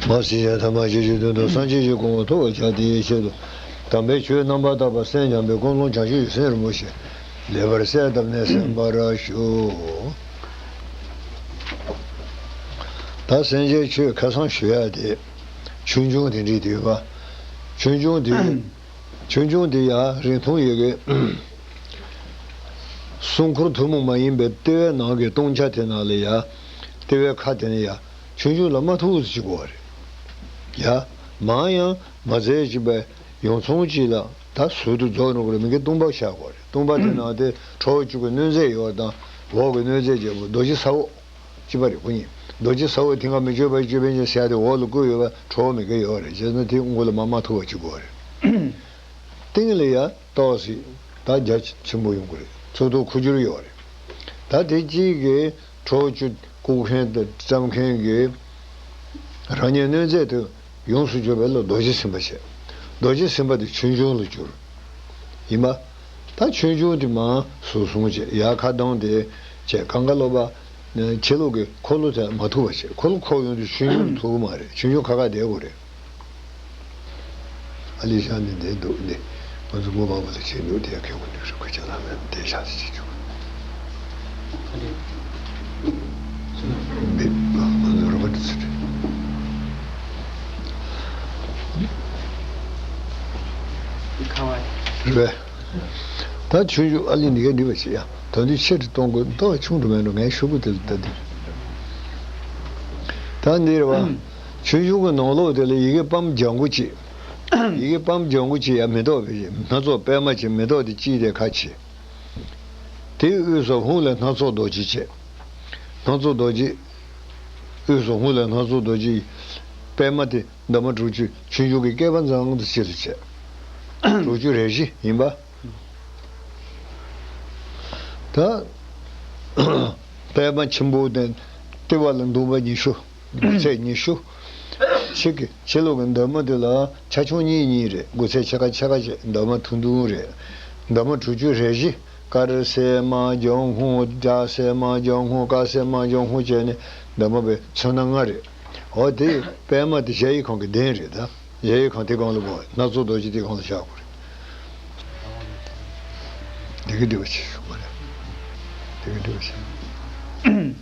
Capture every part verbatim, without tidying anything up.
མ་སྲིད་ཀྱང་ཐ་མ་ཤེས་བྱའི་དོན་དུ་སངས་རྒྱས་ཀྱི་གོ་འཕང་ཐོབ་པར་བྱ། དེའི་ཆེད་དུ་དམ་པའི་ཆོས་རྣམ་པར་དག་པ་གསན་སྦྱངས་པའི་ཀུན་སློང་བྱང་ཆུབ་ཀྱི་སེམས་རིན་པོ་ཆེ་ལེགས་པར་གསལ་བཏབ་ནས་གསན་པར་ཞུ། ད་གསན་བྱའི་ཆོས་ཁ་སང་ཞུ་ཡག་དེ་ཆོས་འབྱུང་དེ་འདྲ་ཡོད་པ། ཆོས་འབྱུང་དེ་ཆོས་འབྱུང་དེ་ཡང་རིང་ཐུང་ཡོད་གི། སྲུང་འཁོར་ཐུན་མོང་མ་ཡིན་པའི་ལྟེ་བའི་ནང་གི་སྟོང་ཆ་དེ་ནང་ལ་ཡང་ལྟེ་བའི་ཁ་དེ་ནས་ཡང་ཆོས་འབྱུང་ལ་མ་ཐུག་ཅིག་དགོས་རེད། ཡ། མང་ཡང་མ་བཙལ་ཅིག་པའི་ཡོངས་མཚུངས་ཅིག་ལ་ད་ཟུར་དུ་རྫོགས་འགྲོ་གི་རེད། མི་དགེ་ལྟུང་བ་བཤགས་དགོས་རེད། ལྟུང་བ་དེ་ནང་དེ་ཁྲོ་བོ་བཅུ་གི་གནོད་མཛེས་ཡོད་དང་འོག་གི་གནོད་མཛེས་བརྒྱད་པོ་རྡོ་རྗེ་ས་འོག་ཅི་པ་རེད་ཁོ་གཉིས། རྡོ་རྗེ་ས་འོག་མཐིང་ག་མི་བསྐྱོད་པ་བཅུད་པའི་ཉེར་ཞག་དེ་འོག་ལ་བཀོད་ཡོད་པ་ཁྲོ་བོ་མི་དགེ་ཡོད་རེད། བྱས་ན་དེ་དངུལ་ལ་མ་མ་ཐུག་པ་ཅིག་དགོས་རེད། སྟེང་ལ་ཡ་ཏོག་ཙམ་ད་རྒྱ་ཆེན་པོ་ཡོང་གི་རེད། ཚོགས་རྡོ་ཁུ་བྱུག་ཡོད་རེད། ད་དེ་གཅིག་གིས་ཁྲོ་བོ་བཅུ་བཀུག་མཁན་དང་བརྩམ་མཁན་གྱི་རང་ཉིད་གནོད་མཛེས་དེ་ཡོངས་སུ་གྱུར་པ་ལ་རྡོ་རྗེ་སེམས་དཔའ་བྱས། རྡོ་རྗེ་སེམས་དཔའ་དེ་ཆོས་འབྱུང་ལ་གྱུར། ཡིན་པ། ད་ཆོས་འབྱུང་དེ་མར་ཟུར་སོང་བྱས་ཡར་ཁ་གདངས་དེ་བྱས་གང་ག་ལོ་པ། ཕྱི་ལོགས་ཀྱི་འཁོར་ལོ་དེ་མ་ཐུག་པ་བྱས། འཁོར་ལོ་འཁོར་ཡོང་དུས་ཆོས་འབྱུང་ཐུག་གི་མ་རེད། ཆོས་འབྱུང་ཁ་ཁ་བསྡད་དགོས་རེད། ཨ་ལི་ཤང་ནི་འདི་འདུག་འདི། ང་ཚོ་མགོ་མང་པོ་ལ་བྱེད་འདུག་དེ་ཁེ་གོ་འདུག་ཟེར་ཁོས་ཅག་ལ་མེད་དེ་ཤག་ཟེར་བྱེད་ཆོག་འདི་ང་ཚོ་རོ་པ་འདི་ཚོ་རེད། རེད་པས། ད་ཆུང་ཆུང་ཨ་ལི་འདི་ག་འདི་བ་བྱེད་ཡ། ད་འདི་ཆེ་དུ་གཏོང་དགོས། ད་ཆུང་དུ་མེད་འགྲོ། ངའི་ཤོག་བུ་དེ་ལ་ལྟ་འདི། ད་འདི་རེད་བ། ཆུང་ཆུང་གི་ནང་ལོགས་དེ་ལ་ཡི་གེ་པམ་ལྗང་གུ་གཅིག་ཡི་གེ་པམ་ལྗང་གུ་གཅིག་ཡ་མེ་ཏོག་བེ་སྣ་ཚོགས་པད་མ་གཅིག་མེ་ཏོག་དེ་གཅིག་དེ་ཁ་ཕྱེ། དེའི་དབུས་སུ་ཧཱུྃ་ལས་སྣ་ཚོགས་རྡོ་རྗེ་བྱས། སྣ་ཚོགས་རྡོ་རྗེ། དབུས་སུ་ཧཱུྃ་ལས་སྣ་ཚོགས་རྡོ་རྗེ། པད་མ་དེ་འདབ་མ་དྲུག་ཅུ་ཆུང་ཆུང་གི་སྐེད་པ་ཙམ་དུ་ཕྱེ་ལ་བྱས། དྲུག་ཅུ་རེ་བཞི་ཡིན་པ། ད། པད་མ་ཆེན་པོ་དེ་ལྟེ་བ་ལ་འདུག་པ་ཉི་ཤུ། དགུ་ཚད་ཉི་ཤུ། ཕྱི་གི་ཕྱི་ལོགས་ཀྱི་འདབ་མ་དེ་ལ་ཆ་ཆུང་གཉིས་གཉིས་རེད། དགུ་ཚད་ཕྱེད་ཀ་ཕྱེད་ཀ་བྱས། འདབ་མ་ཐུང་ཐུང་རེད། འདབ་མ་དྲུག་ཅུ་རེ་བཞི། དཀར་སེར་དམར་ལྗང་སྔོ། ལྗང་སེར་དམར་ལྗང་སྔོ། དཀར་སེར་དམར་ལྗང་སྔོ་བྱས་ནས་འདབ་མ་བའི་ཚོན་སྣ་ལྔ་རེད། འོ་དེ་པད་མ་དེ་གཞལ་ཡས་ཁང་གི་གདན་རེད་ད། གཞལ་ཡས་ཁང་དེ་སྒང་ལ་དགོས། སྣ་ཚོགས་རྡོ་རྗེ་དེ་སྒང་ལ་བཞག་དགོས་རེད། དེ་གི་འདྲི་བ་བྱེད་ཞུ་བ་རེད། དེ་གི་འདྲི་བ་བྱེད།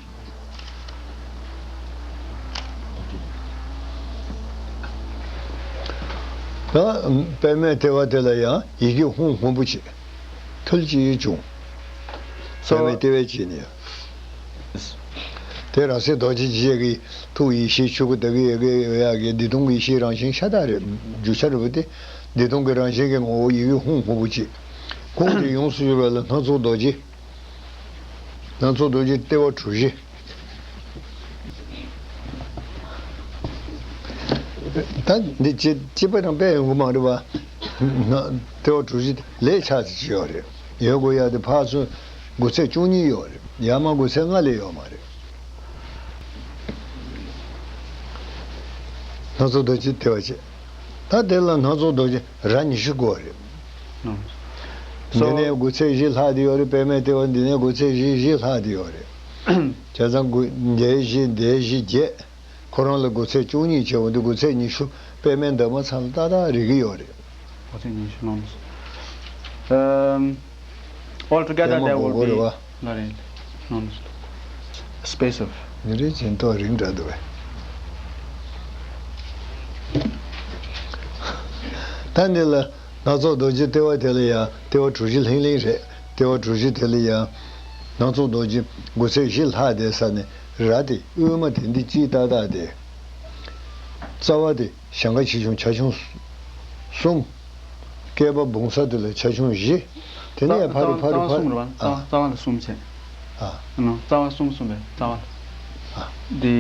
ད་པད་མའི་ལྟེ་བ་དེ་ལ་ཡང་ཡི་གེ་ཧཱུྃ་སྔོན་པོ་བྱས། ཐུལ་གྱིས་བྱུང་། པད་མའི་ལྟེ་བའི་དཀྱིལ་ནས། དེ་རང་གསེང་རྡོ་རྗེ་འཇིགས་བྱེད་ཀྱི་ཐུགས་ཡེ་ཤེས་ཆོས་སྐུ་དག་གི་ཡི་གེ་ཡོད་ཡག་གི་བདེ་སྟོང་གི་ཡེ་ཤེས་རང་བཞིན་ཤ་སྟག་རེད། རྒྱུ་ཆ་རེད་པ་དེ། བདེ་སྟོང་གི་རང་བཞིན་གྱི་ངོ་བོ་ཡི་གེ་ཧཱུྃ་སྔོན་པོ་གཅིག་ཁོང་དེ་ཡོངས་སུ་གྱུར་པ་ལ་སྣ་ཚོགས་རྡོ་རྗེ། སྣ་ཚོགས་རྡོ་རྗེ་ལྟེ་བ་གྲུ་བཞི། ད་འདི་ཅི་ཅི་པ་དང་དཔེ་ཡོང་གི་མ་རེད་པ། ལྟེ་བ་གྲུ་བཞི་ལས་ཆགས་ཚེ་ཅི་ཡོད་རེད། ཡོད་དགོས་ཡ་དེ་ཕར་ཚུར་དགུ་ཚད་བཅུ་གཉིས་ཡོད་རེད། ཡར་མར་དགུ་ཚད་ལྔ་ལས་ཡོད་མ་རེད། སྣ་ཚོགས་རྡོ་རྗེ་ལྟེ་བ་བྱས། ད་དེ་ལ་སྣ་ཚོགས་རྡོ་རྗེ་རྭ་ཉི་ཤུ་དགོས་རེད། ཨང་། འདི་ནས་དགུ་ཚད་བཞི་ལྷག་དེ་ཡོད་རེད། པད་མའི་ལྟེ་བ་འདི་ནས་དགུ་ཚད་བཞི་བཞི་ལྷག་དེ་ཡོད་རེད། བྱས་ཙང་དགུ་འདིའི་བཞི་འདིའི་བཞི་བརྒྱད། ཁོ་རང་ལ་དགུ་ཚད་བཅུ་གཉིས་བྱས་པ་འདི་དགུ་ཚད་ཉི་ཤུ་པད་མའི་འདབ་མ་ཚང་ལ་ཏག་ཏག་རེག་གི་ཡོད་རེད། དགུ་ཚད་ཉི་ཤུ་ལོངས་སོ། ཨམ། Altogether པད་མ་there མགོ་would སྐོར་be རེད་པ། ལ་རེད། ལོངས་སོ། Space of ཉིན་རེ་བཞིན་ཏོག་རིང་འདྲ་འདུག་པས། ད་འདི་ལ་སྣ་ཚོགས་རྡོ་རྗེ་ལྟེ་བ་དེ་ལ་ཡང་ལྟེ་བ་གྲུ་བཞི་ལྷིང་ལྷིང་རེད། ལྟེ་བ་གྲུ་བཞི་དེ་ལ་ཡང་སྣ་ཚོགས་རྡོ་རྗེ་དགུ་ཚད་བཞི་ལྷག་བསྡད་ས་ནས་རྭ་དེ་དབུས་མ་དེ་འདི་གཅིག་ཏག་ཏག་དེ། རྩ་བ་དེ་གཞན་ཁ་ཆེ་ཆུང་ཆ་ཆུང་གསུམ། སྐེད་པ་འབུང་ས་དེ་ལ་ཆ་ཆུང་བཞི། དེ་ནས་ཕ་རུ་ཕ་རུ་ཕ་རུ། རྩ་བ་གསུམ་རེད་པ། རྩ་ཨ། རྩ་བ་ལ་གསུམ་བྱས། ཨ། ཨ་ནི་རྩ་བ་གསུམ་གསུམ་རེད། རྩ་བ་ལ། ཨ། འདི་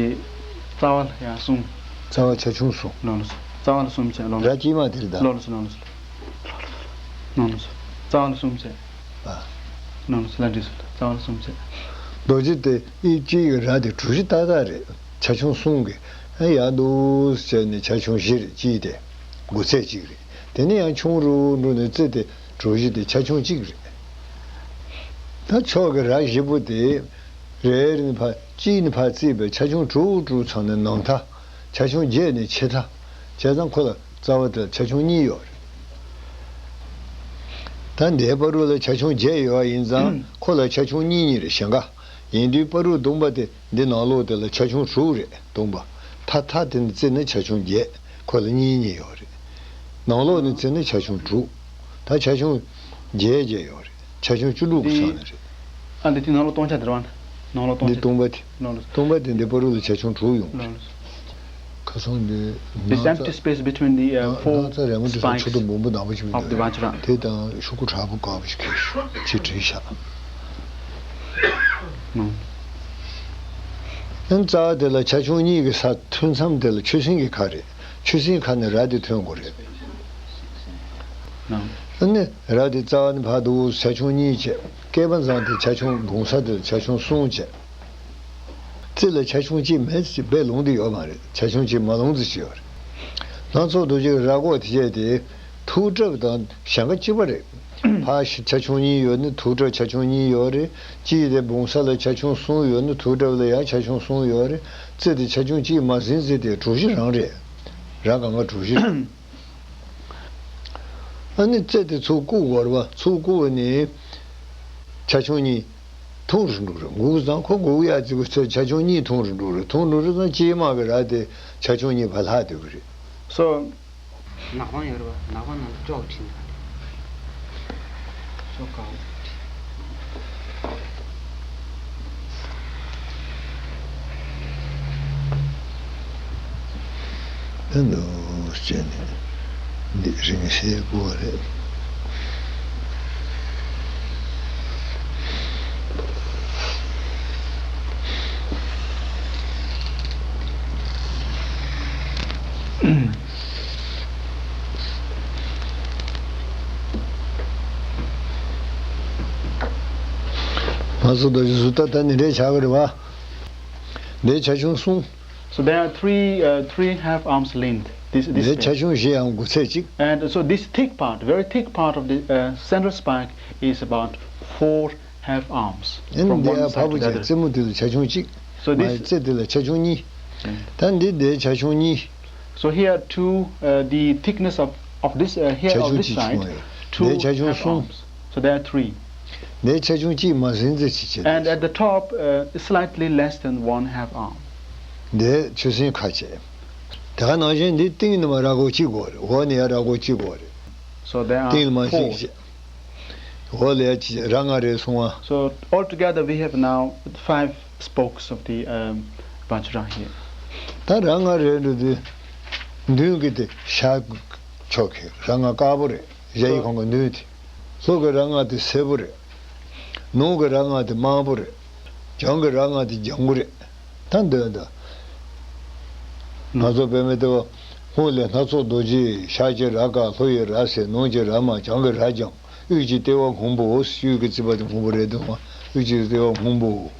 རྩ་བ་ལ་ཡང་གསུམ། རྩ་བ་ཆ་ཆུང་གསུམ། ལོ་ལོ་སོ། རྩ་བ་ལ་གསུམ་བྱས། ལོ་ལོ། རྭ་དཀྱིལ་མ་དེ་རེད་ད། ལོ་ལོ་སོ། ལོ་ལོ་སོ། ལོ་ལོ་སོ། རྩ་བ་ལ་གསུམ་བྱས། ཨ། ལོ་ལོ་སོ། ལ་འདྲི་སོ། རྩ་བ་ལ་གསུམ་བྱས། རྡོ་རྗེ་དེ་ཨི་གཅིག་གི་རྭ་དེ་གྲུ་བཞི་ཏག་ཏག་རེད། ཆ་ཆུང་གསུམ་གྱི་ཨ་ཡར་འདུག་བྱས་ནས་ཆ་ཆུང་བཞི་རེད། གཅིག་དེ་དགུ་ཚད་གཅིག་རེད། དེ་ནས་ཡང་ཆུང་རུ་འགྲོ་ནས་རྩེ་དེ་གྲུ་བཞི་དེ་ཆ་ཆུང་གཅིག་རེད། ད་ཕྱོགས་ཀྱི་རྭ་བཞི་པོ་དེ་རེ་རེ་ནས་ཕར་གཅིག་ནས་ཕར་བརྩིས་པའི་ཆ་ཆུང་དྲུག་དྲུག་ཚང་ནས་ནམ་མཐའ་ ཆ་ཆུང་བརྒྱད་ནི་ཆད་མཐའ། བྱས་ཙང་ཁོ་ལ་རྩ་བ་དེ་ལ་ཆ་ཆུང་གཉིས་ཡོད་རེད། ད་འདིའི་བར་དུ་ལ་ཆ་ཆུང་བརྒྱད་ཡོད་པ་ཡིན་ཙང་ཁོ་ལ་ཆ་ཆུང་གཉིས་གཉིས་རེད། ཞེང་ཁ་ཡིན་དུས་བར་དུ་བརྡུངས་པ་དེ་འདི་ནང་ལོགས་དེ་ལ་ཆ་ཆུང་དྲུག་རེད། བརྡུངས་པ། མཐའ་མཐའ་དེ་ནི་རྩེ་ནི་ཆ་ཆུང་བརྒྱད། ཁོ་ལ་གཉིས་གཉིས་ཡོད་རེད། ནང་ལོགས་ནི་རྩེ་ནི་ཆ་ཆུང་དྲུག། ད་ཆ་ཆུང་བརྒྱད་བརྒྱད་ཡོད་རེད། ཆ་ཆུང་བཅུ་དྲུག་གི་ཚང་ནི་རེད། ཨ་འདི་དེ་ནང་ལོགས་སྟོང་ཆ་དེ་རེད་བ། ནང་ལོགས་སྟོང་འདི་ཆ། བརྡུངས་པ་དེ། ནང་ལོགས། བརྡུངས་པ་དེ་འདི་བར་དུ་ལ་ཆ་ཆུང་དྲུག་ཡོང་གི་རེད། ནང་ལོགས། ཁ་སང་འདི། This empty space between the, uh, four spikes of the Vajra. དེ་དང་ཤོག་གུ་དྲག་པོ་དཀར་པོ་ཞིག་གིས་ཅིག་བྲིས་ཤག། ཨ་ནི་རྩ་བ་དེ་ལ་ཆ་ཆུང་གཉིས་ཀྱི་ས་ཐོན་མཚམས་དེ་ལ་ཆུ་སྲིན་གྱི་ཁ་རེད། ཆུ་སྲིན་ཁ་ནས་ར་དེ་ཐོན་དགོས་རེད། ཨ་ནི་ར་དེ་རྩ་བ་ནས་ཕར་འདུག་ཆ་ཆུང་གཉིས་བྱས། སྐེད་པ་མཚམས་དེ་ཆ་ཆུང་བརྡུངས་ས་དེ་ཆ་ཆུང་གསུམ་བྱས། རྩེ་ལ་ཆ་ཆུང་གཅིག་མེད་ཅེས་དཔེ་ལུང་དེ་ཡོད་མ་རེད། ཆ་ཆུང་གཅིག་མ་ལུང་ཙི་ཅིག་ཡོད་རེད། སྣ་ཚོགས་རྡོ་རྗེའི་ར་སྒོ་དེ་བྱས་ཏེ་ཐུག་གྲབས་དང་ཞེང་ཁ་གཅིག་པ་རེད། ཕར་ཆ་ཆུང་གཉིས་ཡོད་ནི་ཐུག་གྲབས་ཆ་ཆུང་གཉིས་ཡོད་རེད། གཅིག་དེ་བརྡུངས་ས་ལ་ཆ་ཆུང་གསུམ་ཡོད་ནི་ཐུག་གྲབས་ལ་ཡང་ཆ་ཆུང་གསུམ་ཡོད་རེད། རྩེ་དེ་ཆ་ཆུང་གཅིག་མ་ཟིན་ཙི་དེ་གྲུ་བཞི་རང་རེད། ར་གང་ག་གྲུ་བཞི་རེད། ཨ་ནི་རྩེ་དེ་ཚུར་བཀུག་དགོས་རེད་བ། ཚུར་བཀུག་ནས་ཆ་ཆུང་གཉིས་ཐུང་རུ་འགྲོ་རེད། འགུགས་ཙང་ཁོ་འགུགས་ཡག་ཙི་གུ་ཚོས་ཆ་ཆུང་གཉིས་ཐུང་རུ་འགྲོ་རེད། ཐུང་འགྲོ་རེད་ཙང་གཅིག་མ་གི་ར་དེ་ཆ་ཆུང་གཉིས་ཕར་ལྷག་སྡོད་གི་རེད། སོ། ནག་པང་ཡོད་རེད་བ། ནག་པང་ནང་ལ་ཅོག་བྲིས་འདུག་ག། ཅོག་དཀར་པོ་བྲིས། ཨ་ནུ་ཟེར་ནས་འདི་རིང་བསྲེལ་དགོས་རེད། མ་སོ་དོ་ཞིག་སུ་ད་ད་ནི་རེད་ཆགས་ཀྱི་རེད་བ། འདི་ཆ་ཆུང་གསུམ། So there are three, uh, three half arms length. This, this འདི་ཆ་space. ཆུང་བཞི་ཡང་དགུ་ཚད་གཅིག། And so this thick part, very thick part of the, uh, central spike is about four half arms ཨ་ནི་from འདི་one ཡང་side ཕར་བུ་to the བྱས་other. རྩེ་མོ་འདི་ལ་ཆ་ཆུང་གཅིག། So མ་ཡི་this རྩེ་འདི་ལ་ཆ་ཆུང་གཉིས། ད་འདི་འདི་ཆ་ཆུང་གཉིས། So here two, uh, the thickness of, of this, uh, here ཆ་of ཆུང་this གཅིག་side, མ་ཡི། two འདི་ཆ་ཆུང half གསུམ། Arms. So there are three. འདི་ཆ་ཆུང་གཅིག་མ་ཟིན་ཙི་ཅིག་བྱས། And at the top, uh, is slightly less than one half arm. འདི་ཆུ་སྲིན་ཁ་བྱས། དེ་ག་ནང་བཞིན་འདི་སྟེང་ནས་མ་ར་སྒོ་གཅིག་དགོས་རེད། འོག་ནས་ཡང་ར་སྒོ་གཅིག་དགོས་རེད། So there are སྟེང་ནས་མ་four. གཅིག་བྱས། འོག་ལ་ཡང་གཅིག་བྱས། ར་ལྔ་རེད་སོང་ང་། So altogether we have now five spokes of the, um, Vajra here. ད་ར་ལྔ་རེད་འགྲོ་དུས། མདུན་གྱི་དེ་ཤར་ཕྱོགས་ཀྱི་ར་ལྔ་དཀར་པོ་རེད། གཞལ་ཡས་ཁང་གི་མདུན་དེ། ལྷོ་གི་ར་ལྔ་དེ་སེར་པོ་རེད། ནུབ་ཀྱི་ར་ལྔ་དེ་དམར་པོ་རེད། བྱང་གི་ར་ལྔ་དེ་ལྗང་གུ་རེད། ད་འདོན་ད། ང་ཚོ་བོད་མི་དེ་བ། ཧཱུྃ་ལས་སྣ་ཚོགས་རྡོ་རྗེ། ཤར་གྱི་ར་དཀར། ལྷོ་ཡི་ར་སེར། ནུབ་ཀྱི་ར་དམར། བྱང་གི་ར་ལྗང་། དབུས་ཀྱི་ལྟེ་བ་སྔོན་པོ། དབུས་ཀྱི་རྩིག་པ་དེ་སྔོན་པོ་རེད་འདུག་ཨ། དབུས་ཀྱི་ལྟེ་བ་སྔོན་པོ།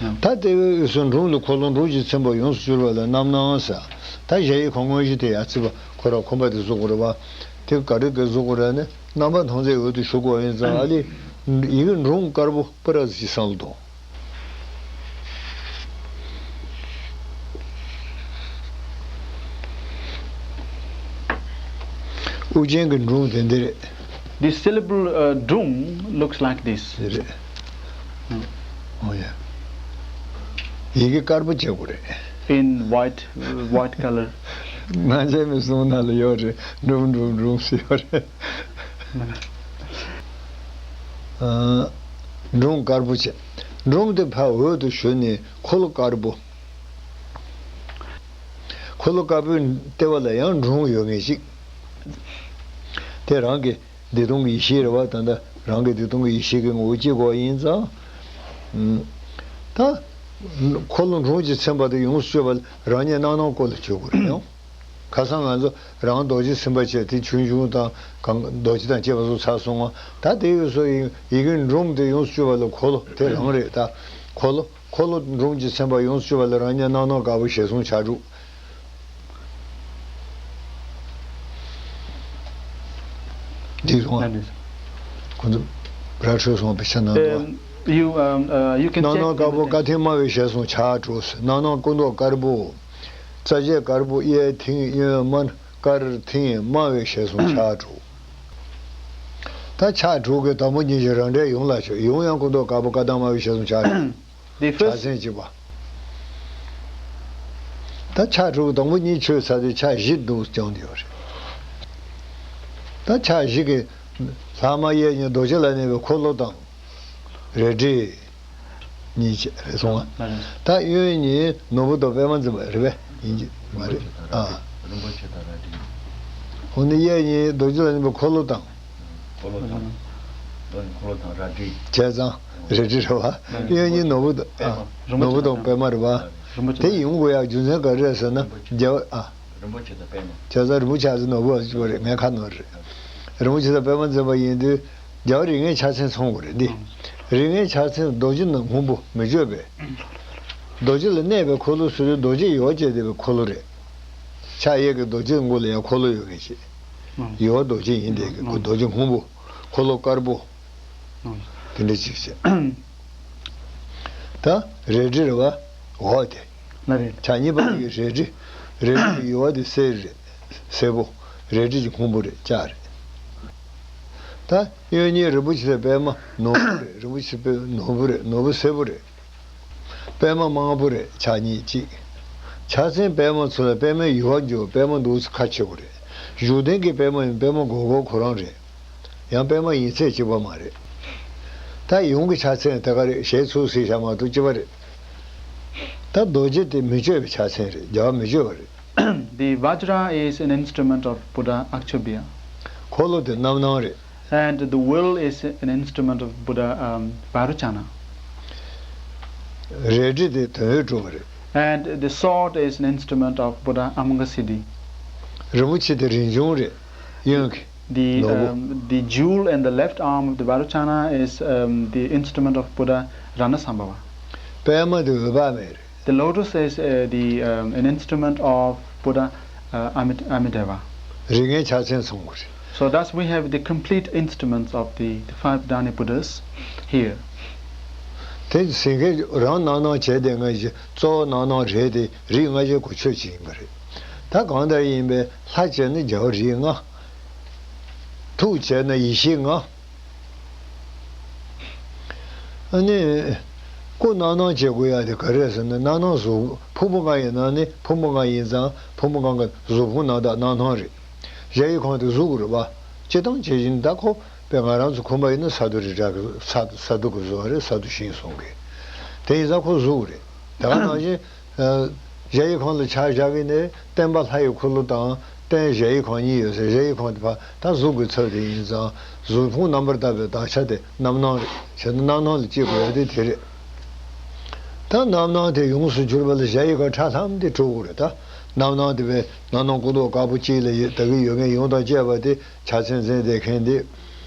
ད་ལྟེ་བའི་དབུས་སུ་འབྲོང་ལ་འཁོར་ལོ་འབྲོང་གིས་ཚིམ་པ་ཡོངས་སུ་གྱུར་པ་ལ་རྣམ་སྣང་ཟེར། ད་གཞལ་ཡས་ཁང་དངོས་གཞི་དེ་ཡར་རྩིག་པ་ཁོ་ར་ཁོམ་པ་དེ་བཟོ་དགོས་རེད་བ། དེ་ག་རེ་ག་བཟོ་དགོས་རེད་ན། རྣམ་པ་སྣང་མཛད་འོག་ཏུ་ཞུགས་པ་ཡིན་ཙང་ཨ་ལས། ཡི་གེ་འབྲོང་དཀར་པོ་པུ་ར་ཟི་ཞིག་བསམ་བློ་གཏོང་། དབུ་ཅན་གྱི་འབྲོང་དེ་འདི་རེད། The syllable, uh, drung looks like this. འདི་རེད། ཨོ་ཡ། ཡི་གེ་དཀར་པོ་བྱེད་དགོས་རེད། In white, uh, white color. ང་ཚོའི་མི་གསུང་ན་ལ་ཡོད་རེད། འབྲུམ་འབྲུམ་འབྲུམ་ཟེར་ཡོད་རེད། ཨ། འབྲོང་དཀར་པོ་བྱས། འབྲོང་དེ་ཕར་འོག་ཏུ་ཞུགས་ནས་འཁོར་ལོ་དཀར་པོ། འཁོར་ལོ་དཀར་པོའི་ལྟེ་བ་ལ་ཡང་འབྲོང་ཡོད་ངེས་ཤིག། དེ་རང་གི་བདེ་སྟོང་གི་ཡེ་ཤེས་རེད་བ། ད་ལྟ་རང་གི་བདེ་སྟོང་གི་ཡེ་ཤེས་ཀྱི་ངོ་བོ་སྐྱེ་དགོས་ཡིན་ཙང་། ད་འཁོར་ལོ་འབྲོང་གིས་ཚིམ་པ་དེ་ཡོངས་སུ་གཅོད་པ་ལ་རང་ཉིད་རྣམ་སྣང་སྐོར་ལ་བྱེད་དགོས་རེད་ཡང་། ཁ་སང་ང་ཚོ་རང་རྡོ་རྗེ་སེམས་དཔའ་བྱས་དེ་ཆོས་འབྱུང་དང་གང་རྡོ་རྗེ་དང་བཅས་པ་སོགས་ཚར་སོང་ང་། ད་དེ་ཡོད་སོ་ཡི་ཡི་གེ་འབྲོང་དེ་ཡོངས་སུ་གཅོད་པ་ལ་འཁོར་ལོ་དེ་རང་རེད། ད་འཁོར་ལོ། འཁོར་ལོ་འབྲོང་གིས་ཚིམ་པ་ཡོངས་སུ་གཅོད་པ་ལ་རང་ཉིད་རྣམ་སྣང་དཀར་པོ་ཞལ་གསུང་ཕྱག་དྲུག། འདི་སོང་ང་། ཁོ་ཚོ་ར་འཕྲོད་སོང་བའི་ཆ་ནང་དུ། You, um, uh, you can check in the text. སྣང་སྣང་དཀར་པོ་དཀར་མཐིང་དམར་བའི་ཞལ་གསུམ་ཕྱག་དྲུག། སྣང་སྣང་སྐུ་མདོག་དཀར་པོ། རྩ་བརྒྱད་དཀར་པོ་གཡས་མཐིང་གཡོན་དམར། དཀར་མཐིང་དམར་བའི་ཞལ་གསུམ་ཕྱག་དྲུག། ད་ཕྱག་དྲུག་གི་དང་པོ་གཉིས་ཀྱི་རང་འགྲེལ་ཡོངས་ལ་ཆོས། ཡོངས་ཡང་སྐུ་མདོག་དཀར་པོ་དཀར་མཐིང་དམར་བའི་ཞལ་གསུམ་ཕྱག་དྲུག། The ཕྱག་first མཚན་གཅིག་པ། ད་ཕྱག་དྲུག་དང་པོ་གཉིས་ཆོས་ཚར་ཏེ་ཕྱག་བཞི་འདུག་སྦྱངས་ཡོད་རེད། ད་ཕྱག་བཞི་གི་ལྷག་མ་གཡས་གཉིས་རྡོ་རྗེ་ལ་གནས་པའི་འཁོར་ལོ་དང་། རལ་གྲི་གཉིས་བཅས་རེད་སོང་ང་། ད་གཡོན་གཉིས་ནོར་བུ་དང་པདྨ་འཛིན་པ་རེད་པས། ཡིན་གྱི་མ་རེད་ཨ། རིན་པོ་ཆེ་དང་རལ་གྲི། འོ་ནི་གཡས་གཉིས་རྡོ་རྗེ་ལ་གནས་པའི་འཁོར་ལོ་དང་། འཁོར་ལོ་དང་། འཁོར་ལོ་དང་རལ་གྲི། བྱས་ཙང་རལ་གྲི་རེད་བ། གཡོན་གཉིས་ནོར་བུ་དང་། ཨ། ནོར་བུ་དང་པདྨ་རེད་བ། རིན་པོ་ཆེ་དེ་དང་ཡོང་དགོས་ཡག་རྒྱུ་མཚན་ག་རེ་རེད་ཟེར་ན། རྒྱལ་བ་ཨ། རིན་པོ་ཆེ་དང་པདྨ། བྱས་ཙང་རིན་པོ་ཆེ་ཨ་ཙི་ནོར་བུ་ཨ་ཙི་བ་རེད། ངས་ཁ་ནོར་རེད། རིན་པོ་ཆེ་དང་པདྨ་འཛིན་པ་ཡིན་དུས། རྒྱལ་བ་རིགས་ལྔའི་ཕྱག་མཚན་མཚོན་དགོས་རེད་འདི། རིགས་ལྔའི་ཕྱག་མཚན་རྡོ་རྗེ་ནི་སྔོན་པོ་མི་བསྐྱོད་པས། རྡོ་རྗེ་ལ་གནས་པའི་འཁོར་ལོ་ཟེར་དུས་རྡོ་རྗེ་ཡོལ་བ་བཅས་བསྡད་པའི་འཁོར་ལོ་རེད། ཕྱག་གཡས་ཀྱི་རྡོ་རྗེ་མགོ་ལ་ཡང་འཁོར་ལོ་ཡོད་མཁན་ཞིག་ཡོལ་བ་རྡོ་རྗེ་ཡིན་བསྡད་ཀྱི་རྡོ་རྗེ་སྔོན་པོ། འཁོར་ལོ་དཀར་པོ། དེ་འདྲ་ཅིག་བྱས། ད་རལ་གྲི་རེད་བ། འོ་དེ། ལ་རེད། ཕྱག་གཉིས་པ་གི་རལ་གྲི། རལ་གྲི་གི་ཡོལ་བ་དེ་སེར་རེད། སེར་པོ། རལ་གྲི་གི་སྔོན་པོ་རེད་ལྕགས་རེད། ད་གཡོན་གཉིས་རིན་པོ་ཆེ་དང་པདྨ་ནོར་བུ་རེད། རིན་པོ་ཆེ་དང་པདྨ་ནོར་བུ་རེད། ནོར་བུ་སེར་པོ་རེད། པདྨ་དམར་པོ་རེད། ཕྱག་གཉིས་གཅིག་ཕྱག་མཚན་པདྨ་ཚུལ་ལ་པདྨའི་ཡོལ་བ་འཇུག་པདྨ་འདུག་ཁ་ཕྱེ་དགོས་རེད། བཞུགས་གདན་གྱི་པདྨ་ཡིན། པདྨ་སྒོར་སྒོར་ཁོ་རང་རེད། ཡང་པདྨ་ཡིན་ཚད་གཅིག་པ་མ་རེད། ད་ཡོངས་ཀྱི་ཕྱག་མཚན་དེ་ག་རེད། ཞལ་ཚུར་གཟིགས་བཞག་མ་གཏོགས་གཅིག་པ་རེད། ད་རྡོ་རྗེ་དེ་མི་བསྐྱོད་པའི་ཕྱག་མཚན་རེད། རྒྱལ་བ་མི་བསྐྱོད་པ་རེད། The Vajra is an instrument of Buddha Akshobhya. འཁོར་ལོ་དེ་རྣམ་སྣང་རེད། And the will is an instrument of Buddha, um, Vairocana. རལ་གྲི་དེ་དོན་ཡོད་གྲུབ་པ་རེད། And the sword is an instrument of Buddha Amankasiddhi. རིན་པོ་ཆེ་དེ་རིན་འབྱུང་རེད། གཡོན་གྱི། The, ནོར་བུ། Um, the jewel in the left arm of the Vairocana is, um, the instrument of Buddha Ranasambhava. པདྨ་དེ་འོད་དཔག་མེད་རེད། The lotus is, uh, the, um, an instrument of Buddha, uh, Amit- Amitabha. རིགས་ལྔའི་ཕྱག་མཚན་མཚོན་དགོས་རེད། So thus we have the complete instruments of the, the five Dhyani Buddhas here. དེ་ཟིན་མཁན་རང་རྣམ་སྣང་བྱས་ཏེ་ང་ཞིག་གཙོ་བོ་རྣམ་སྣང་རེད་དེ། རིགས་ལྔ་ཆོས་སྐུ་ཆོས་ཅན་ཡིན་པ་རེད། ད་གང་ལྟར་ཡིན་པའི་ལྷ་བྱས་ན་རྒྱལ་བ་རིགས་ལྔ། ཐུགས་བྱས་ན་ཡེ་ཤེས་ལྔ། ཨ་ནི། སྐུ་རྣམ་སྣང་བྱེད་དགོས་ཡ་དེ་ག་རེ་རེད་ཟེར་ན། རྣམ་སྣང་གཟུགས་ཕུང་པོ་ལྔ་ཡི་ནང་ནས་ཕུང་པོ་ལྔ་ཡིན་ཙང་ཕུང་པོ་ལྔ་གི་གཟུགས་ཕུང་རྣམ་དག་རྣམ་སྣང་རེད། གཞལ་ཡས་ཁང་དེ་གཟུགས་རེད་པ། སྤྱིར་བཏང་བྱེད་བཞིན་ད་ཁོ་པས་ང་རང་ཚོ་ཁོམ་པ་ཡིན་ན་ས་རྡོ་རི་བྲག་གི་ས་ས་རྡོ་གི་བཟོ་བ་རེད། ས་རྡོ་ཤིང་གསུམ་གི། དེ་ཡིན་ཙང་ཁོ་གཟུགས་རེད། དེ་ག་ནང་བཞིན། ཨ། གཞལ་ཡས་ཁང་ལ་ཕྱག་བཞག་གི་ནས་བརྟེན་པ་ལྷ་ཡི་འཁོར་ལོ་དང་རྟེན་གཞལ་ཡས་ཁང་གཉིས་ཡོད་ཟེར། གཞལ་ཡས་ཁང་དེ་ཕར་ད་གཟུགས་ཀྱི་ཚབ་དེ་ཡིན་ཙང་། གཟུགས་ཕུང་རྣམ་པར་དག་པའི་དག་ཆ་དེ་རྣམ་སྣང་རེད། བྱས་ན་རྣམ་སྣང་ལ་སྐྱེ་དགོས་ཡ་དེ་དེ་རེད། ད་རྣམ་སྣང་དེ་ཡོངས་སུ་གྱུར་པ་ལ་གཞལ་ཡས་ཁང་ཁྲ་ལྷམ་དེ་གྲོལ་དགོས་རེད། ད་རྣམ་སྣང་དེ་བས་རྣམ་སྣང་སྐུ་མདོག་དཀར་པོ་གཅིག་ལ་ཡོད་ད་གི་ཡོད་མཁན་ཡོངས་དང་བཅས་པ་དེ་ཕྱག་མཚན་འཛིན་བསྡད་མཁན་དེ།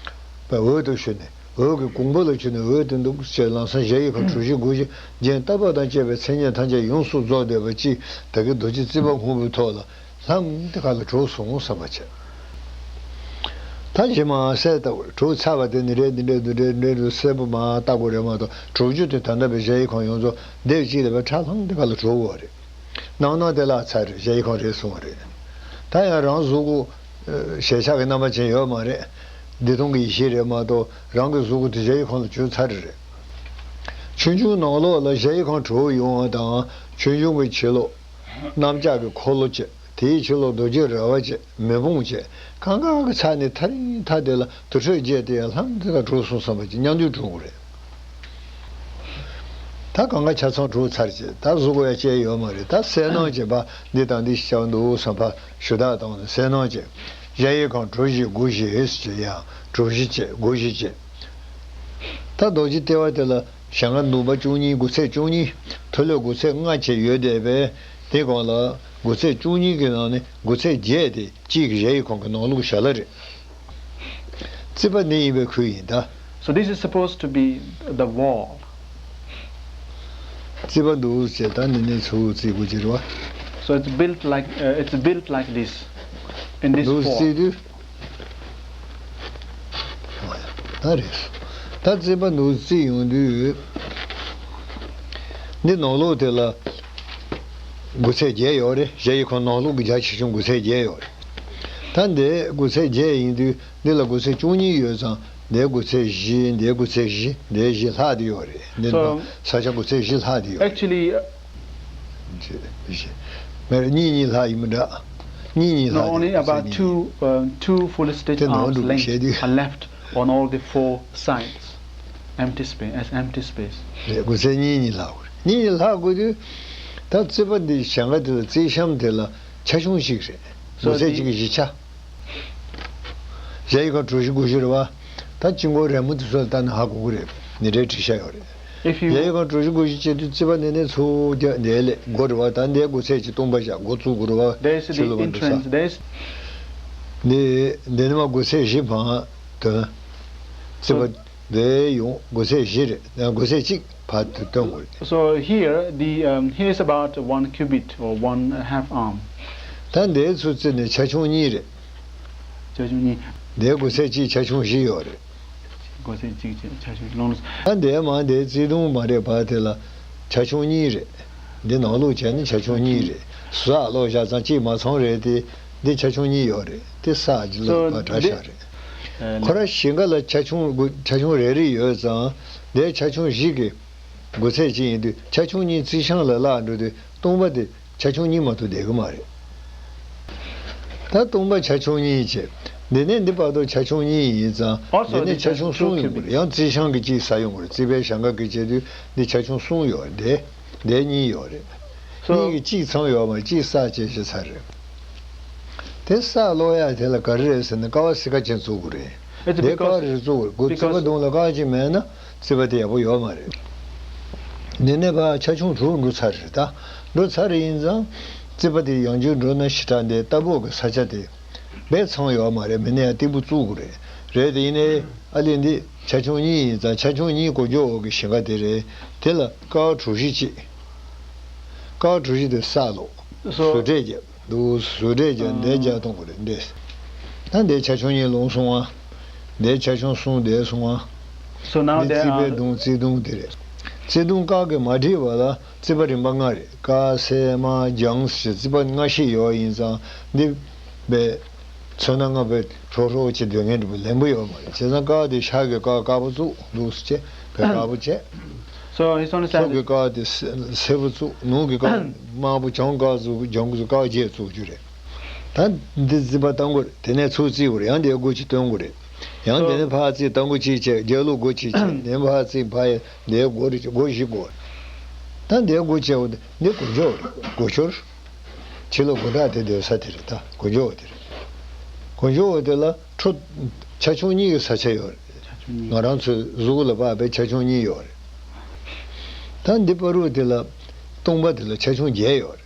པའི་འོད་དུ་ཞུ་ནས། འོད་ཀྱི་གོང་བུ་ལ་ཞུ་ནས། འོད་དེ་འདུག་ཅེས་ལམ་སང་གཞལ་ཡས་ཁང་གྲུ་བཞི་སྒོ་བཞི་རྒྱན་བཏབ་པ་དང་བཅས་པའི་མཚན་ཉིད་ཐམས་ཅད་ཡོངས་སུ་རྫོགས་བསྡད་པ་ཅིག་ད་གི་རྡོ་རྗེ་རྩིག་པ་སྔོན་པོའི་ཐོག་ལ་ལྷམ་དེ་ག་ལ་གྲུབ་སོང་བསམ་པ་བྱས། ད་ཇི་མ་གསལ་ལྟ་བུར་གྲུབ་ཚར་བ་དེ་ནི་རེད། འདི་འདྲས་འདི་འདྲས་འདི་འདྲས་གསལ་པོ་མ་ལྟ་དགོས་རེད་མ་གཏོགས། གྲུབ་རྒྱུ་དེ་ད་ལྟ་བའི་གཞལ་ཡས་ཁང་ཡོངས་རྫོགས་སྡེབ་གཅིག་ལ་བའི་ཁྲ་ལྷམ་དེ་ག་ལ་གྲུབ་པ་རེད། སྣང་སྣང་དེ་བརླག་ཚར་རེད། གཞལ་ཡས་ཁང་རེད་གསུངས་པ་རེད། ད་ཡང་རང་གཟུགས་སྐུ་ཞལ་ཆགས་ཀྱི་རྣམ་པ་ཅན་ཡོད་མ་རེད། བདེ་སྟོང་གི་ཡེ་ཤེས་རེད་མ་གཏོགས་རང་གི་གཟུགས་སྐུ་དེ་གཞལ་ཡས་ཁང་ལ་གྱུར་ཚར་རེད། ཆོས་འབྱུང་ནང་ལོགས་ལ་གཞལ་ཡས་ཁང་གྲུབ་ཡོང་བ་དང་། ཆོས་འབྱུང་གི་ཕྱི་ལོགས་གནམ་ལྕགས་ཀྱི་འཁོར་ལོ་བཅས། དེའི་ཕྱི་ལོགས་རྡོ་རྗེ་རལ་པ་བཅས། མེ་དཔུང་བཅས། གང་ག་གི་ཚ་ནི་ཐག་རིང་ཐག་དེ་ལ་དུར་ཁྲོད་བརྒྱད་དེ་ཡང་ལྷམ་དེ་ལ་གྲུབ་སོང་བསམ་པ་ཅིག་མཉམ་དུ་གྲུབ་དགོས་རེད། ད་གང་ག་ཆ་ཚང་གྲུབ་ཚར་རྗེས་ད་གཟུགས་སྐུ་ཡང་སྐྱེས་ཡོད་མ་རེད། ད་གསལ་སྣང་བྱེད་པ་འདི་དང་འདི་ཞིག་བྱ་བ་འདུག་བསམ་པ་ཞུ་དག་བཏང་ནས་གསལ་སྣང་བྱེད། གཞལ་ཡས་ཁང་གྲུ་བཞི་སྒོ་བཞི་ཟེར་ཡང་གྲུ་བཞི་བྱེད་སྒོ་བཞི་བྱེད། ད་རྡོ་རྗེ་ལྟེ་བ་དེ་ལ་ཞལ་སྔ་ནུབ་པ་བཅུ་གཉིས། དགུ་ཚད་བཅུ་གཉིས། ཐོད་རློན་དགུ་ཚད་ལྔ་བཅས་ཡོད་བསྡད་པས། དེ་གོང་ལ་དགུ་ཚད་བཅུ་གཉིས་ཀྱི་ནང་ནས་དགུ་ཚད་བརྒྱད་དེ་དཔྱིད་ཀྱི་གཞལ་ཡས་ཁང་གི་ནང་ལོགས་ཞལ་ལ་རེད། རྩིག་པ་འདི་ཡིན་པའི་ཁུལ་ཡིན་ད། So this is supposed to be the wall. རྩིག་པ་འདུག་ཅེས་ད་འདི་ནས་ཚུར་རྩིག་དགོས་ཀྱི་རེད་བ། So it's built like, uh, it's built like this, in this འདུག form. རྩིག་དུས། ད་རེད། ད་རྩིས་པ་འདུག་རྩིས་ཡོང་དུས། འདི་ནང་ལོགས་དེ་ལ་དགུ་ཚད་བརྒྱད་ཡོད་རེད། གཞལ་ཡས་ཁང་ནང་ལོགས་ཀྱི་རྒྱ་ཆེ་ཆུང་དགུ་ཚད་བརྒྱད་ཡོད་རེད། ད་འདི་དགུ་ཚད་བརྒྱད་ཡིན་དུས། འདི་ལ་དགུ་ཚད་བཅུ་གཉིས་ཡོད་ཙང་། འདི་དགུ་ཚད་བཞི། འདི་དགུ་ཚད་བཞི། འདི་བཞི་ལྷག་དེ་ཡོད་རེད། འདི་So, ནང་ས་ཆ་དགུ་ཚད་བཞི་ལྷག་དེ་ཡོད་རེད། Actually, བཞི། བཞི། མེད། གཉིས་གཉིས་ལྷག་ཡིན་མི་འདྲ། གཉིས་གཉིས་ལྷག No, དེ། only about དགུ་ཚད་གཉིས། Two, uh, two full stitch དེ་ནང་arms དུ་བཤད་དུས། Length are left on all the four sides. Empty space, as empty space. རེད། དགུ་ཚད་གཉིས་གཉིས་ལྷག་དགོས་རེད། གཉིས་གཉིས་ལྷག་དགོས་དུས། ད་རྩིས་པ་འདི་ཞེང་ཁ་དེ་ལ་རྩིས་གཤམ་དེ་ལ་ཆ་ཆུང་ཞིག་རེད། So དགུ་ཚད་གཅིག་the གི་བཞི་ཆ། གཞལ་ཡས་ཁང་གྲུ་བཞི་སྒོ་བཞི་རེད་བ། ད་དཀྱིལ་འཁོར་རེ་མོ་དེ་ཚོ་ལ་ལྟ་ན་ཧ་གོ་གི་རེད། ནི་རེ་བྲིས་ཤ་ཡོད་རེད། If you གཞལ་ཡས་ཁང་གྲུ་བཞི་སྒོ་བཞི་བྱེད་དུས་རྩིས་པ་ནི་ནས་ཚུར་རྒྱག་འདི་ལས་སྒོ་རེད་བ། ད་འདི་སྒོ་ཚད་ཀྱི་སྟོང་པ་བཞག་སྒོ་བཙུགས་དགོས་རེད་བ། There is the entrance, there is འདི་འདི་ནི་མ་སྒོ་ཚད་བཞི་བང་དོན། རྩིས་པ། འདི་ཡོང་སྒོ་ཚད་བཞི་རེད། སྒོ་ཚད་གཅིག་བར་དུ་སྟོན་དགོས་རེད། So here, the, um, here is about one cubit or one half arm. ད་འདི་ཚུར་རྩིས་ནས་ཆ་ཆུང་གཉིས་རེད། ཆ་ཆུང་གཉིས། འདི་སྒོ་ཚད་གཅིག་ཆ་ཆུང་བཞི་ཡོད་རེད། སྒོ་ཚད་གཅིག་བྱས་ཆ་ཆུང་ལོངས། ད་འདས་མ་འདས་བརྩེ་དུང་མ་རེད་པ། དེ་ལ་ཆ་ཆུང་གཉིས་རེད། འདི་ནང་ལོགས་བྱས་ནས་ཆ་ཆུང་གཉིས་རེད། ས་ལོགས་བཞག་ཙང་གཅིག་མ་ཚང་རེད་དེ། འདི་ཆ་ཆུང་གཉིས་ཡོད་རེད། དེ་ས་གཅིག་ལ་So, མ་འདྲ་འདི་ཤ་རེད། ཁོ་ར་ཞིང་ཁ་ལ་ཆ་ཆུང་དགུ་ཆ་ཆུང་རེ་རེ་ཡོད་ཙང་། འདས་ཆ་ཆུང་བཞི་གི་སྒོ་ཚད་གཅིག་ཡིན་དུས། ཆ་ཆུང་གཉིས་རྩིས་ཤིང་ལ་བརླག་འགྲོ་དུས། སྟོང་པ་དེ་ཆ་ཆུང་གཉིས་མ་གཏོགས་བསྡད་གི་མ་རེད། ད་སྟོང་པ་ཆ་ཆུང་གཉིས་བྱས། འདི་ནས་འདི་བར་དུ་ཆ་ཆུང་གཉིས་ཡིན་ཙང་། Also, འདི་ནས་ཆ་ཆུང་གསུམ་ཡོང་གི་རེད། ཡང་རྩིས་ཤིང་གི་གཅིག་ས་ཡོང་གི་རེད། རྩིས་པའི་ཞིང་ཁ་གི་བྱས་དུས་འདི་ཆ་ཆུང་གསུམ་ཡོད་རེད། འདི་འདི་གཉིས་ཡོད་རེད། So གཉིས་ཀྱི་གཅིག་ཚང་ཡོད་མ་གཅིག་ས་བྱས་ཤི་ཚར་རེད། དེ་ས་ལོག་ཡ་དེ་ལ་ག་རེ་རེད་ཟེར་ན། ཀ་བ་སི་ཀ་ཅན་བཙུགས་དགོས་རེད། It's དེ་ཀ་བ་because རེ་བཙུགས་དགོས། སྒོ་རྩིས་པ་because གདོང་ལ་ཀ་བ་ཅིག་མེད་ན་རྩིས་པ་དེ་ཡག་པོ་ཡོད་མ་རེད། འདི་ནས་ཕར་ཆ་ཆུང་དྲུག་འགྲོ་ཚར་རེད། ད་འགྲོ་ཚར་རེད། ཡིན་ཙང་རྩིས་པ་དེ་ཡང་བསྐྱར་འགྲོ་ན་ཞེ་དྲག་འདི་ལྟ་བུ་གི་ས་ཆ་དེ་བས་ཚང་ཡོད་མ་རེད། མི་ནས་ཡང་སྟེགས་བུ་བཙུགས་དགོས་རེད། རེད་དེ་ཡིན་ནའི་ཨ་ལེ་འདི་ཆ་ཆུང་གཉིས་ཡིན་ཙང་། ཆ་ཆུང་གཉིས་གོ་འཇོག་འོག་གི་ཞིང་ཁ་དེ་རེད། དེ་ལ་ཀ་བ་གྲུ་བཞི་གཅིག་ཀ་བ་གྲུ་བཞི་དེ་ས་ལོག So བཟོ་གྲྭས་བརྒྱབ་འདུག་བཟོ་གྲྭས་བརྒྱབ། འདས་བརྒྱབ་གཏོང་དགོས་རེད། འདས། ད་འདས་ཆ་ཆུང་གཉིས་ལོངས་སོང་ང་། འདས་ཆ་ཆུང་གསུམ་འདས་སོང་ང་། So now འདི there རྩིས་པའི are གདོང་རྩིས་གདོང་དེ་རེད། རྩིས་གདོང་ཀ་གི་མ་བྲིས་པ་ལ་རྩིས་པ་རིམ་པ་ལྔ་རེད། ཀ་སེ་མ་ལྗང་ཞེས་རྩིས་པ་ལྔ་བཞི་ཡོད། ཡིན་ཙང་འདི་བས་ཚོན་སྣ་ལྔ་བས་ཧྲོག་ཧྲོག་བྱེད་སྡོད་མཁན་འདྲ་པོ་ལེན་པོ་ཡོད་མ་རེད། བྱས་ཙང་ཀ་དེ་ཤར་གི་ཀ་དཀར་པོ་བཙུགས་འདུག་ཟེར་བྱས་བས་དཀར་པོ་བྱས། So his ཕྱོགས་ཀྱི་understanding ཀ་དེ་སེ་སེར་པོ་བཙུགས། ནུབ་ཀྱི་ཀ་དམར་པོ་བྱང་ཀ་བཙུགས། ལྗང་ཁུ་ཀ་བརྒྱད་བཙུགས་རྒྱུ་རེད། ད་འདི་རྩིས་པ་བཏང་དགོས་རེད། དེ་ནས་ཚུར་རྩིས་དགོས་རེད། ཡང་དེ་སྒོ་གཅིག་སྟོན་དགོས་རེད། ཡང་དེ་ནས་ཕར་རྩིས་བཏང་སྒོ་གཅིག་བྱས། རྒྱབ་ལོགས་སྒོ་གཅིག་བྱས། དེ་ནས་ཕར་རྩིས་ཕར་ཡ་འདིའི་སྒོ་རེ་སྒོ་བཞི་དགོས། ད་འདིའི་སྒོ་བྱས་འོ་འདི་སྒོ་འཇོག་རེད། སྒོ་ཤོར། ཕྱི་ལོགས་སྒོ་འགྲམ་དེ་སྡོད་ས་དེ་རེད། ད་སྒོ་འཇོག་དེ་རེད། སྒོ་འཇོག་དེ་ལ་ཁྲོ་ཆ་ཆུང་གཉིས་ཀྱི་ས་ཆ་ཡོད་རེད། ཆ་ཆུང་གཉིས། ང་རང་ཚོའི་གཟུགས་ལ་དཔག་པའི་ཆ་ཆུང་གཉིས་ཡོད་རེད། ད་འདི་བར་དུ་དེ་ལ་སྟོང་པ་དེ་ལ་ཆ་ཆུང་བརྒྱད་ཡོད་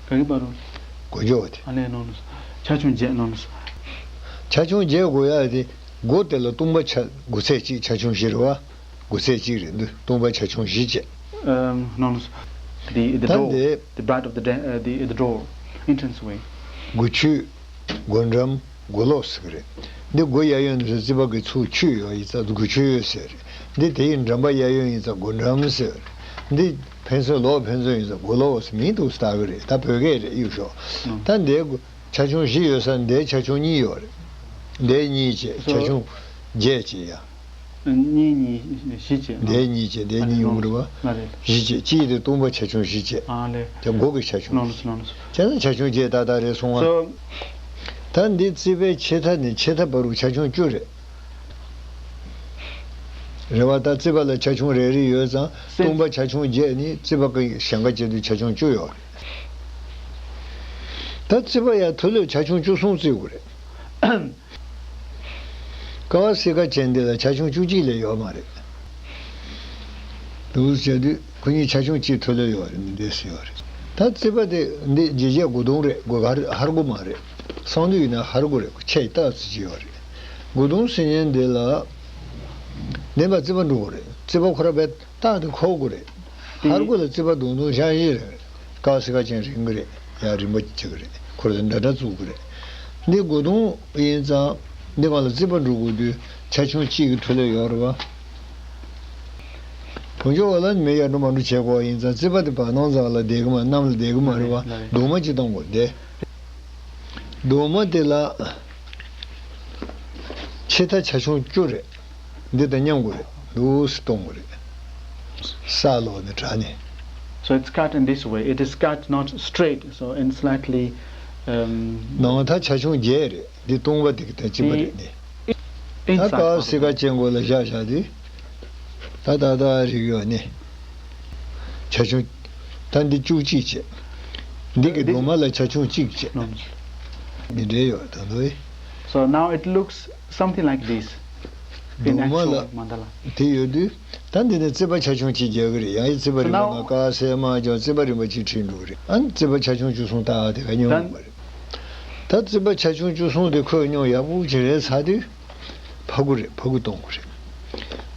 རེད། ག་གི་བར་དུ། སྒོ་འཇོག་དེ། ཨ་ལས་ནོ་ནོ། ཆ་ཆུང་བརྒྱད་ནོ་ནོ། ཆ་ཆུང་བརྒྱད་དགོས་ཡ་དེ། སྒོ་དེ་ལ་སྟོང་པ་ཆ་དགུ་ཚད་གཅིག་ཆ་ཆུང་བཞི་རེད་བ། དགུ་ཚད་གཅིག་རེད་འདུག་སྟོང་པ་ཆ་ཆུང་བཞི་བྱས། Um, no, no. The, the ད་door. འདི། The bright of the da- uh, the, the door. Entrance way. སྒོ་ཆོས། སྒོ་འགྲམ། སྒོ་ལོགས་ཟེར་གི་རེད། འདི་སྒོ་གཡས་གཡོན་དུ་རྩིས་པ་གི་ཚུར་ཆོས་ཡོད་ཡིན་ཙང་སྒོ་ཆོས་ཟེར། འདི་དེ་ཡི་འགྲམ་པ་གཡས་གཡོན་ཡིན་ཙང་སྒོ་འགྲམ་ཟེར། འདི་ཕན་ཚུན་ལོགས་ཕན་ཚུན་ཡིན་ཙང་སྒོ་ལོགས་ཟེར་མིང་འདུག་སེ་བཏགས་གི་རེད། ད་བོད་སྐད་རེད་གཡུག་ཞོག་ད་འདི་སྒོ་ཆ་ཆུང་བཞི་ཡོད་ས་འདི་ཆ་ཆུང་གཉིས་ཡོད་རེད། འདི་གཉིས་བྱས་ཆ་ཆུང་བརྒྱད་བྱས་ཡ། གཉིས་གཉིས་བཞི་བྱས། འདི་གཉིས་བྱས་འདི་གཉིས་ཡོང་གི་རེད་བ། ང་རེད། བཞི་བྱས་གཅིག་དེ་སྟོང་པ་ཆ་ཆུང་བཞི་བྱས། ཨ་ལས། དེ་སྒོ་གི་ཆ་ཆུང་ནོ་ནོ་ནོ་ནོ། བྱས་ན་ཆ་ཆུང་བརྒྱད་ཏག་ཏག་རེད་སོང་ང་། So ད་འདི་རྩིས་པའི་ཕྱེད་མཐའ་ནས་ཕྱེད་མཐའ་བར་དུ་ཆ་ཆུང་བཅུ་རེད། རེད་བ། ད་རྩིས་པ་ལ་ཆ་ཆུང་རེ་རེ་ཡོད་ཙང་སེ- སྟོང་པ་ཆ་ཆུང་བརྒྱད་ནི་རྩིས་པ་གི་ཞེང་ཁ་བྱེད་དུས་ཆ་ཆུང་བཅུ་ཡོད་རེད། ད་རྩིས་པ་ཡ་མཐོ་ལོས་ཆ་ཆུང་བཅུ་གསུམ་རྩིས་དགོས་རེད། ཀ་བ་སི་ཀ་ཅན་འདི་ལ་ཆ་ཆུང་བཅུ་གཅིག་ལས་ཡོད་མ་རེད། འདུག་བྱས་དུས་ཁོ་གཉིས་ཆ་ཆུང་གཅིག་མཐོ་ལོས་ཡོད་རེད། འདི་སུ་ཡོད་རེད། ད་རྩིས་པ་དེ་འདི་རྗེས་བྱས་སྒོ་གདོང་རེད། སྒོ་ཧར་ཧར་སྒོ་མ་རེད། གསང་འདུས་ཡིན་ན་ཧར་སྒོ་རེད། ཁོ་ཆེ་ཏག་ཙི་ཅིག་ཡོད་རེད། སྒོ་གདོང་ཟེར་མཁན་འདི་ལ་འདི་མ་རྩིས་པ་འགྲོ་དགོས་རེད། རྩིས་པ་ཁོ་ར་བས་རྟགས་དེ་འཁོར་དགོས་རེད། ཧར་སྒོ་ལ་རྩིས་པ་བརྡུང་བརྡུང་བཞག་ཡས་རེད། ཀ་བ་སི་ཀ་ཅན་རིང་གི་རེད། ཡང་རིམ་པ་བྱེད་ཀྱི་རེད། ཁོ་ར་དེ་འདྲ་འདྲ་བཙུགས་ཀྱི་རེད། འདི་སྒོ་གདོང་ཡིན་ཙང་འདི་སྒང་ལ་རྩིས་པ་འགྲོ་དགོས་དུས་ཆ་ཆུང་གཅིག་གི་མཐོ་ལོས་ཡོད་རེད་བ། གང་ཅོག་བ་ལ་མི་ཡར་འགྲོ་མར་འགྲོ་བྱེད་དགོས་པ་ཡིན་ཙང་རྩིས་པ་དེ་བར་སྣང་ཙམ་ལ་བསྡད་གི་མ། གནམ་ལ་བསྡད་གི་མ་རེད་བ། ལགས་རེད། གདུང་མ་གཅིག་གཏོང་དགོས་ཏེ། གདུང་མ་དེ་ལ་ཕྱེད་མཐའ་ཆ་ཆུང་བཅུ་རེད། འདི་དང་མཉམ་དགོས་རེད། འདུག་སེ་གཏོང་དགོས་རེད། ས་ལོག་ནས་དྲ་ནས། So it's cut in this way. It is cut not straight, so in slightly, um, ནང་མཐའ་ཆ་ཆུང་བརྒྱད་རེད། འདི་སྟོང་པ་དེ་གི་དང་གཅིག་པ་རེད་ནི། ད་ཀ་སི་ཀ་ཅན་གོ་ལ་བཞག་བཞག་དུས། ད་ད་ད་རིག་ཡོད་ནི། ཆ་ཆུང་། ད་འདི་བཅུ་གཅིག་བྱས། འདི་གི་གདུང་མ་ལ་ཆ་ཆུང་གཅིག་བྱས། འདི་འདྲའི་ཡོད་ད་དོ། So now it looks something like this. In actual mandala. དེ་ཡོད་དུས། ད་འདི་ནས་རྩིས་པ་ཆ་ཆུང་གཅིག་རྒྱག་གི་རེད། ཡང་ཡི་རྩིས་པ་རིམ་པ་ལྔ། ཀ་སེ་མ་ཀྱང་རྩིས་པ་རིམ་པ་གཅིག་ཁྲིད་འགྲོ་གི་རེད། ཨ་ནི་རྩིས་པ་ཆ་ཆུང་བཅུ་གསུམ་ལྟ་བ་དེ་ག་མཉམ་ཡོང་བ་རེད། ད་རྩིས་པ་ཆ་ཆུང་བཅུ་གསུམ་དེ་ཁོས་མཉམ་ཡག་པོ་ཅིག་རེད་ཚར་དུས། ཕ་གུ་རེད། ཕ་གུ་གཏོང་དགོས་རེད།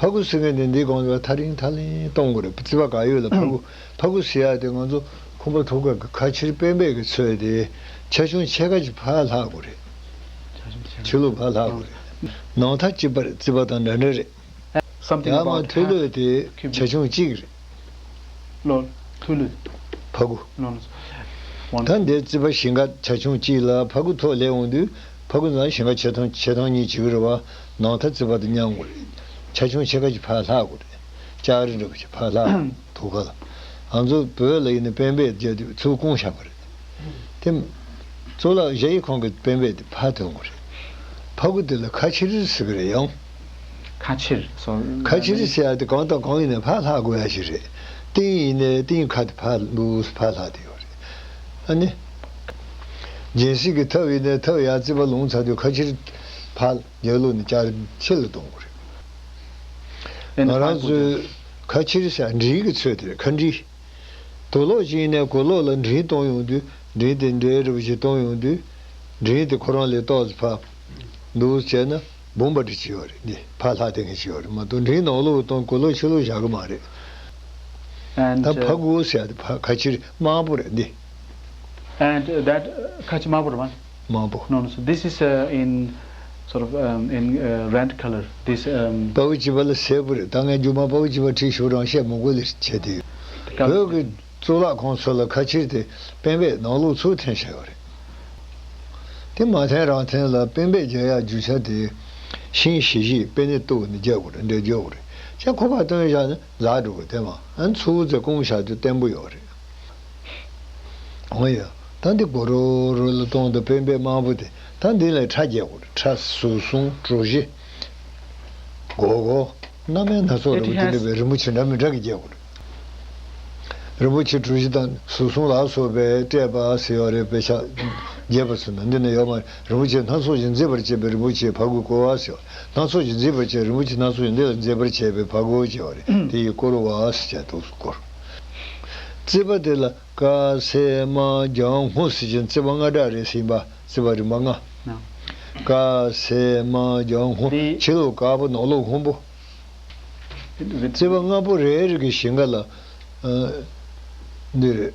ཕ་གུ་ཟེར་མཁན་དེ་འདི་གོང་དུ་ཐག་རིང་ཐག་རིང་གཏོང་དགོས་རེད། རྩིས་པ་ག་ཡོད་ལ་ཕ་གུ། ཕ་གུ་ཟེར་ཡ་དེ་ང་ཚོ་ཁང་པ་ཐོག་ཁ་གི་ཁ་ཕྱིར་པེན་པེ་གི་ཚོས་དེ་ཆ་ཆུང་ཕྱེད་ཀ་ཅིག་ཕར་ལྷག་དགོས་རེད། ཕྱི་ལོགས་ཕར་ལྷག་དགོས་རེད། ནང་མཐའ་གཅིག་པ་རེད། རྩིས་པ་དང་འདྲ་འདྲ་རེད། Something ཡང་མ་about མཐོ་ལོས་དེ་ཆ་ཆུང་གཅིག་རེད། ལོ། མཐོ་ལོས། ཕ་གུ། No, no, one. ད་འདིར་རྩིས་པ་ཞེང་ཁ་ཆ་ཆུང་གཅིག་ལ་ཕ་གུ་ཐོག་ལས་འོང་དུས་ཕ་གུ་ནང་ཞེང་ཁ་ཆེ་ཐང་ཆེ་ཐང་གཉིས་བྱེད་ཀྱི་རེད་བ། ནང་མཐའ་རྩིས་པ་དང་མཉམ་དགོས་རེད། ཆ་ཆུང་ཕྱེད་ཀ་ཅིག་ཕར་ལྷག་དགོས་རེད། ལྕགས་རི་འདྲ་པོ་ཅིག་ཕར་ལྷག་ཐོག་ཁ་ལ། ང་ཚོ་བོད་ལ་ཡིན་ན་པེན་པེ་རྒྱབ་དུས་ཚུར་བསྐུངས་བཞག་པ་རེད། དེ། གཙུག་ལག་ཞ་ཡི་ཁོང་གི་པེན་པེ་དེ་ཕར་ཐོན་དགོས་རེད། ཕ་གུ་དེ་ལ་ཁ་ཕྱིར་ཟེར་གི་རེད་ཡང་། ཁ་ཕྱིར་སོ། ཁ་ཕྱིར་ཟེར་ཡ་དེ་གང་དང་གང་ཡིན་ནའི་ཕར་ལྷག་དགོས་ཡ་ཞིག་རེད། ཏིང་ཡིན་ནའི་ཏིང་ཁ་དེ་ཕར་འདུག་ཕར་ལྷག་དེ་ཡོད་རེད། ཨ་ནི། སྦྱིན་སྲེག་གི་ཐབ་ཡིན་ནའི་ཐབ་ཡར་རྩིས་པ་ལོངས་ཚར་དུས་ཁ་ཕྱིར་ཕར་རྒྱབ་ལོགས་ནས་ལྕགས་རི་ཕྱི་ལ་གཏོང་དགོས་རེད། ང་རང་ཚོའི་ཁ་ཕྱིར་ཟེར་མགྲིན་གྱི་ཚོད་དེ་རེད། ཁ་མགྲིན། དུག་ལོག་ཅིག་ཡིན་ནའི་གོས་ལོག་ལ་མགྲིན་གཏོང་ཡོང་དུས་མགྲིན་དེ་འདྲའི་རིལ་བུ་ཞིག་གཏོང་ཡོང་དུས། མགྲིན་དེ་ཁོ་རང་ལས་ཏོག་ཙམ་ཕར། འདུག་བྱས་ན་བུམ་པ་འདྲ་ཅིག་ཡོད་རེད། འདི་ཕར་ལྷག་བསྡད་མཁན་ཅིག་ཡོད་རེད་མ་གཏོགས་མགྲིན་ནང་ལོགས་གཏོང་གོས་ལོག་ཕྱི་ལོགས་བཞག་གི་མ་རེད། And, ད་uh, ཕ་གུ་ཟེར་ཡ་དེ་ཕ་ཁ་ཕྱིར་དམར་པོ་རེད་འདི། And, uh, that, uh, ཁ་ཕྱིར་དམར་པོ་རེད་བ། དམར་པོ། No, no, so this is, uh, in sort of, um, in, uh, red color. This, um, དཔའ་བོ་བྱེད་པ་ལ་སེར་པོ་རེད། ད་ངས་རྒྱུ་མ་དཔའ་བོ་བྱེད་པ་ཁྲིད་ཞུ་རང་བཤད་མི་དགོས་ལེ་བྱས་ཏེ། The color. བོད་ཀྱི་གཙུག་ལག་ཁང་ཚོ་ལ་ཁ་ཕྱིར་དེ་པེན་པེ་ནང་ལོགས་ཚུར་འཐེན་བཞག་ཡོད་རེད། དེ་མ་འཐེན་རང་འཐེན་ལ་པེན་པེ་རྒྱག་ཡ་རྒྱུ་ཆ་དེ། ཤིང་བཞི་བཞི་པེ་ནེ་གཏུབ་ནས་རྒྱག་དགོས་རེད། འདྲེ་རྒྱག་དགོས་རེད། ཅེས་ཁོ་པ་སྟོན་བཞག་ན་ལག་འགྲོ་གི་དེ་མ་ཨ་ཚུར་ཚེ་སྐུང་བཞག་དུས་བརྟན་པོ་ཡོད་རེད། འོ་ཡ། ད་འདི་གོ་རོ་རོ་ལ་གཏོང་དུ་པེན་པེ་དམར་པོ་དེ་ད་འདི་ལ་ཁྲ་རྒྱག་དགོས་རེད། ཁྲ་ཟུར་གསུམ་གྲུ་བཞི། སྒོར་སྒོར། སྣ་མིན་སྣ་ཚོགས་འདྲ་པོ་དེ་འདྲ་བའི་རིན་པོ་ཆེ་འདྲ་མི་འདྲ་གི་རྒྱག་དགོས་རེད། རིན་པོ་ཆེ་གྲུ་བཞི་དང་ཟུར་གསུམ་ལ་སོགས་པའི་བཀྲས་པ་ཟེར་བ་རེད། དཔེ་ཆ་རྒྱས་པ་ཚོ་ནང་འདི་ན་ཡོད་མ་རེད། རིན་པོ་ཆེ་སྣ་ཚོགས་ཀྱིས་མཛེས་པར་བྱས་པའི་རིན་པོ་ཆེའི་ཕ་གུས་བསྐོར་བ་ཟེར་བ། སྣ་ཚོགས་ཀྱིས་མཛེས་པར་བྱས། རིན་པོ་ཆེ་སྣ་ཚོགས་ཀྱིས་འདི་ལ་མཛེས་པར་བྱས་པའི་ཕ་གུ་ཟེར་བ་རེད། དེ་ཡིས་བསྐོར་བ་ཟེར་བྱས་འདུག་སེ་བསྐོར། རྩིས་པ་དེ་ལ་ཀ་སེ་མ་ལྗང་སྔོ་ཟེར་གྱིན་རྩིས་པ་ལྔ་སྦྲགས་རེ་ཟིན་པ། རྩིས་པ་རིམ་པ་ལྔ། ཀ་སེ་མ་ལྗང་སྔོ། དེ་ཕྱི་ལོགས་དཀར་པོ་ནང་ལོགས་སྔོན་པོ། རྩིས་པ་ལྔ་པོ་རེ་རེ་གི་ཞེང་ཁ་ལ། ཨ། འདི་རེད།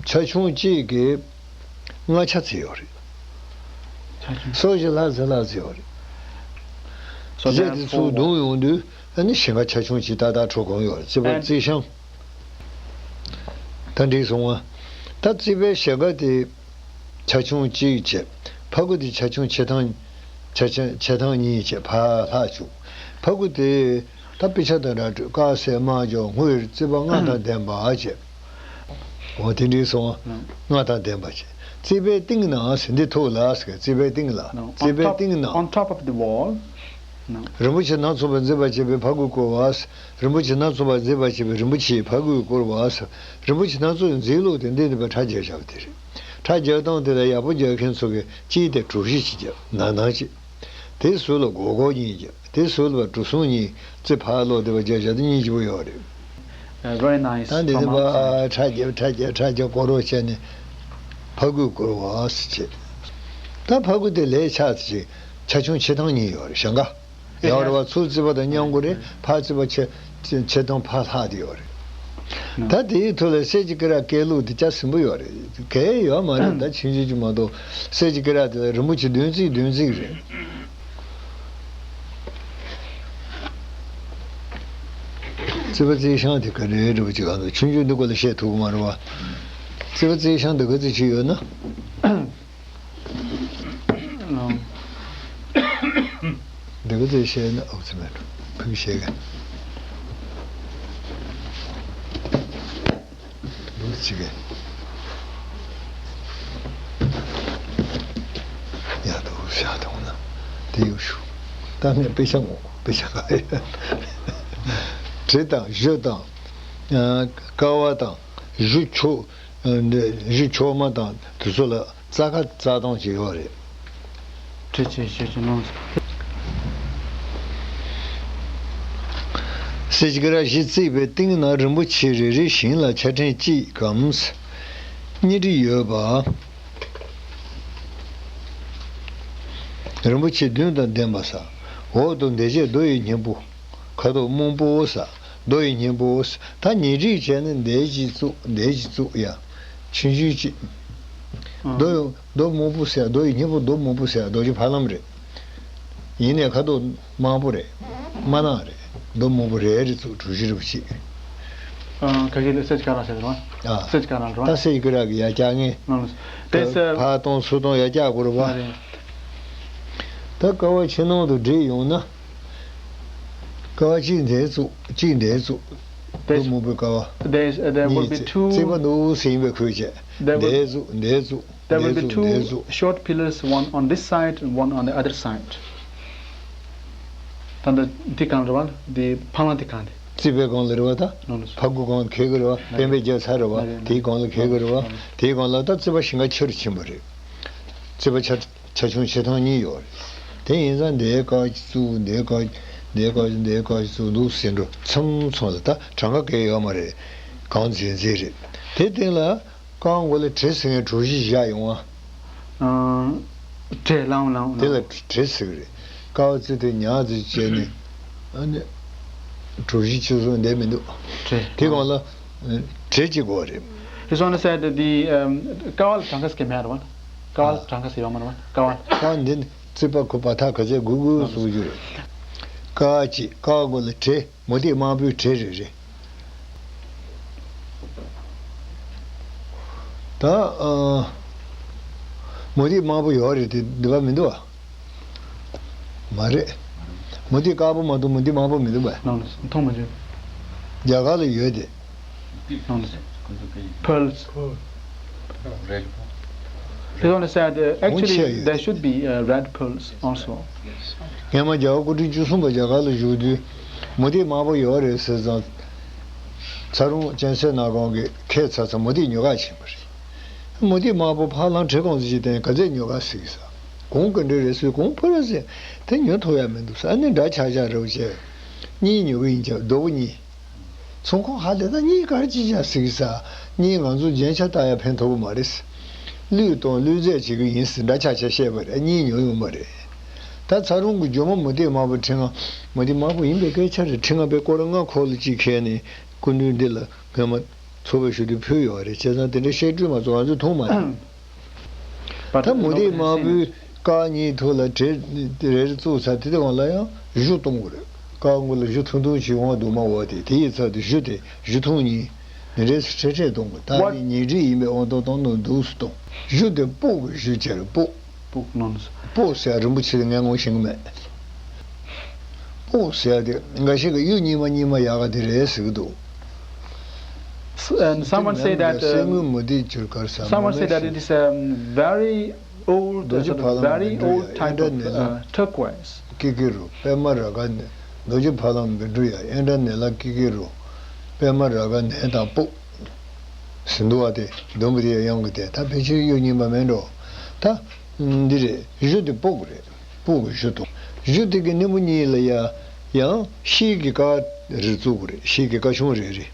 ཆ་ཆུང་གཅིག་གིས་ལྔ་ཆ་ཙམ་ཡོད་རེད། ཆ་ཆུང་། སོ་བཞི་ལྷག་ཙམ་ལྷག་ཙམ་ཡོད་རེད། So རྗེས་དེ་therefore ཚུར་བརྡུངས་ཡོང་དུས་ཨ་ནི་ཞེང་ཁ་ཆ་ཆུང་གཅིག་ཏག་ཏག་འཕྲོ་གང་ཡོད་རེད། རྩིས་པ་རྩིས་ཤིང་། ད་འགྲིག་སོང་ང་། ད་རྩིས་པའི་ཞེང་ཁ་དེ། ཆ་ཆུང་གཅིག་བྱས། ཕ་གུ་དེ་ཆ་ཆུང་ཆེ་ཐང་། ཆ་ཆ་ཆེ་ཐང་གཉིས་བྱས་ཕར་ལྷག་བཅུག་ཕ་གུ་དེ། ད་དཔེ་ཆ་དང་འདྲ་སྤྲོད། དཀར་སེར་དམར་ལྗང་སྔོའི་རྩིས་པ་ལྔ་དང་ལྡན་པ་བྱས། འོ་དེ་འགྲིག་སོང་ང་། ལྔ་དང་ལྡན་པ་བྱས། རྩིས་པའི་སྟེང་ན་ཟེར་འདི་ཐུག་ལ་ཟེར། རྩིས་པའི་སྟེང་ལ། རྩིས་པའི་སྟེང་ན། On top, on top of the wall. རིན་པོ་ཆེ་སྣ་ཚོགས་པས་མཛེས་པར་བྱས་པའི་ཕ་གུས་བསྐོར་བ། རིན་པོ་ཆེ་སྣ་ཚོགས་པས་མཛེས་པར་བྱས་པའི་རིན་པོ་ཆེའི་ཕ་གུས་བསྐོར་བ། རིན་པོ་ཆེ་སྣ་ཚོགས་ཀྱི་མཛེས་ལུགས་དེ་འདི་ནི་པའི་ཁྲ་རྒྱག་བཞག་པ་དེ་རེད། ཁྲ་རྒྱག་སྟངས་དེ་ལ་ཡག་པོ་རྒྱག་མཁན་ཚོ་གིས་གཅིག་དེ་གྲུ་བཞི་གཅིག་རྒྱབ་ནང་ནང་གཅིག་དེའི་ཟུར་ལ་སྒོར་སྒོར་གཉིས་རྒྱབ། དེའི་ཟུར་ལ་གྲུ་གསུམ་གཉིས་རྩིས་ཕར་ལོག་བསྡད་པ་རྒྱག་བཞག་དེ་གཉིས་གཅིག་པོ་ཡོད་རེད། Uh, very nice. ད་འདི་ནི་from པ outside. ཁྲ་རྒྱབ་ཁྲ་རྒྱབ་ཁྲ་རྒྱབ་སྐོར་རོགས་བྱས་ནས་ཕ་གུས་བསྐོར་བ་ཟེར་བྱས། ད་ཕ་གུ་དེ་ལས་ཆགས་ཚེ་ཆ་ཆུང་ཆེ་ཐང་གཉིས་ཡོད་རེད། ཞེང་ཁ་ཡོད་རེད་བ། ཚུར་རྩིས་པ་དང་མཉམ་དགོས་རེད། ཕར་རྩིས་པ་ཆེ་ཆེ་ཐང་ཕར་ལྷག་དེ་ཡོད་རེད། ད་དེའི་ཐོག་ལ་གསེར་གྱི་སྐེ་རགས་བཀལ་ལུགས་དེ་ཅག་ཟིན་པོ་ཡོད་རེད། གལ་ཡོད་མ་རེད། ད་ཕྱིན་ཆད་ཅིག་མ་གཏོགས་གསེར་གྱི་སྐེ་རགས་དེ་ལ་རིན་པོ་ཆེ་བདུན་རྩིས་བདུན་རྩིས་རེད། རྩིག་པ་རྩིག་ཤིང་དེ་ག་འདྲའི་འདྲ་པོ་ཅིག་གང་འདུག་ཆུང་ཆུང་འདི་སྐོར་ལ་བཤད་ཐུབ་ཀྱི་མ་རེད་བ། རྩིག་པ་རྩིག་ཤིང་དེ་ག་ཚོད་ཅིག་ཡོད་ན། འདི་ག་ཚོད་བཤད་ན་ཨོ་ཙི་མེད་འགྲོ། ཕུགས་བཤད་གི། འདུག་ཅིག་གི། ཡ་འདུག་བཤད་ཐུབ་ན་དེ་ཡོད་ཤུ། ད་ངས་དཔེ་ཆ་ངོ་དཔེ་ཆ་ག་ཡ། གྲི་དང་གཞུ་དང་། ཀ་བ་དང་གཞུ་ཆོ། གཞུ་ཆོག་མ་དང་དེ་ཚོ་ལ་རྩྭ་ཁ་རྩྭ་ཐང་ཅིག་ཡོད་རེད། ཁྲི་ཆེ་ཆེ་ཆེ་ནང་། སེ་ཅིག་ར་བཞི་བརྩིགས་པའི་སྟེང་ན་རིན་པོ་ཆེ་རེ་རེ་བཞིན་ལ་ཆ་ཕྲན་གཅིག་གམ་གཉིས་བྲིས་ཡོད་པ། རིན་པོ་ཆེ་བདུན་དང་ལྡན་པ་ས། འོག་ཏུ་འདེགས་བྱེད་རྡོ་ཡི་སྙིང་པོ། ཁ་དོག་སྨུག་པོ་ས། རྡོ་ཡི་སྙིང་པོ་ས། ད་ཉེ་རིགས་བྱས་ན་འདེགས་ཀྱིས་བཙུགས་འདེགས་ཀྱིས་བཙུགས་ཡ། ཆུང་ཆུང་ཅིག་རྡོ་ཡི་རྡོ་སྨུག་པོ་ཟེར་རྡོ་ཡི་སྙིང་པོ་རྡོ་སྨུག་པོ་ཟེར་རྡོ་རྗེ་ཕ་ལམ་རེད། ཡིན་ནའི་ཁ་དོག་དམར་པོ་རེད། དམར་ནག་རེད། རྡོ་སྨུག་པོ་རེ་རེ་བཙུགས་གྲུ་བཞི་རེ་བ་ཅིག་ཨ། ག་གི་སེ་ཅིག་ར་ཟེར་རོ། ཨ། སེ་ཅིག་ར་རོ། ད་སེ་ཅིག་ར་གི་ཡ་རྒྱག་ངེས། ཨ། དེ་ད་ཕ་སྟོང་ཚུར་སྟོང་ཡ་རྒྱག་དགོས་རེད་བ། ཨ་རེད། ད་ཀ་བ་ཕྱི་ནང་དུ་བསྒྲིལ་ཡོང་ན། ཀ་བ་གཅིག་འདིར་བཙུགས་གཅིག་འདིར་བཙུགས། རྡོ་སྨུག་པོའི་ཀ་བ། There's, uh, there will གཉིས་be two, རྩིག་པ་འདུག་ཟིན་པའི་ཁུལ་བྱས། There will འདིར་བཙུགས་འདིར་བཙུགས། There will འདིར་be བཙུགས་འདིར་two བཙུགས། Short pillars, one on this side and one on the other side. ད་ལྟ་འདི་གང་རེད་བ། འདི་ཕ་ལང་འདི་གང་འདི། རྩིག་པའི་སྒང་ལ་རེད་བ་ད། ནོ་ནོ། ཕ་གུ་སྒང་ལ་འཁེལ་གི་རེད་བ། ནོ་ནོ། སྤེན་པའི་རྒྱབ་ཚར་རེད་བ། ནོ་ནོ། དེའི་སྒང་ལ་འཁེལ་གི་རེད་བ། ནོ་ནོ། དེའི་སྒང་ལ་ད་རྩིག་པ་ཞིང་ཁ་ཆེ་རུ་ཕྱིན་པ་རེད། རྩིག་པ་ཆ་ཆ་ཆུང་ཆེ་ཐང་གཉིས་ཡོད་རེད། དེ་ཡིན་ཙང་འདིའི་ཀ་བཙུགས་འདིའི་ཀ་འདིའི་ཀ་འདིའི་ཀ་བཙུགས་འདུག་ཟེར་འགྲོ་མཚམས་མཚམས་ལ་ད་གྲངས་ཀ་གས་ཡོད་མ་རེད། གང་འཛིན་འཛིན་རེད། དེ་སྟེང་ལ། རྐང་མགོ་ལ་བྲེ་ཟེར་མཁན་གྲུ་བཞི་བཞག་ཡོང་བ། ཨང་། བྲེ་ལང་ལང་དེ་ལ་ལང་། བྲེ་ཟེར་གི་རེད། ཀ་བ་ཙི་དེ་ཉག་ཙི་བྱས་ནས། ཨ་ནི། གྲུ་བཞི་བཅུ་གསུམ་བསྡད་མི་འདུག་བྲེ། དེ་གོང་ལ། བྲེ་གཅིག་དགོས་རེད། This one said the, um, ཀ་བ་ལ་གྲངས་ཀ་ཟེར་གི་མེད་རེད་བ། ཀ་བ་ལ་གྲངས་ཀ་ཟེར་ཡོད་མ་རེད་བ། ཀ་བ་ལ། ཀ་བ་འདི་ནི་རྩིག་པ་ཁུ་བ་ཐག་ག་ཚད་དགོས་དགོས་བཟོ་རྒྱུ་རེད། ཀ་བ་གཅིག་ཀ་བ་མགོ་ལ་བྲེ། མུ་ཏིག་དམར་པོའི་བྲེ་རེ་རེ། ད། ཨ། མུ་ཏིག་དམར་པོ་ཡོད་རེད་དེ་འདི་པ་མི་འདུག་བ། མ་རེད། མུ་ཏིག་དཀར་པོ་མ་གཏོགས་མུ་ཏིག་དམར་པོ་མི་འདུག་བས། ནང་ལ་མཐོང་མ་བྱུང་། རྒྱ་གར་ལ་ཡོད་དེ། ནང་ལ། Pearls. He only said, uh, actually, there should be, uh, red pearls also. སྔོན་མ་རྒྱལ་བ་སྐུ་ཕྲེང་བཅུ་གསུམ་པ་རྒྱ་གར་ལ་བཞུགས་དུས། མུ་ཏིག་དམར་པོ་ཡོད་རེད་ཟེར་ཙང་། ཚ་རུང་གཅན་གཟན་སྣ་ཁུང་གིས་ཁས་ཚར་ཚར་མུ་ཏིག་ཉོ་ག་ཕྱིན་པ་རེད། མུ་ཏིག་དམར་པོ་ཕ་ལང་བྲེ་གོང་ཚོ་ཅིག་བསྟན་ག་ཚད་ཉོ་ག་ཟེར་གི་ས། གོང་ག་འདྲ་རེད་ཟེར་གོང་ཕུ་ར་ཟེར། དེ་ཉོ་ཐུབ་ཡ་མི་འདུག་ས། ཨ་ནི་འདྲ་ཆགས་ཆགས་རེ་བ་བྱས། གཉིས་ཉོ་གི་ཡིན་ཀྱང་རྡོ་བོ་གཉིས། ཚོང་ཁང་ཧ་ལས་ད་གཉིས་གར་ཅི་བྱ་ཟིག་ས། གཉིས་ང་ཚོ་རྒྱན་ཆ་བཏགས་ཡ་ཕན་ཐོགས་གི་མ་རེད། གླུད་གཏོང་གླུད་རྫས་བྱེད་གི་ཡིན་ཟེར་འདྲ་ཆགས་ཆགས་བཤད་པ་རེད། གཉིས་ཉོ་ཡོང་པ་རེད། ད་ཚ་རུང་གི་ཇོ་མོ་མུ་ཏིག་དམར་པོ་ཁྲི་ལྔ། མུ་ཏིག་དམར་པོ་ཡིན་པའི་སྐད་ཆ་རེད། ཁྲི་ལྔ་པའི་སྐོར་ལྔ་ཁོག་ལ་གཅིག་ཁྱེར་ནས་སྐུ་མདུན་འདི་ལ་སྔོན་མ་ཚོགས་པའི་ཞུ་དུས་ཕུལ་ཡོད་རེད། བྱས་ཙང་དེ་འདྲའི་བཤད་སྤྲོས་མ་ཚོགས་ང་ཚོས་མཐོང་མ་ཐུབ། But ད་མུ་ཏིག་དམར་པོའི་ཀ་གཉིས་ཐོག་ལ་བྲེ་རེ་རེ་བཙུགས་ཚར་དེ་དེ་འོང་ལ་ཡང་གཞུ་གཏོང་དགོས་རེད། ཀ་མགོ་ལ་གཞུ་ཐུང་ཐུང་ཞིག་འོང་བ་འདུག་མ་འོ་དེ་དེ་ཡི་ཚབ་ཏུ་གཞུ་དེ་གཞུ་ཐུང་གཉིས་ནི་རེ་སི་ཁྲེ་ཁྲེ་གཏོང་དགོས། ད་ནི་ཉེ་འབྲེལ་ཡིན་པའི་དབང་ཐོག་གཏོང་ནོ་འདུག་སུ་གཏོང་། གཞུ་དེ་སྤོག་གི་གཞུ་བྱས་རེད་སྤོག་སྤོག་ནང་། སྤོག་ཟེར་རིན་པོ་ཆེ་ལ་ངས་ངོ་ཤེས་ཀྱི་མེད། སྤོག་ཟེར་དེ་འགའ་ཞིག་གིས་གཡུ་རྙིང་མ་རྙིང་མ་ཡག་ག་དེ་རེད་ཟེར་གི་འདུག And someone say that, um, someone say that it is a very old, uh, sort of very old type of, uh, turquoise. ཀི་ཀི་རུ་པད་མ་ར་ག་ནས་རྡོ་རྗེ་ཕ་ལམ་མི་འགྲོ་ཡ་ཨེ་འདྲ་ནས་ལ་ཀི་ཀི་རུ་པད་མ་ར་ག་ནས་དང་སྤོག་ཟིན་འདུག་བ་དེ་འདོན་པ་དེ་ཡང་གི་དེ་ད་ཕལ་ཆེར་གཡུ་རྙིང་མ་མེད་འགྲོ། ད་འདི་རེད། གཞུ་དེ་སྤོག་རེད། སྤོག་གི་གཞུ་དང་། གཞུ་དེ་གི་སྣེ་མོ་གཉིས་ལ་ཡ། ཡང་ཤེལ་གྱི་ཀ་རེ་བཙུགས་དགོས་རེད། ཤེལ་གྱི་ཀ་ཆུང་རེ་རེ།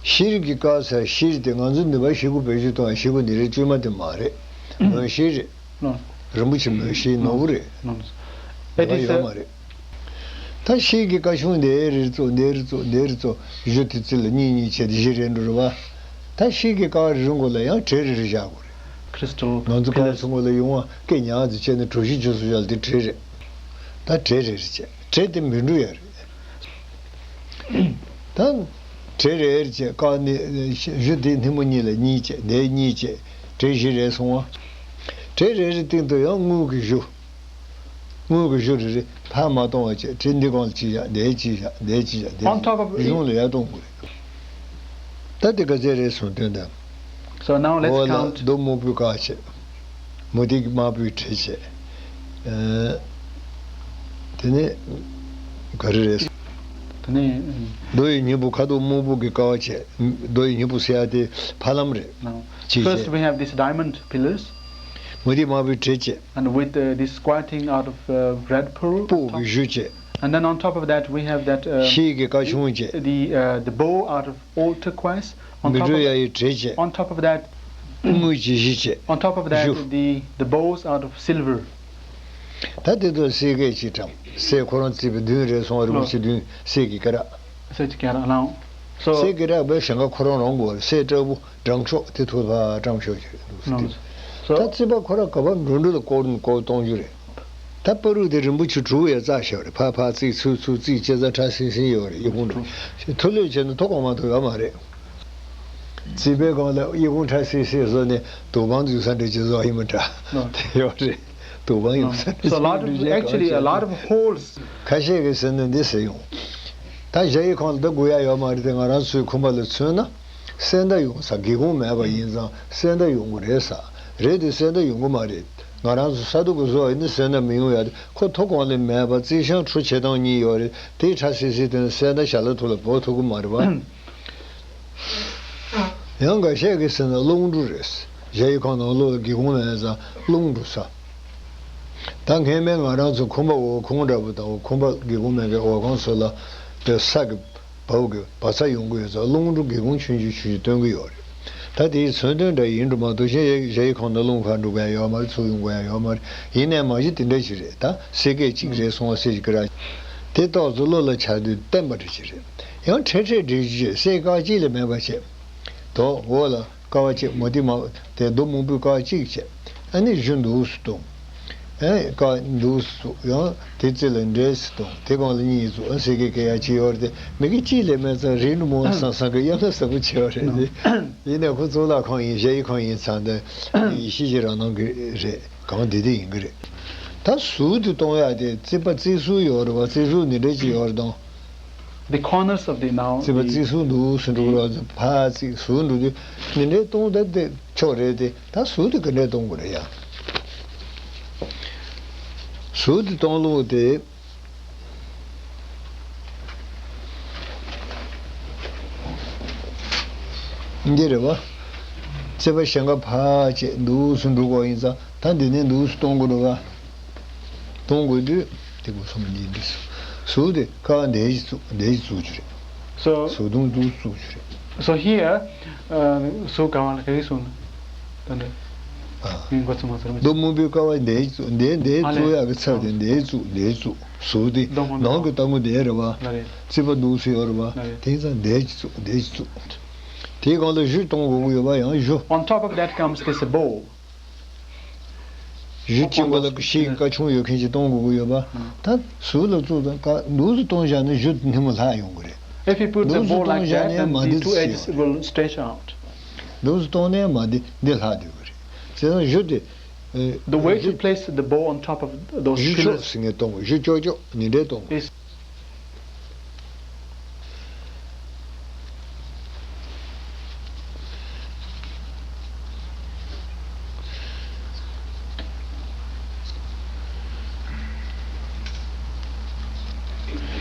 ཤེལ་གྱི་ཀ་ཟེར་ཤེལ་དེ་ང་ཚོ་འདི་པར་ཤེལ་སྒོ་བེད་སྤྱོད་གཏོང་བའི་ཤེལ་སྒོ་འདི་རེད། བཅོས་མ་དེ་མ་རེད། མོན་ཤེལ་རེད། རིན་པོ་ཆེ་མོན་ཤེལ་ནོར་བུ་རེད། དེ་ཡོད་མ་རེད། ད་ཤེལ་གྱི་ཀ་ཆུང་འདི་རེ་བཙུགས་འདི་རེ་བཙུགས་འདི་རེ་བཙུགས་གཞུ་དེ་རྩི་ལ་གཉིས་གཉིས་བྱས་ཏེ་བཞི་རེད་འགྲོ་རེད་བ། ད་ཤེལ་གྱི་ཀ་རེ་རེ་མགོ་ལ་ཡང་བྲེ་རེ་རེ་བཞག་དགོས་རེད། Crystal pillars. ང་ཚོ་ཀ་ཚོ་མགོ་ལ་ཡོང་བ་སྐད་ཉག་ཙམ་བྱས་ནས་གྲུ་བཞི་བཅུ་གསུམ་བཞག་ལ་དེ་བྲེ་རེད། ད་བྲེ་རེ་རེ་བྱས་བྲེ་དེ་མི་འགྲོ་ཡ་རེད། ད་བྲེ་རེ་རེ་བྱས་ཀ་ནི་གཞུ་དེའི་སྣེ་མོ་གཉིས་ལ་གཉིས་བྱས། དེའི་གཉིས་བྱས། བྲེ་བཞི་རེ་སོང་བ། བྲེ་རེ་རེའི་སྟེང་དུ་ཡང་དངུལ་གྱི་གཞུ། དངུལ་གྱི་གཞུ་རེ་རེ་ཕར་མ་གཏོང་བ་བྱས། བྲེ་འདི་སྒང་ལ་གཅིག་བཞག་འདིར་གཅིག་བཞག་འདིར་གཅིག་བཞག་འདིར་གཅིག On top of གཞུང་ལ་ཡར་གཏོང་དགོས་རེད། ད་དེ་ག་ཚད་རེད་སོང་དོན་དང་། So now let's འོག་ལ་count. རྡོ་སྨུག་པོའི་ཀ་བྱས། མུ་ཏིག་དམར་པོའི་བྲེ་བྱས། ཨ། དེ་ནས་ག་རེ་རེད། དེ་ནས་རྡོ་ཡི་སྙིང་པོ་ཁ་དོག་སྨུག་པོ་གི་ཀ་བ་བྱས། རྡོ་ཡི་སྙིང་པོ་ཟེར་ཡ་དེ་ཕ་ལམ་རེད། Now, ཅིག first བྱས། We have these diamond pillars. མུ་ཏིག་དམར་པོའི་བྲེ་བྱས། And with, uh, this squatting out of, uh, red pearl. སྤོས་ཀྱི་གཞུ་བྱས། And then on top of that, we have that, uh, ཤེལ་གྱི་ཀ་ཆུང་བྱས། The, uh, the bow out of old turquoise. On མི top འགྲོ་of ཡ་ཡི་བྲེ་བྱས། On top of that, དངུལ་གྱི་གཞུ་བྱས། On top of that, གཞུ། The, the bows out of silver. ད་དེ་ཚོ་གསེར་སྐད་ཅིག་བཀྲམ། གསེར་ཁོ་རང་རྩིག་པ་བདུན་རེ་སོང་བ་རིན་པོ་ཆེ་བདུན། གསེར་གྱི་སྐེ་རགས། གསེར་གྱི་སྐེ་རགས་ལའང་། So གསེར་གྱི་སྐེ་རགས་བས་ཞེང་ཁ་ཁོ་རང་རང་དགོས་རེད། གསེར་སྤྲ་བོ་དྲང་ཤོག་དེ་ཐུག་ཕ་དྲང་ཤོག་ཅིག་རེད་འདུག་ཟེར། ཏེ། So ད་རྩིག་པ་ཁོ་ར་ག་པར་འགྲོ་འགྲོ་ལ་སྐོར་སྐོར་གཏོང་རྒྱུ་རེད། ད་པ་རུ་དེ་རིན་པོ་ཆེ་དྲུག་ཡ་རྩ་ཤོག་རེད། ཕ་ཕ་རྩིག་ཚུར་ཚུར་རྩིག་ཅེ་ཙ་ཁྲ་སིང་སིང་ཡོད་རེད། ཡི་ཁུང་འགྲོ་མཐོ་ལོས་བྱས་ན་མཐོ་གོང་མ་ཐུག་ཡོད་མ་རེད། རྩིག་པའི་སྒང་ལ་ཡི་ཁུང་ཁྲ་སིང་སིང་བཟོ་ནས་དུག་པང་འཛུགས་ས་འདྲ་ཅིག་བཟོ་ཡིན་མི་འདྲ། དེ་ཡོད་རེད། དུག་པང་ཡོད་ས་འདྲ་ཅིག། So a lot of, actually, a lot of holes. ཁ་ཤས་ཀྱིས་ཟེར་ན་འདི་ཟེར་ཡོང་། ད་གཞལ་ཡས་ཁང་ལ་ད་དགོས་ཡ་ཡོད་མ་རེད་དེ། ང་རང་ཚོའི་ཁང་པ་ལ་མཚོན་ན་སེ་འདའ་ཡོང་ས། སྒེའུ་ཁུང་མེད་པ་ཡིན་ཙང་སེ་འདའ་ཡོང་གི་རེད་ས། རེད་དེ་སེ་འདའ་ཡོང་གི་མ་རེད། ང་རང་ཚོ་ས་དུག་གི་བཟོ་བ་ཡིན་ན་སེ་འདའ་མི་ཡོང་ཡ་དེ། ཁོ་མཐོ་གོང་ལས་མེད་པ་རྩིག་བྱང་ཁྲོ་བྱེད་སྟངས་གཉིས་ཡོད་རེད། དེའི་ཁྲ་སིལ་སིལ་དེ་ནི་སེ་འདའ་ཞལ་ལག་ཐོག་ལ་བོར་ཐུབ་ཀྱི་མ་རེད་པ། ཡང་འགའ་ཤས་ཀྱིས་ཟེར་ན་རླུང་འགྲོ་རེད། གཞལ་ཡས་ཁང་ནང་ལོགས་ལ་སྒེའུ་ཁུང་མེད་ཙང་རླུང་འགྲོ་ས། ད་སྔས་མའི་ང་རང་ཚོ་ཁང་པ་འོག་ཁང་འདྲ་པོ་དང་ཁང་པ་སྒེའུ་ཁུང་མེད་མཁན་འོག་ཁང་ཚོ་ལ་དེ་ས་གི་བབས་ཀྱི་བབས་ས་ཡོང་གི་ཡོད་ཙང་རླུང་འགྲོ་སྒེའུ་ཁུང་ཆུང་ཆུང་ཆུང་ཆུང་སྟོན་གྱི་ཡོད་རེད། ད་དེའི་མཚོན་དོན་འདྲ་ཡིན་འགྲོ་མ་གཏོགས་གཞན་གཞལ་ཡས་ཁང་ནང་རླུང་ཕར་འགྲོ་མཁན་ཡོད་མ་རེད། ཚུར་ཡོང་མཁན་ཡོད་མ་རེད། ཡིན་ནའི་མ་གཞི་དེ་འདྲ་ཞིག་རེད། ད་སེ་སྐད་གཅིག་རེད་སོང་བ་སེ་ཞིག་གི་ར། དེ་ཏོག་ཙམ་བློ་ལ་འཆར་དུས་བརྟན་པ་འདྲ་ཞིག་རེད། ཡང་འཕྲལ་འཕྲལ་འགྲིག་རྒྱུ་བྱས། སེ་ཀ་གཅིག་ལས་མེད་པ་བྱས། དོ་འོག་ལ་ཀ་བ་གཅིག་མོ་ཏི་མ་དེ་རྡོ་སྨུག་པོའི་ཀ་གཅིག་བྱས། ཨ་ནི་གཞུ་འདུག་སེ་གཏོང་། ཨེ་ཀ་འདུག་སེ་བཙུགས། ཡང་དེ་རྩེ་ལ་འདྲེས་སེ་གཏོང་། དེ་སྒང་ལ་གཉིས་བཙུགས། ཨ་སེ་ཀའི་སྐད་ཡ་གཅིག་ཡོད་རེད་དེ། མི་གི་གཅིག་ལས་མེད་ཙང་རིང་རུ་མོ་བསམ་བསམ་གི་གཡམ་ན་ཟབ་པོ་ཆེ་བ་རེད་དེ། ཡིན་ནའི་ཁོ་གཙུག་ལག་ཁང་ཡིན། གཞལ་ཡས་ཁང་ཡིན་ཙང་དེ་ཡེ་ཤེས་ཀྱི་རང་སྣང་གི་རེད། གང་བདེ་བདེ་ཡིན་གི་རེད། ད་ཟུར་དུ་གཏོང་ཡ་དེ་རྩིག་པ་རྩིག་ཟུར་ཡོད་རེད་བ། རྩིག་ཟུར་འདི་འདྲ་ཅིག་ཡོད་རེད་དང་། The corners of the now རྩིག་པ་རྩིག་ཟུར་འདུག་སེ་འགྲོ་ར། ཕར་རྩིག་ཟུར་འགྲོ་དུས་འདི་འདྲའི་གཏོང་ད་དེ་ཆོག་རེད་དེ། ད་ཟུར་དུ་ག་འདྲས་གཏོང་དགོས་རེད་ཡ། ཟུར་དུ་གཏོང་ལུགས་དེ། འདི་རེད་བ། རྩིག་པ་ཞེང་ཁ་ཕར་བྱས་འདུག་སེ་འགྲོ་དགོས་ཡིན་ཙང་། ད་འདི་ནས་འདུག་སེ་གཏོང་དགོས་རེད་བ། གཏོང་དགོས་དུས་དེ་གོ་སོང་འདི་འདི་སུ་སུ་དེ་ཀ་འདས་ཀྱི་བཙུགས་འདས་ཀྱི་བཙུགས་རྒྱུ་རེད། So སུ་དུང་འདུག་བཙུགས་རྒྱུ་རེད། So here, uh, སུ་ག་བ་ལ་ག་གི་སུ་ན། ད་འདི། ཨ། ངས་འགོ་ཚུགས་མ་ཚར་མ་རྡོ་སྨུག་པོའི་ཀ་བ་འདས་ཀྱི་བཙུགས་འདས་འདས་ཨ་ལས། བཙུགས་ཡག་གི་ཚབ་དེ་འདས་བཙུགས་འདས་བཙུགས་སུ་དེ་ནང་གི་ལྟ་ངོ་འདས་རེད་བ། ལ་རེད། རྩིག་པ་འདུག་སེ་ཡོད་རེད་བ། ལ་རེད། དེ་ཡིན་ཙང་འདས་ཀྱི་བཙུགས་འདས་ཀྱི་བཙུགས། དེའི་སྒང་ལ་གཞུ་གཏོང་དགོས་ཀྱི་ཡོད་པ་ཡང་གཞུ། On top of that comes this bow. གཞུ་གཅིག་པ་ལ་ཤེལ་གྱི་ཀ་ཆུང་ཡོད་མཁན་ཞིག་གཏོང་དགོས་ཀྱི་ཡོད་པ། ད་ཟུར་ལ་བཙུགས་དང་ཀ་འདུག་སེ་གཏོང་བཞག་ན་གཞུ་སྣེ་མོ་ལྷག་ཡོང་གི་རེད། If you put the bow like that, then the two edges will stretch out. འདུག་སེ་གཏོང་ནའི་མ་འདི་འདི་ལྷག་སྡོད་ཀྱི་རེད། བྱས་ཙང་གཞུ་དེ། The way to place the bow on top of those pillars. གཞུ་ཕྱོགས་ཟེར་མཁན་གཏོང་དགོས། གཞུ་ཅོག་ཅོག་འདི་འདྲའི་གཏོང་དགོས།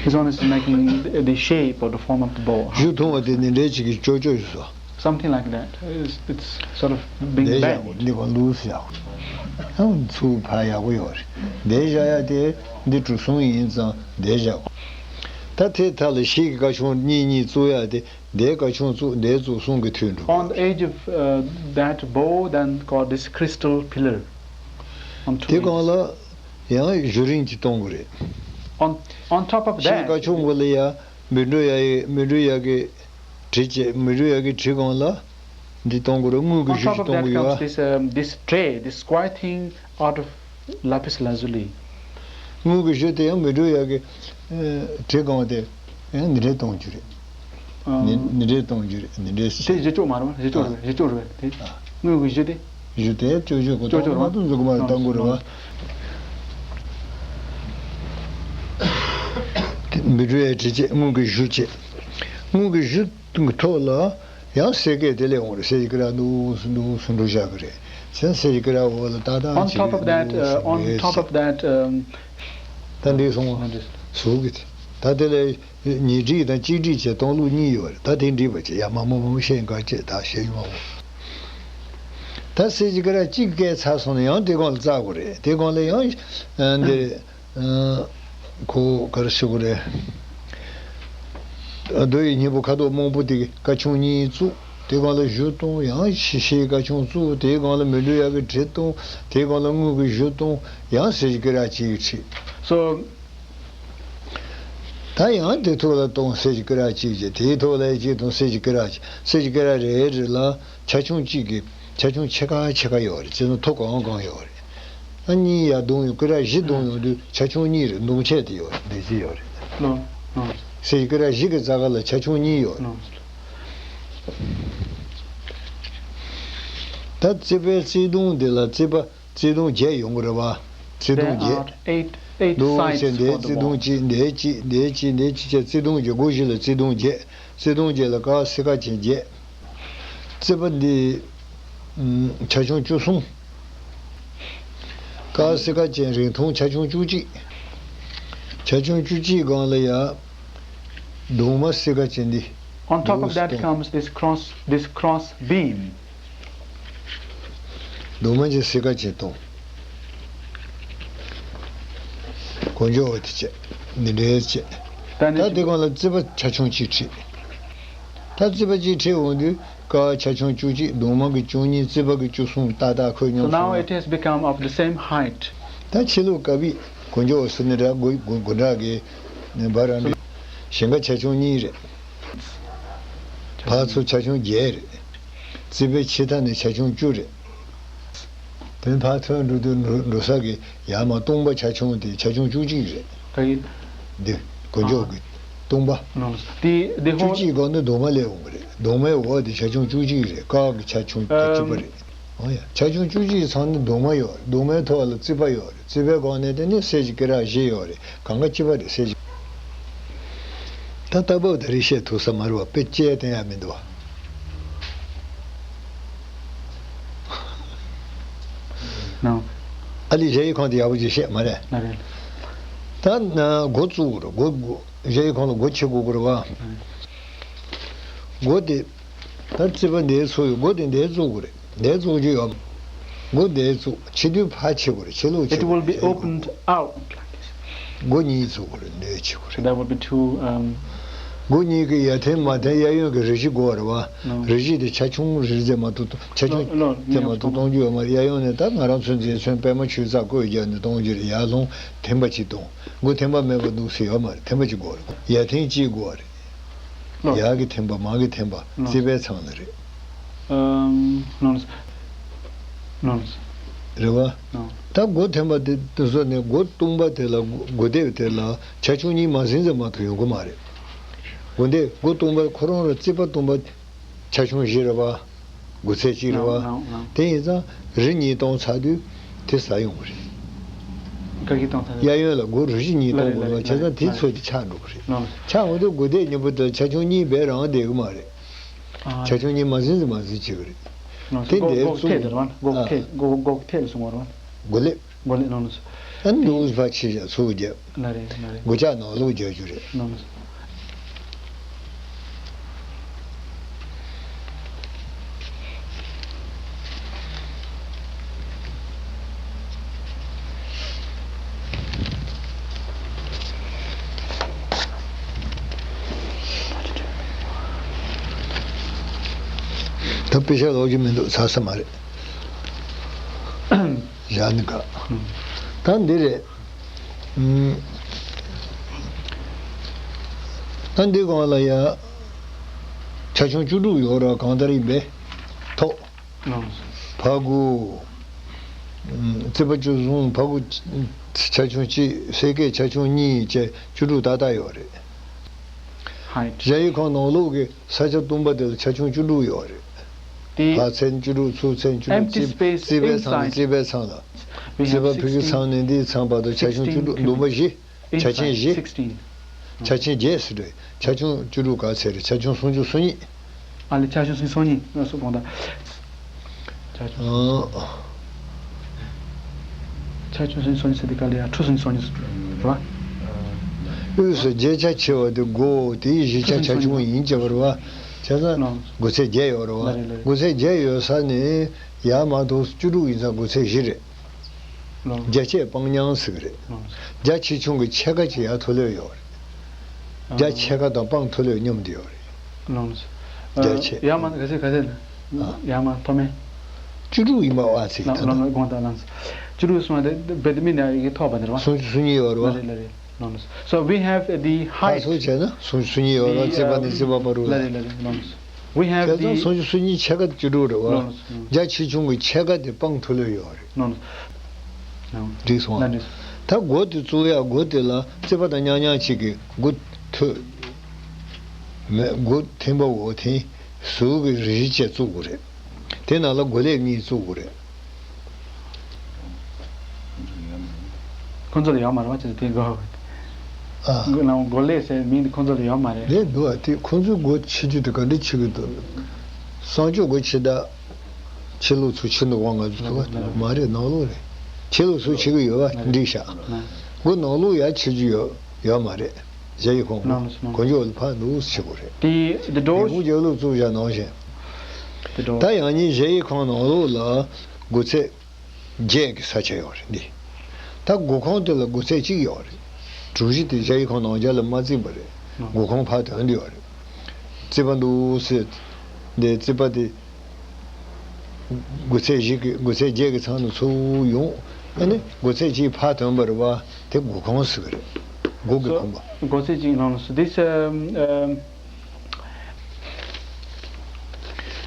This one is making the, the shape or the form of the bow. གཞུ་ཐུང་བ་དེ་འདི་འདྲའི་ཅིག་གི་ཅོག་ཅོག་ཡོད་སོ། Something like that. It's, it's sort of being འདི་བཞག bent. འདི་ག་ལུས་བཞག་ཡང་ཚུར་ཕར་ཡག་པོ་ཡོད་རེད། འདི་བཞག་ཡ་དེ་འདི་གྲུ་གསུམ་ཡིན་ཙང་འདི་བཞག་འདི་བཞག་ད་དེ་མཐའ་ལ་ཤེལ་གྱི་ཀ་ཆུང་གཉིས་གཉིས་བཙུགས་ཡ་དེ། འདིའི་ཀ་ཆུང་བཙུགས་འདིའི་བཙུགས་གསུམ་གྱི་མཐུད་འགྲོ། On the edge of, uh, that bow, then got this crystal pillar. དེ་སྒང་ལ་ཡང་གཞུ་རིང་གཅིག་གཏོང་དགོས་རེད། On, on top of that, ཤེལ་ཀ་ཆུང་པོ་ལ་ཡ་མི་འགྲོ་ཡ་ཡི་མི་འགྲོ་ཡ་གི་གྲི་བྱས། མི་འགྲོ་ཡ་གི་གྲི་སྒང་ལ་འདི་གཏོང་དགོས་རེད། དངུལ་གྱི་གཞུ་ཞིག་གཏོང་དགོས་ཡོད། On top of that comes this, um, this tray, this square thing out of lapis lazuli. དངུལ་གྱི་གཞུ་དེ་ཡང་མི་འགྲོ་ཡ་གི་གྲི་སྒང་དེ། ཡང་འདི་འདྲའི་གཏོང་རྒྱུ་རེད། ཨ། འདི་འདི་འདྲའི་གཏོང་རྒྱུ་རེད། འདི་འདྲའི་དེ་བཞི་ཅོག་མ་རེད་བ། བཞི་ཅོག་རེད་བ། བཞི་ཅོག་རེད་བ། དེ། ཨ། དངུལ་གྱི་གཞི་དེ། གཞི་དེ་ཅོག་ཅོག་གི་ཅོག་ཅོག་རེད་བ། མ་གཏོང་འཛུགས་མ་རེད། གཏོང་དགོས་རེད་བ། དེ་འབུལ་སྤྲོད་ཡ་བྲིས་བྱས་དངུལ་གྱི་གཞི་བྱས། དངུལ་གྱི་གཞི་གི་ཐོག་ལ་ཡང་སེར་སྐད་དེ་ལས་འོང་རེད། སེར་གྱི་སྐེ་རགས་འདུག་སེ་འདུག་སེ་འགྲོ་བཞག་གི་རེད། བྱས་ཙང་སེར་གྱི་སྐེ་རགས་འོག་ལ་ཏག་ཏག་On top of that, uh, on top of that, um, ད་འདི་སོང་བ། ཟུག་གི་དེ། ད་དེ་ལས་ཉིས་སྒྲིག་དང་གཅིག་སྒྲིག་བྱས་གཏོང་ལུགས་གཉིས་ཡོད་རེད། ད་དེ་འགྲིག་པ་བྱས། ཡ་མ་མོ་མོ་བཤད་འགའ་བྱས། ད་བཤད་ཡོང་བ། ད་སེར་གྱི་སྐེ་རགས་གཅིག་བཀལ་ཚར་སོང་ན་ཡང་དེ་སྒང་ལ་བཙག་དགོས་རེད། དེ་སྒང་ལ་ཡང་འདི་ཁོ་ག་རེ་ཞུ་དགོས་རེད། རྡོ་ཡི་སྙིང་པོ་ཁ་དོག་སྨུག་པོ་དེ་ཀ་ཆུང་གཉིས་བཙུགས། དེ་སྒང་ལ་གཞུ་གཏོང་། ཡང་ཤི་ཤིའི་ཀ་ཆུང་བཙུགས། དེའི་སྒང་ལ་མི་འགྲོ་ཡག་གི་གྲི་གཏོང་། དེའི་སྒང་ལ་དངུལ་གྱི་གཞུ་གཏོང་། ཡང་སེར་གྱི་སྐེ་རགས་གཅིག་གི་ཁྲིད། So, ད་ཡང་དེ་ཐོག་ལ་གཏོང་། སེར་གྱི་སྐེ་རགས་གཅིག་བྱས། དེའི་ཐོག་ལ་གཅིག་གཏོང་། སེར་གྱི་སྐེ་རགས་གཅིག་སེར་གྱི་སྐེ་རགས་རེ་རེ་ལ་ཆ་ཆུང་གཅིག་གི་ཆ་ཆུང་ཕྱེད་ཀ་ཕྱེད་ཀ་ཡོད་རེད། བྱས་ན་མཐོ་གང་གང་ཡོད་རེད། ཨ། གཉིས་ཡར་བརྡུངས་ཡོང་། སྐེ་རགས་བཞི་བརྡུངས་ཡོང་དུས་ཆ་ཆུང་གཉིས་རེད། བརྡུངས་ཆས་དེ་ཡོད་རེད། འདི་བཞི་ཡོད་རེད། ལོ། ལོ། སེར་གྱི་སྐེ་རགས་བཞི་གི་རྩ་ཁ་ལ་ཆ་ཆུང་གཉིས་ཡོད་རེད། ལོ། ད་རྩིག་པའི་རྩིག་དུང་འདི་ལ་རྩིག་པ་རྩིག་དུང་བརྒྱད་ཡོང་གི་རེད་བ། རྩིག་དུང་བརྒྱད། There are eight, eight sides for the wall. འདུག་བྱས། འདིའི་གཅིག་འདིའི་གཅིག་འདིའི་གཅིག་བྱས་རྩིག་དུང་བརྒྱད། སྒོ་བཞི་ལ་རྩིག་དུང་བརྒྱད། རྩིག་དུང་བརྒྱད་ལ་ཀ་སེར་ཀ་ཅན་བརྒྱད། རྩིག་པ་འདི་ཆ་ཆུང་བཅུ་གསུམ། ཀ་སེར་ཀ་ཅན་རིང་ཐུང་ཆ་ཆུང་བཅུ་གཅིག་ཆ་ཆུང་བཅུ་གཅིག་སྒང་ལ་ཡ་གདུང་མ་སེར་ཀ་ཅན་འདི། On top of that comes this cross, this cross beam. གདུང་མ་ཅན་སེར་ཀ་ཅན་གཏོང་། དཀོན་མཆོག་འོ་དེ་བྱས། འདི་འདྲའི་བྱས། ད་ནི་ད་དེ་སྒང་ལ་རྩིག་པ་ཆ་ཆུང་གཅིག་ཁྲིད། ད་རྩིག་པ་གཅིག་ཁྲིད་འོང་དུས་ཀ་ཆ་ཆུང་བཅུ་གཅིག་གདུང་མ་གི་བཅུ་གཉིས། རྩིག་པ་གི་བཅུ་གསུམ། ཏག་ཏག་ཁོད་སྙོམས། So now སོང་བ། It has become of the same height. ད་ཕྱི་ལོགས་ཀ་བི་དཀོན་མཆོག་འོ་ཟེར་ནི་ར་སྒོ་སྒོ་སྒོ་འདྲ་གི་ནི་བ་ར་འདི། ཞེང་ཁ་ཆ་ཆུང་གཉིས་རེད། ཕར་ཚུར་ཆ་ཆུང་བརྒྱད་རེད། རྩིག་པའི་ཕྱི་མཐའ་ནས་ཆ་ཆུང་བཅུ་རེད། དེ་ཕར་ཐོན་འགྲོ་དུས་འགྲོ་འགྲོ་ས་གི་ཡར་མར་སྟོང་པ་ཆ་ཆུང་དེ་ཆ་ཆུང་བཅུ་གཅིག་རེད། ད་ཡིན། འདི་དཀོན་མཆོག་གི་སྟོང་པ། ནོ། དེ་དེ་བཅུ་ཧོ། གཅིག་སྒང་ནི་གདུང་མ་ལས་འོང་གི་རེད། གདུང་མའི་འོག་དེ་ཆ་ཆུང་བཅུ་གཅིག་རེད། ཀ་གི་ཆ་ཆུང་དེ་གཅིག་པ་རེད། འོ་ཡ། ཆ་ཆུང་བཅུ་གཅིག་ཚང་ནི་གདུང་མ་ཡོད་རེད། གདུང་མའི་ཐོག་ལ་རྩིག་པ་ཡོད་རེད། རྩིག་པའི་སྒང་ནས་དེ་ནི་སེར་གྱི་སྐེ་རགས་བཞི་ཡོད་རེད། གང་ག་གཅིག་པ་རེད། སེར་གྱི། ད་ལྟ་བབ་ད་རེས་བཤད་ཐུབ་ས་མ་རེད་བ། དཔེ་བཅད་བསྟན་ཡ་མི་འདུག་བ། ནང་། ཨ་ལི་གཞལ་ཡས་ཁང་དེ་ཡག་པོ་ཅིག་བཤད་མ་རེད། ན་རེད། ད་ན་སྒོ་བཙུགས་དགོས་རེད། སྒོ་སྒོ་གཞལ་ཡས་ཁང་ལ་སྒོ་ཕྱེ་དགོས་ཀྱི་རེད་བ། ན་རེད། སྒོ་དེ། ད་རྩིག་པ་འདིའི་ཚུགས་ཡོད། སྒོ་དེ་འདིའི་བཙུགས་དགོས་རེད། འདིའི་བཙུགས་རྒྱུ་ཡོད། སྒོ་འདིའི་བཙུགས། ཕྱེ་དུས་ཕར་ཕྱེ་དགོས་རེད། ཕྱེ་ལོག་ཕྱེ་It will be དགོས་རེད། Opened out like this. སྒོ་གཉིས་བཙུགས་དགོས་རེད། འདིའི་ཕྱེ་དགོས་རེད། So that would be two, um, སྒོ་གཉིས་ཀྱི་ཡར་ཐེམ་མར་ཐེམ་གཡས་གཡོན་གྱི་རི་བཞི་དགོས་རེད་བ། ནོ། རི་བཞི་དེ་ཆ་ཆུང་རེ་རེ་མ་གཏོགས་ཆ་ཆུང་ལོ་ལོ་དེ་མ་གཏོགས་གཏོང་རྒྱུ་ཡོད་མ་རེད། གཡས་གཡོན་ནས་ད་ང་རང་ཚོ་མཛེས་ཚོན་པད་མ་ཆུ་ཚགས་བཀོད་རྒྱག་ནས་གཏོང་རྒྱུ་རེད། ཡར་ལྷུང་ཐེམ་པ་གཅིག་གཏོང་། སྒོ་ཐེམ་པ་མེད་པ་འདུག་ཟེར་ཡོད་མ་རེད། ཐེམ་པ་གཅིག་དགོས་རེད། ཡར་ཐེམ་གཅིག་དགོས་རེད། ལོ། ཡར་གྱི་ཐེམ་པ་མར་གྱི་ཐེམ་པ་ལོ། རྩིག་པའི་ཚང་ནས་རེད། ཨམ། ལོ། ལོ། རེད་བ། ལོ། ད་སྒོ་ཐེམ་པ་དེ་དེ་ཚོ་ནས་སྒོ་སྟོང་པ་དེ་ལ་སྒོ་སྒོ་ལྡེབས་དེ་ལ་ཆ་ཆུང་གཉིས་མ་ཟིན་ཙམ་མ་གཏོགས་ཡོང་གི་མ་རེད། སྒོ་ལྡེབས་སྒོ་སྟོང་པ་ཁོ་རང་ར་རྩིག་པ་སྟོང་པ་ཆ་ཆུང་བཞི་རེད་བ། སྒོ་ཚད་གཅིག་རེད་བ། ལོ། ལོ། ལོ། དེ་ཡིན་ཙང་རི་གཉིས་སྟོང་ཚར་དུས་དེ་ཟ་ཡོང་གི་རེད། ག་གི་སྟོང་ཚར་དུས། གཡས་གཡོན་ལ་སྒོ་རུ་བཞི་གཉིས་ལ་གཏོང་རེད་དགོས་ལ་ལ་བ། བྱས་ཙང་ལ་དེ་ལ་ཚོ་དེ་ཆག་འགྲོ་གི་རེད། ལ་ལ། ཆག་འོང་དུས་སྒོ་ལྡེབས་གཉིས་པོ་དེ་ཆ་ཆུང་གཉིས་སྦས་རང་བསྡད་གི་མ་རེད། ཨ། ཆ་ཆུང་གཉིས་མ་ཟིན་ཙམ་མ་ཟིན་བྱེད་གི་རེད། ལ་ལ། དེ་སྒོ་འདིར་སྒོ་བཙུགས། ཐད་དེ་རེད་བ། སྒོ་ཨ། ཐད་སྒོ་སྒོ་ཐད་ལ་སོང་བ་རེད་བ། སྒོ་ལེབ། སྒོ་ལེབ། ལ་ལ། ཨ་ནི་ལུག་ཕར་ཕྱི་བཞག་ཚུར་རྒྱབ། ལ་རེད་ལ་རེད། སྒོ་ལྕགས་ནང་ལོགས་རྒྱག་རྒྱུ་རེད། ལ་ལ། ད་དཔེ་ཆ་ཀློག་རྒྱུ་མི་འདུག་ཚར་ས་མ་རེད། བཞག་ནི་ག་ད་འདི་རེད། ཨུམ། ད་འདི་སྒང་ལ་ཡ། ཆ་ཆུང་བཅུ་དྲུག་ཡོད་ར། གང་ལྟར་ཡིན་པས། ཐོག་ཕ་གུ། ཨུམ། རྩིག་པ་བཅུ་གསུམ། ཕ་གུ་ཆ་ཆུང་གཅིག་སེར་སྐད་ཆ་ཆུང་གཉིས་བཅས་བཅུ་དྲུག་ཏག་ཏག་ཡོད་རེད། Height. གཞལ་ཡས་ཁང་ནང་ལོགས་ཀྱི་ས་ཆ་སྟོང་པ་དེ་ལ་ཆ་ཆུང་བཅུ་དྲུག་ཡོད་རེད། The ཕར་ཚད་བཅུ་དྲུག་ཚུར་ཚད་བཅུ་དྲུག empty རྩིག space རྩིག་པའི་ཚང་ནས inside རྩིག་པའི་ཚང་ལ། we རྩིག་have པ་ཕ་གི sixteen. ཚང་ནས་འདིའི་ཚང་བར་དུ་ཆ་ཆུང་བཅུ་དྲུག་སྟོང་པ་བཞི། ཆ་ཆེན་བཞི། Inside sixteen. ཆ་ཆེན་བརྒྱད་ཟེར་དུས་ཆ་ཆུང་བཅུ་དྲུག་ག་ཚད་རེད། ཆ་ཆུང་སུམ་ཅུ་སོ་གཉིས། ཨ་ལས་ཆ་ཆུང་སུམ་ཅུ་སོ་གཉིས་ང་སུ་དགོངས་དག་ཆ་ཆུང་ཨ། ཆ་ཆུང་སུམ་ཅུ་སོ་གཉིས་ཟེར་དུས་ག་ལ་ཡ་ཁྲུ་སུམ་ཅུ་སོ་གཉིས་ཟེར་དུས་རེད་བ། དབུས་སུ་བརྒྱད་ཆ་ཆེ་བ་དེ་སྒོ་དེའི་བཞི་ཆ་ཆ་ཆུང་ཡིན་གྱི་བར་བ། བྱས་ཙང་ལོ། དགུ་ཚད་བརྒྱད་ཡོད་རེད་བ། ལ་རེད་ལ་རེད། དགུ་ཚད་བརྒྱད་ཡོད་ས་ནས་ཡར་མར་དུ་བཅུ་དྲུག་ཡིན་ཙང་དགུ་ཚད་བཞི་རེད། ལོ། རྒྱ་ཆད་སྤང་ཉང་ཟེར་གི་རེད། ལོ། རྒྱ་ཆེ་ཆུང་གི་ཕྱེད་ཀ་ཅིག་ཡར་མཐོ་ལོས་ཡོད་རེད། རྒྱ་ཕྱེད་ཀ་དང་སྤང་མཐོ་ལོས་མཉམ་དུ་ཡོད་རེད། ལོ། རྒྱ་ཆད། ཡར་མར་ག་ཚད་ག་ཚད་ན། ཨ། ཡར་མར་མཐོ་དམན། བཅུ་དྲུག་ཡིན་པ་བ་ཚིག་ལོ་ད་ལོ་ལོ་དགོངས་དག་ལོ། བཅུ་དྲུག་སོང་བ་དེ་བེད་མི་ནས་ཡི་གེ་ཐོག་པ་འདིར་བ། སུམ་ཅུ་སོ་གཉིས་ཡོད་རེད་བ། ལ་རེད་ལ་རེད། ལོ། So we have the ཕར height. ཚུར་བྱས་ན་སུམ་ཅུ་སོ་གཉིས་ཡོད་རེད་བ། རྩིག་པ་ནས་རྩིག་པ་བར་དུ་ལ། ལ་རེད་ལ་རེད། ལོ། We have བྱས་ཙང་the སུམ་ཅུ་སོ་གཉིས་ཕྱེད་ཀ་བཅུ་དྲུག་རེད་བ། ལོ། རྒྱ་ཆེ་ཆུང་གི་ཕྱེད་ཀ་དེ་སྤང་མཐོ་ལོས་ཡོད་རེད། ལོ། འགྲིག་སོང་ང་། འགྲིག་སོང་། ད་སྒོ་དེ་བཙུགས་ཡ་སྒོ་དེ་ལ་རྩིག་པ་དང་མཉམ་མཉམ་གཅིག་གི་སྒོ་ཐོད། མེད་སྒོ་ཐེམ་པ་འོག་ཐེམ་ཟུར་གྱི་རི་བཞི་བཅས་བཙུགས་དགོས་རེད། དེ་ནང་ལ་སྒོ་ལེབ་གཉིས་བཙུགས་དགོས་རེད། ཁོང་ཚོ་ལ་ཡོད་མ་རེད་བ་ཅེས་དེ་གོ་ཨ། ནང་སྒོ་ལེབ་ཟེར་མིང་དེ་ཁོང་ཚོ་ལ་ཡོད་མ་རེད། ལེབ་འདུག་ཨ། དེ་ཁོང་ཚོའི་སྒོ་ཕྱེ་རྒྱུ་དེ་ག་འདྲ་ཕྱེ་གི་འདུག་གསང་སྤྱོད་སྒོ་ཕྱེ་ད། ཕྱི་ལོགས་ཚུར་ཕྱེ་འདུག་ག་ང་ཚོ་ཚུར་མ་རེད་ནང་ལོགས་རེད། ཕྱི་ལོགས་ཚུར་ཕྱེ་གི་ཡོད་པ་འགྲིག་ཤག་སྒོ་ནང་ལོགས་ཡར་ཕྱེ་རྒྱུ་ཡོད་ཡོད་མ་རེད། གཞལ་ཡས་ཁང་གོ་འཇོག་ལ་ཕར་འདུག་ཕྱེ་དགོས་རེད། དེ་ཡིན་གུང་རྒྱབ་ལོགས་བཙུགས་བཞག་ནང་བཞིན། ད་ཡང་སྙིང་གཞལ་ཡས་ཁང་ནང་ལོགས་ལ་སྒོ་ཚད། བརྒྱད་ཀྱི་ས་ཆ་ཡོད་རེད་འདི། ད་སྒོ་ཁང་དེ་ལ་སྒོ་ཚད་གཅིག་ཡོད་རེད། གྲུ་བཞི་དེ་གཞལ་ཡས་ཁང་ནང་རྒྱ་ལ་མ་བརྩིས་པ་རེད། སྒོ་ཁང་ཕར་དོན་དུ་ཡོད་རེད། རྩིག་པ་འདུག་སེ། འདི་རྩིག་པ་དེ། སྒོ་ཚད་བཞི་གི་སྒོ་ཚད་བརྒྱད་ཀྱི་ཚང་དུ་ཚུར་ཡོང་། ཨ་ནི་སྒོ་ཚད་གཅིག་ཕར་དོན་པ་རེད་བ། དེ་སྒོ་ཁང་ཟེར་གི་རེད། སྒོ་གི་ཁང་པ། སྒོ་ཚད་གཅིག་ནང་ལ་སུ་དེ་ཚེ།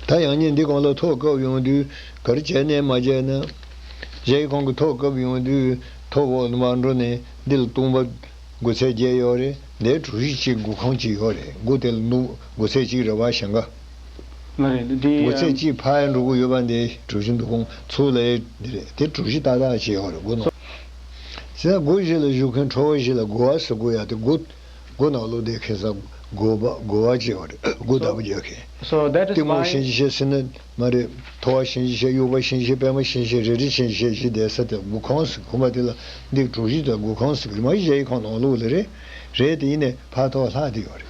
ད་ཡང་སྙིང་འདི་གང་ལ་ཐོག་བཀབ་ཡོང་དུས་ག་རེ་བྱས་ནས་མ་བྱས་ན། གཞལ་ཡས་ཁང་གི་ཐོག་བཀབ་ཡོང་དུས་ཐོག་འོག་ནས་མར་འགྲོ་ནས་འདི་ལ་སྟོང་པ་སྒོ་ཚད་བརྒྱད་ཡོད་རེད། འདིར་གྲུ་བཞི་གཅིག་སྒོ་ཁང་གཅིག་ཡོད་རེད། སྒོ་དེ་ལ་ནུབ་སྒོ་ཚད་གཅིག་རེད་བ་ཞེང་ག་ལ་རེད་འདི། སྒོ་ཚད་གཅིག་ཕར་འགྲོ་གི་ཡོད་པ་འདི་གྲུ་བཞི་འདུག་གོང་ཚུར་ལ་འདི་རེད། དེ་གྲུ་བཞི་ཏག་ཏག་ཅིག་ཡོད་རེད་སྒོ་ནང་། ཟེར་སྒོ་བཞི་ལ་བཞུགས་མཁན་ཁྲོ་བོ་བཞི་ལ་སྒོ་བ་ཟེར་དགོས་ཡ་དེ་སྒོ། སྒོ་ནང་ལོགས་བསྡད་མཁན་ས་སྒོ་བ་སྒོ་བ་ཅེས་པ་རེད། སྒོ་བདག་པོ་རྒྱག་མཁན། So that is གཏི་མུག་why གཤིན་རྗེ་གཤེད་ཟེར་ན་མ་རེད། ཐོ་བ་གཤིན་རྗེ་གཤེད། དབྱུག་པ་གཤིན་རྗེ་གཤེད། པད་མ་གཤིན་རྗེ་གཤེད། རལ་གྲི་གཤིན་རྗེ་གཤེད་བཞི་བསྡད་ས་དེ་སྒོ་ཁང་ཟེར། ཁོ་མ་དེ་ལ་འདི་གྲུ་བཞི་དང་སྒོ་ཁང་ཟེར་གི་མ་གཞལ་ཡས་ཁང་ནང་ལོགས་ལ་རེད། རེད་དེ་ཡིན་ནས་ཕར་ཐོག་ལྷག་དེ་ཡོད་རེད།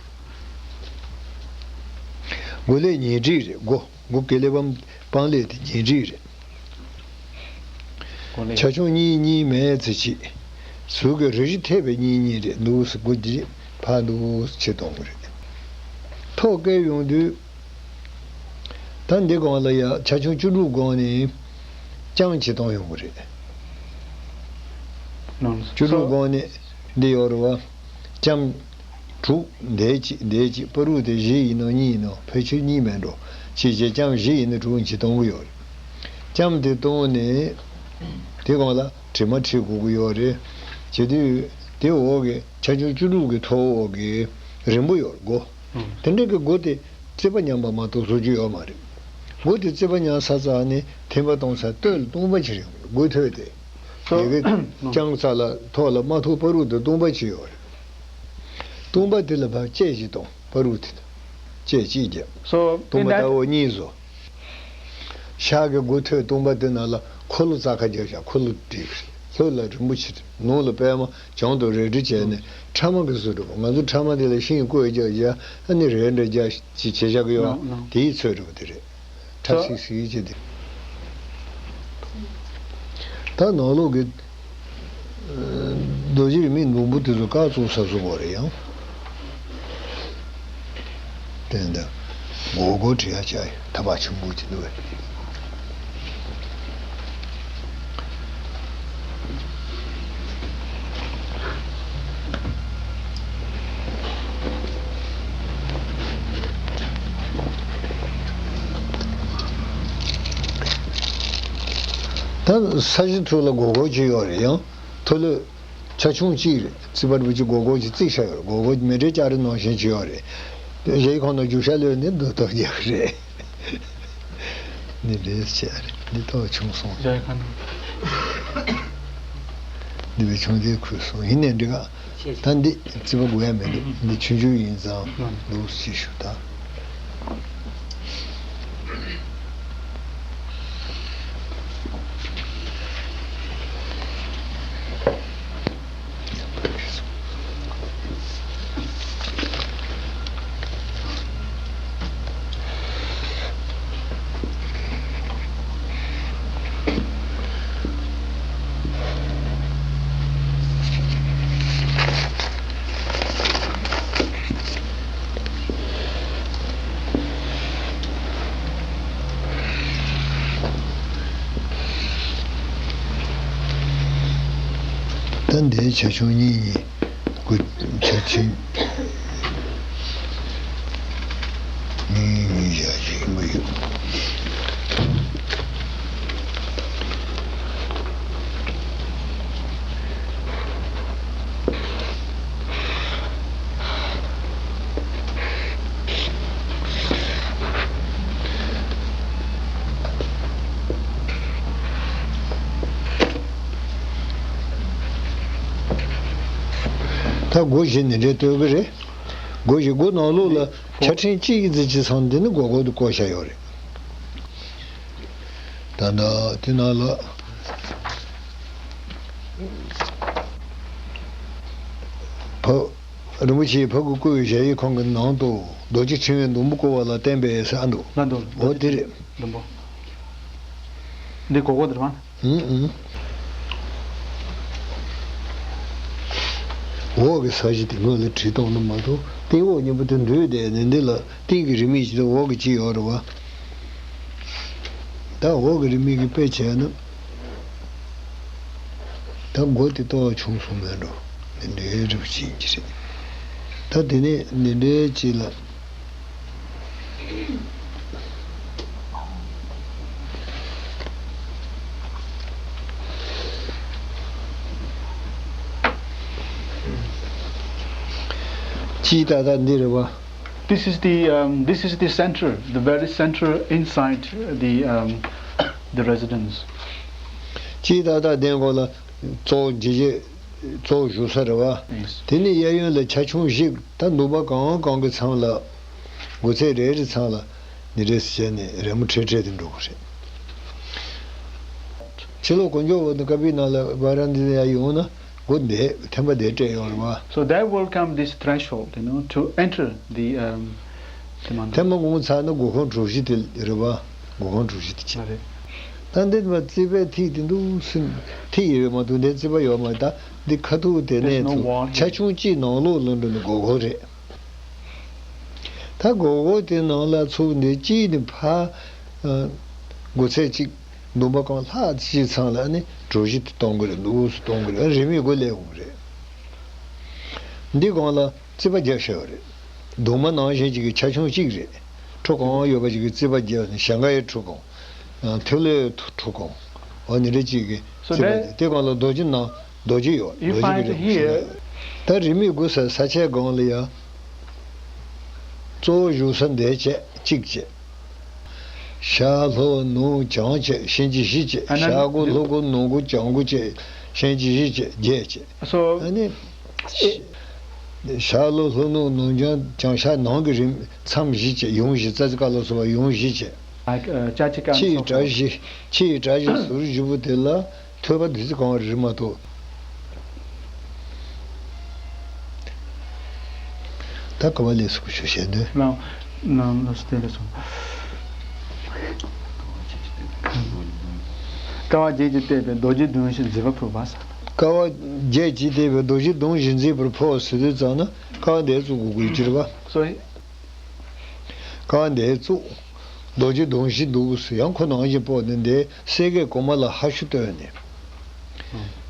སྒོ་ལེབ་ཉེ་འགྲིག་རེད། སྒོ་སྒོ་ཀེ་ལེ་བམ་སྤང་ལེབ་དེ་ཉེ་འགྲིག་རེད། ཆ་ཆུང་གཉིས་གཉིས་མེད་ཚེ་གཅིག་ཟུར་གྱི་རེ་རེ་ཐེབས་པའི་གཉིས་གཉིས་རེད། འདུག་སེ་སྒོ་འདི་ཕར་འདུག་སེ་ཕྱེ་གཏོང་གི་རེད། ཐོག་བཀལ་ཡོང་དུས། ད་འདི་གོང་ལ་ཡ་ཆ་ཆུང་བཅུ་དྲུག་གོང་ནས་ལྕམ་ཕྱེ་གཏོང་ཡོང་གི་རེད། བཅུ་དྲུག་གོང་ནས་འདི་ཡོད་རེད་བ། ལྕམ། དྲུག་འདས་གཅིག་འདས་གཅིག་བར་དུ་དེ་བཞི་ཡིན་ནོ་གཉིས་ཡིན་ནོ་ཕལ་ཆེར་གཉིས་མེད་འགྲོ། ཅི་བྱས་ལྕམ་བཞི་ཡིན་ན་དྲུག་གཉིས་གཏོང་གི་ཡོད་རེད། ལྕམ་དེ་གཏོང་ནས། དེ་གོང་ལ་དྲི་མ་བྲི་དགོས་ཀྱི་ཡོད་རེད། བྱེད་དུས་དེ་འོག་གི་ཆ་ཆུང་བཅུ་དྲུག་གི་ཐོག་འོག་གི་རིང་པོ་ཡོད་རེད་སྒོ། དེ་འདྲ་གི་སྒོ་དེ་རྩིག་པ་མཉམ་པ་མ་གཏོགས་བཟོ་རྒྱུ་ཡོད་མ་རེད། སྒོ་དེ་རྩིག་པ་མཉམ་ས་ཙང་ནས་ཐེམ་པ་གཏོང་ས་སྟོད་ལ་སྟོང་པ་ཅིག་རེད། སྒོ་ཐོད་དེ། དེ་གི་ལྕམ་རྩ་ལ་ཐོག་ལ་མ་ཐུག་བར་དུ་དེ་སྟོང་པ་ཅིག་ཡོད་རེད། སྟོང་པ་དེ་ལ་ཕར་ལྕེ་ཞིག་གཏོང་བར་དུ་དེ་ལ་ལྕེ་གཅིག་བརྒྱབ། སྟོང་པ་ཟླ་བོ་གཉིས་བཟོ། ཤག་གི་སྒོ་ཐོད་སྟོང་པ་དེ་ནང་ལ་འཁོར་ལོ་རྩ་ཁ་རྒྱབ་བཞག་འཁོར་ལོ་བྲིས་ལྷོད་ལ་རིང་པོ་ཕྱིར་ནང་ལ་པད་མ་བྱང་དུ་རལ་གྲི་བྱས་ནས་ཕྲ་མ་གི་བཟོ་འདྲ་པོ། ང་ཚོ་ཕྲ་མ་དེ་ལ་ཤིང་བརྐོས་རྒྱག་རྒྱག་ཨ་ནི་རལ་འདྲ་རྒྱག་ཅིག་བྱེད་བཞག་གི་ཡོད། དེའི་ཚོད་འདྲ་པོ་དེ་རེད། ཁྲ་སིག་སིག་བྱས་ཏེ། ད་ནང་ལོགས་ཀྱི་རྡོ་རྗེ་རིས་མེད་སྡོང་པོ་དེ་ཚོ་ཀ་བཙུགས་ས་བཟོ་བ་རེད་ཡང་། དེ་འདྲ་སྒོར་སྒོར་བྲི་ཡ་བྱ་ཡི་ཐབ་པ་ཆེན་པོ་ཅིག་འདུག་བས། ད་ས་གཞི་ཐོག་ལ་སྒོར་སྒོར་ཅིག་ཡོད་རེད་ཡང་མཐོ་ལོས། ཆ་ཆུང་གཅིག་རེད། རྩིག་པ་རིན་པོ་ཆེ་སྒོར་སྒོར་གྱིས་རྩིག་བཞག་ཡོད་རེད། སྒོར་སྒོར་མཎྜལ་ལྕགས་རི་ནང་བཞིན་བྱས་ཡོད་རེད། དེ་གཞས་ཁང་ནང་རྒྱུག་ཤར་ལོས་ནི་འདུག་ཐབས་རྒྱག་གི་རེད། འདི་འདྲས་བྱས་རེད། འདི་ཏོག་ཆུང་སོང་། རྒྱ་ཡི་ཁ་ནང་། འདི་བས་ཆུང་དེ་ཁུལ་སོང་། ཡིན་ནའི་འགྲིག་ག་ད་འདི་རྩིག་པ་དགོས་ཡ་མེད་འདུག་འདི་ཆུང་ཆུང་ཡིན་ཙང་འདུག་ཅེས་ཞུ་ད། ད་འདིའི་ཆ་ཆུང་གཉིས་གཉིས། དགུ། ཆ་ཆེན། གཉིས་གཉིས་བཞག་ཅིག་མ་ཡོད། ད་སྒོ་བཞི་ནི་འདྲའི་སྟོན་གི་རེད། སྒོ་བཞི། སྒོ་ནང་ལོགས་ལ་ཆ་ཕྲན་གཅིག་ཙམ་ཅིག་ཚང་འདི་ནི་སྒོར་སྒོར་དུ་བརྐོས་བཞག་ཡོད་རེད། ད་ལྟ་དེ་ནང་ལ་ཕ་རིན་པོ་ཆེའི་ཕ་གི་སྐུ་ཡི་ཞལ་ཡི་ཁང་གི་ནང་དུ་རྡོ་རྗེ་ཕྲེང་བའི་སྡོང་པོ་བརྐོས་པ་ལ་བརྟེན་པའི་ས་འདུག་ལ་འདུག་འོ་དེ་རེད། སྡོང་པོ། འདི་སྒོར་སྒོར་དེ་རེད་པ། ཨུང་ཨུང་། འོག་གི་ས་གཞི་དེ་སྔོན་ལ་བྲིས་གཏོང་ན་མ་གཏོགས་སྟེང་འོག་གཉིས་པོ་དེ་འདུས་བསྡད་ནས་འདི་ལ་སྟེང་གི་རི་མེད་ཅིག་དང་འོག་གི་ཅིག་ཡོད་རེད་པ། ད་འོག་གི་རི་མེད་ཀྱི་དཔེ་བྱས་ན། ད་སྒོ་དེ་ཏོག་ཆུང་སོང་མེད་འགྲོ། འདི་འདྲའི་རིགས་ཅིག་ཡིན་གྱི་རེད། ད་དེ་ནས་འདི་འདྲའི་ཅིག་ལ། སྤྱིའི་ཏག་ཏག་འདི་རེད་པ། This is the, um, this is the center, the very center inside the, um, the residence. སྤྱིའི་ཏག་ཏག་གདན་སྒོ་ལ་གཙོ་བོ་འཇིགས་བྱེད་གཙོ་བོ་བཞུགས་ས་རེད་པ། Yes. དེ་ནས་གཡས་གཡོན་ལ་ཆ་ཆུང་བཞི། ད་འདུན་པ་གང་གང་གི་མཚམས་ལ། སྒོ་ཚད་རེ་རེ་མཚམས་ལ་འདི་འདྲས་བྱས་ནས་རི་མོ་འཕྲེད་འཕྲེད་དུ་འགྲོ་གི་རེད། ཕྱི་ལོགས་དཀོན་མཆོག་འོད་དང་ཀ་པི་ན་ལ་བ་ར་འདི་ཡ་ཡོང་ན་སྒོ་འདི་ཐེམ་པ་འདི་སྤྲད་ཡོད་རེད་པ། So they welcome this threshold, you know, to enter the, um, the mountain. ཐེམ་པ་སྒོ་ཚར་ན་སྒོ་ཁང་གྲུ་བཞི་དེ་རེད་པ། སྒོ་ཁང་གྲུ་བཞི་དེ་ཆེ། ཨ་རེད། ད་འདི་མ་རྩིག་པའི་ཐིག་དེ་འདུག་སེ་ཐིག་ཡོད་མ་གཏོགས་འདི་རྩིག་པ་ཡོད་མ་རེད། ད་འདི་ཁ་ཐུག་དེ་ནས་ཚུར་ཆ་ཆུང་གཅིག་ནང་ལོགས་ལ་འགྲོ་ནས་སྒོ་ཁང་རེད། ད་སྒོར་སྒོར་དེ་ནང་ལ་ཚུགས་འདི་གཅིག་ནི་ཕ། ཨ། སྒོ་ཚད་གཅིག་འདུན་པ་གང་ལྷག་གཅིག་ཚང་ལ་ནི་གྲུ་བཞི་དེ་གཏོང་གི་རེད། འདུག་སེ་གཏོང་གི་རེད། རི་མོའི་སྒོ་ལས་འོང་རེད། འདི་སྒང་ལ་རྩིག་པ་རྒྱབ་བཞག་ཡོད་རེད། གདུང་མ་ནང་བཞིན་ཅིག་གི་ཆ་ཆུང་གཅིག་རེད། ཁྲོ་གང་ཡོད་པ་ཅིག་གི་རྩིག་པ་རྒྱབ་ནས་ཞང་ག་ཡི་ཁྲོ་གང་། ཐོད་ལོའི་ཁྲོ་གང་། འོ་ནི་རེ་གཅིག་གི། So རྩིག་པ་that དེ་སྒང་ལ་རྡོ་རྗེ་ནང་རྡོ་རྗེ་ཡོད། you རྡོ་རྗེ་find གི་རེད། here ད་རི་མོའི་སྒོ་ས་ས་ཆའི་སྒང་ལ་ཡ། གཙོ་བོ་བཞུགས་ས་འདས་བྱས་གཅིག་བྱས། ཤར་ལྷོ་ནུབ་བྱང་བྱས་གཤིན་རྗེ་བཞི་བྱས། And then ཤར་སྒོ་ལྷོ་སྒོ་ནུབ་སྒོ་བྱང་སྒོ་བྱས་གཤིན་རྗེ་བཞི་བྱས་བརྒྱད་བྱས། So ཨ་ནི། ཤར་ལྷོ་ལྷོ་ནུབ་ནུབ་བྱང་བྱང་ཤར་ནང་གི་རིམ་མཚམས་བཞི་བྱས། ཡུམ་བཞི། ཙ་ཙི་ཀ་ལ་སོགས་པ་ཡུམ་བཞི་བྱས། Like, uh, ཅ་ཅི་ཀ་and ཕྱི་ཡི་so forth. གྲྭ་བཞི། ཕྱི་ཡི་གྲྭ་བཞི་ཟུར་བཞི་པོ་དེ་ལ་ཐོད་པ་བདུད་རྩི་གང་བ་རེད་མ་གཏོགས། ད་ཀ་བ་ལས་སུ་ཞུ་བྱས་འདོད། ལགས། ལགས་སོ། དེ་ལས་སོ། ཀ་བ་བརྒྱད་ཀྱིས་བཏེགས་པའི་རྡོ་རྗེ་གདོང་བཞི་མཛེས་པ་ཕུལ་བ་ཟེར། ཀ་བ་བརྒྱད་ཀྱིས་བཏེགས་པའི་རྡོ་རྗེ་གདོང་བཞི་མཛེས་པར་ཕུལ་ཟེར་དུས་ཙམ་ན་ཀ་བ་འདིར་བཙུགས་དགོས་ཀྱི་རེད་པ། སོ། ཀ་བ་འདིར་བཙུགས། རྡོ་རྗེ་གདོང་བཞི་འདུག་ཟེར། ཡང་ཁོ་ནང་བཞིན་སྤོས་ནས་འདི་གསེར་གྱི་གོང་མ་ལ་ཧ་ཤུ་བཏོན་ནས།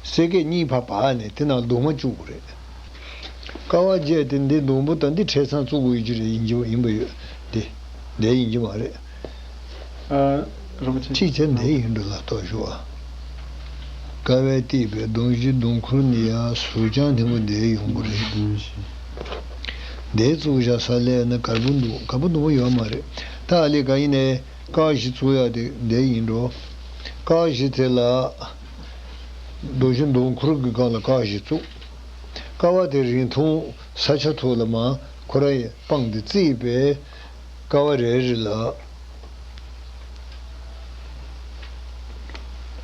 གསེར་གྱི་གཉིས་ཕར་སྦར་ནས་དེ་ནང་གདུང་མ་བཅུག་དགོས་རེད། ཀ་བ་བརྒྱད་དེ་འདི་སྡོང་པོ་དང་འདི་འཕྲེད་ཚང་བཙུགས་དགོས་ཀྱི་རེད། ཡིན་གྱི་ཡིན་པ་ཡོད་དེ། འདི་ཡིན་གྱི་མ་རེད། ཨ། རིན་པོ་ཆེ། ཅིག་བྱས་འདི་ཡིན་འགྲོ་ལ་ལྟོས་ཞུ་བ། ཀ་བས་བཏེགས་པའི་གདུང་བཞི་གདུང་འཁོར་ནི་ཡ་ཟུར་བརྐྱང་ཐེངས་པོ་འདིར་ཡོང་གི་རེད། འདིར་བཙུགས་བཞག་ས་ལས་ན་གར་པོ་འདུག་གར་པོ་འདུག་པོ་ཡོད་མ་རེད། ད་ཨ་ལས་ག་ཡིན་ནའི་ཀ་བཞི་བཙུགས་ཡག་དེ་འདིར་ཡིན་འགྲོ། ཀ་བཞི་དེ་ལ་གདུང་བཞི་གདུང་འཁོར་གྱི་སྒང་ལ་ཀ་བཞི་བཙུགས། ཀ་བ་དེ་རིང་ཐུང་ས་ཆ་ཐོག་ལ་མར་ཁོ་རང་ཡི་སྤང་དེ་བརྩིས་པས། ཀ་བ་རེ་རེ་ལ།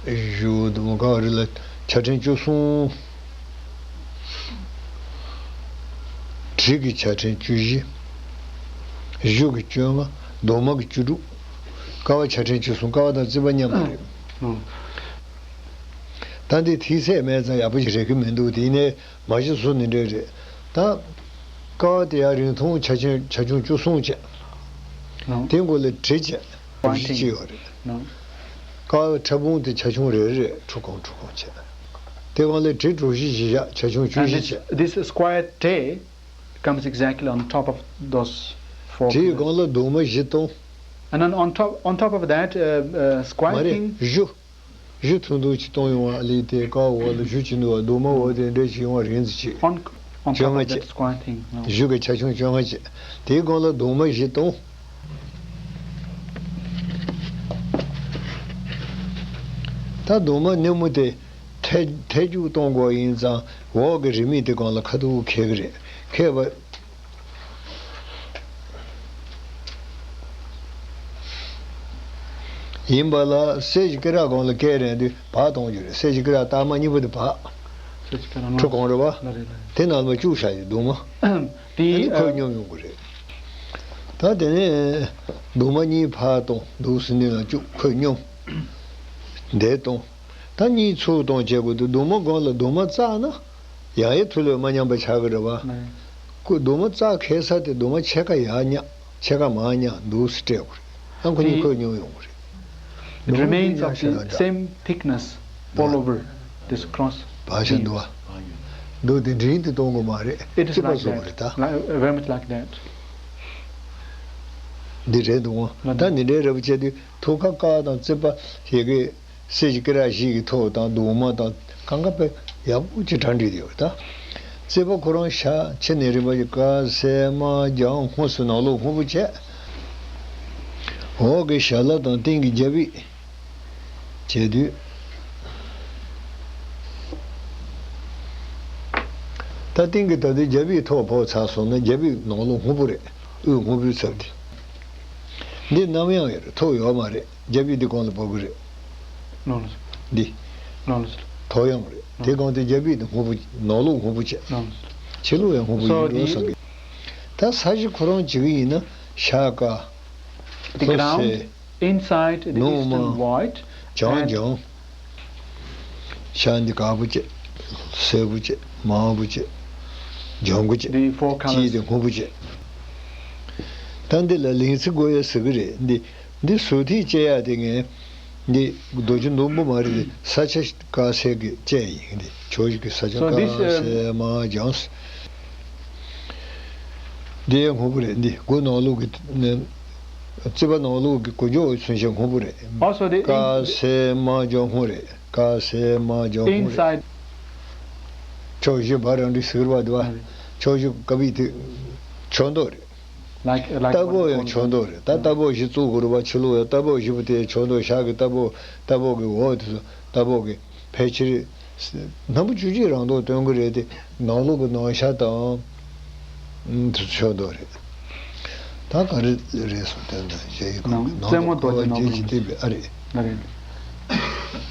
བཞི་དང་ཀ་བ་རེ་ལ་ཆ་ཕྲན་བཅུ་གསུམ། གྲི་གི་ཆ་ཕྲན་བཅུ་བཞི། གཞུ་གི་བཅོ་ལྔ། གདུང་མ་གི་བཅུ་དྲུག་ཀ་བ་ཆ་ཕྲན་བཅུ་གསུམ། ཀ་བ་དང་རྩིས་པ་མཉམ་པ་རེད། ཨང་། ད་འདི་ཐིག་ཚད་མེད་ཙང་ཡག་པོ་ཞིག་རེག་གི་མི་འདུག་དེ་ནས། མ་གཞི་བཟོ་ནི་འདྲ་རེད། ད་ཀ་བ་དེ་ཡང་རིང་ཐུང་ཆ་ཆུང་ཆ་ཆུང་བཅུ་གསུམ་བྱས། ནོ། དེ་མགོ་ལ་གྲི་བྱས། ནོ། གྲུ་བཞི་བྱས་ཡོད་རེད། ནོ། ཀ་བའི་ཕྲ་ཕུང་དེ་ཆ་ཆུང་རེ་རེ་ཁྲུ་གང་ཁྲུ་གང་བྱས། དེ་སྒང་ལ་གྲི་གྲུ་བཞི་བཞི་བཞག་ཆ་ཆུང་བཅུ་And བཞི this, བྱས། This square tray comes exactly on top of those four གྲིའི་pillars. སྒང་ལ་གདུང་མ་བཞི་སྟོང་། And then on top, on top of that, uh, uh, མ་square རེད་thing. བཞུ། གཞུ་ཐུང་ཐུང་ཅིག་གཏོང་ཡོང་བ་ལས་དེ་ཀ་འོག་ལ་གཞུ་ཅིག་འདུག་བ། གདུང་མ་འོག་དེ་འདྲ་ཞིག་ཡོང་བ་རིང་ཙམ་ཅིག On, on བཅོ་top ལྔ་of བཅས། That square thing, no. གཞུ་གི་ཆ་ཆུང་བཅོ་ལྔ་བཅས། དེའི་སྒང་ལ་གདུང་མ་བཞི་གཏོང་། ད་གདུང་མ་སྣེ་མོ་དེ་ཐལ་ཐལ་རྒྱུག་གཏོང་དགོས་ཡིན་ཙང་འོག་གི་རི་མེད་དེ་སྒང་ལ་ཁ་ཐུག་འཁེལ་གི་རེད། འཁེལ་བ། ཡིན་པ་ལ་གསེར་གྱི་སྐེ་རགས་སྒང་ལ་སྐེ་རན་དུས་བག་གཏོང་རྒྱུ་རེད། གསེར་གྱི་སྐེ་རགས་སྟག་མ་གཉིས་པོ་དེ་བག་ཁྲུ་གང་རེད་བ། ལ་རེད་ལ་རེད། དེ་ནང་ལ་བཅུག་བཞག་ཡོད་གདུང་མ། དེ་དེ་ནི་ཁོད་སྙོམས་ཡོང་གི་རེད། ད་དེ་ནས་གདུང་མ་གཉིས་ཕར་གཏོང་། འདུག་སེ་ནི་ལ་བཅུག་ཁོད་སྙོམས། འདས་གཏོང་། ད་གཉིས་ཚུར་གཏོང་བྱེད་དགོས་འདུག་གདུང་མ་སྒང་ལ་གདུང་མ་བཙགས་ན་ཡང་ཡང་ཐུ་ལོས་མ་མཉམ་པ་ཆགས་ཀྱི་རེད་བ། ནས། ཁོ་གདུང་མ་བཙགས་ཁེལ་ས་དེ་གདུང་མ་ཕྱེད་ཀ་ཡར་བསྙག་ཕྱེད་ཀ་མར་བསྙག་འདུག་སེ་སྤྲད་དགོས་རེད། ཨ་ཁོ་གཉིས་ཁོད་སྙོམས་ཡོང་གི་རེད། It གདུང་མ་remains གཉིས་of ཡར་བཞག་the ཡར་བསྒྲགས། same thickness all over this cross བག་ཆགས་འདུག་བ། འདུག་དེ་འདྲིན་དེ་གཏོང་དགོས་མ་རེད། It is ཅི་པ་like བཟོ་དགོས་རེད་ད། That, like, very much like that. འདི་རེད་འདུག་ད་འདི་འདྲའི་རེ་བ་བྱས་དུས་ཐུགས་ཁ་དཀར་དང་རྩིས་པ་ཞེ་གི་གསེར་གྱི་སྐེ་རགས་བཞི་གི་ཐོག་དང་གདུང་མ་དང་གང་ག་དཔེ་ཡག་པོ་ཅིག་གྲ་སྒྲིག་ཡོད་ད། རྩིས་པ་ཁོ་རང་ཤ་ཕྱི་ནས་རིམ་པ་ཞིག་དཀར་སེར་དམར་ལྗང་སྔོ་སེ་ནག་ལོག་སྔོན་པོ་བྱས། འོག་གི་ཞལ་ལག་དང་སྟེང་གི་རྒྱབ་ཡིག་བྱས་དུས། ད་སྟེང་གི་ད་དུས་རྒྱབ་ཡིག་ཐོག་ཕོག་ཚར་སོང་ན་རྒྱབ་ཡིག་ནག་ལོག་སྔོན་པོ་རེད། དབུས་སྔོན་པོའི་ཚབ་དེ། འདི་ནམ་ཡང་ཡོད་རེད། ཐོག་ཡོད་མ་རེད། རྒྱབ་ཡིག་འདི་གོང་ལ་བབས་ཀྱི་རེད། ནོར་ལ། འདི། ནོར་ལ། ཐོག་ཡང་རེད། དེ་གོང་དུ་རྒྱབ་ཡིག་འདི་སྔོན་པོ་ནག་ལོག་སྔོན་པོ་བྱས། ནོར་ལ། ཕྱི་ལོགས་ཡང་སྔོན་པོ་So ཡིན་འགྲོ་the བསམ་གི། ད་ས་གཞི་ཁོ་རང་བྱེད་ཀྱི་ཡིན་ན་ཤ་དཀར། The ལྷོ་ground སེར། inside the ནུབ་eastern དམར། white བྱང་ལྗང་། ཤ་འདི་དཀར་པོ་བྱས། སེར་པོ་བྱས། དམར་པོ་བྱས། ལྗང་གུ་བྱས། The four colors. དཀྱིལ་དེ་སྔོན་པོ་བྱས། ད་འདི་ལ་ལིང་ཚི་དགོས་ཡ་ཟེར་གི་རེད། འདི་འདི་ཟུར་ཐིག་བཅད་ཡ་དེ་ངས་འདི་རྡོ་རྗེ་མདོངས་པོ་མ་རེད། ས་ཆ་དཀར་སེར་གྱི་བཅད་ཡིན། འདི་ཕྱོགས་བཞི་གི་ས་ཆ། So this, དཀར་um, སེར་དམར་ལྗང་། འདི་ཡང་སྔོན་པོ་རེད། འདི་སྒོ་ནག་ལོག་གི་ནས་རྩིས་པ་ནག་ལོག་གི་སྒོ་ཕྱོགས་མཚོན་བྱེད་སྔོན་པོ་རེད། Also the དཀར་སེར་དམར་ལྗང་སྔོན་རེད། དཀར་སེར་དམར་ལྗང་སྔོན་རེད། Inside. ཕྱོགས་བཞི་བ་རང་འདྲི་ཟེར་བ་འདི་བ། ཕྱོགས་བཞི་ཀ་བི་དེ་ཕྱོགས་མདོག་རེད། Like, like རྟ་ཕོགས་ཡང་ཕྱོགས་མདོག་རེད། ད་རྟ་ཕོགས་བཞི་བཙུགས་དགོས་རེད་བ། ཕྱི་ལོགས་ཡང་རྟ་ཕོགས་བཞི་པོ་དེ་ཕྱོགས་མདོག་ཤག་གི་རྟ་ཕོགས་རྟ་ཕོགས་ཀྱི་འོག་དེ་ཚོ་རྟ་ཕོགས་ཀྱི་ཕལ་ཆེར་སྣམ་བུ་བཅུ་གཅིག་རང་མདོག་སྟོན་གྱི་རེད་དེ། ནག་ལོག་གི་ནག་ཤ་དང་། ཨུམ། དེ་ཚོ་ཕྱོགས་མདོག་རེད། ད་ག་རེ་རེད་སོང་དོན་དང་གཞལ་ཡས་ཁང་གི་ནང་ནང་རྩེ་མོ་རྡོ་རྗེ། ཀ་བ་ནང་བརྒྱད་ཀྱིས་བཏེགས་པའི་ཨ་རེད། ཨ་རེད།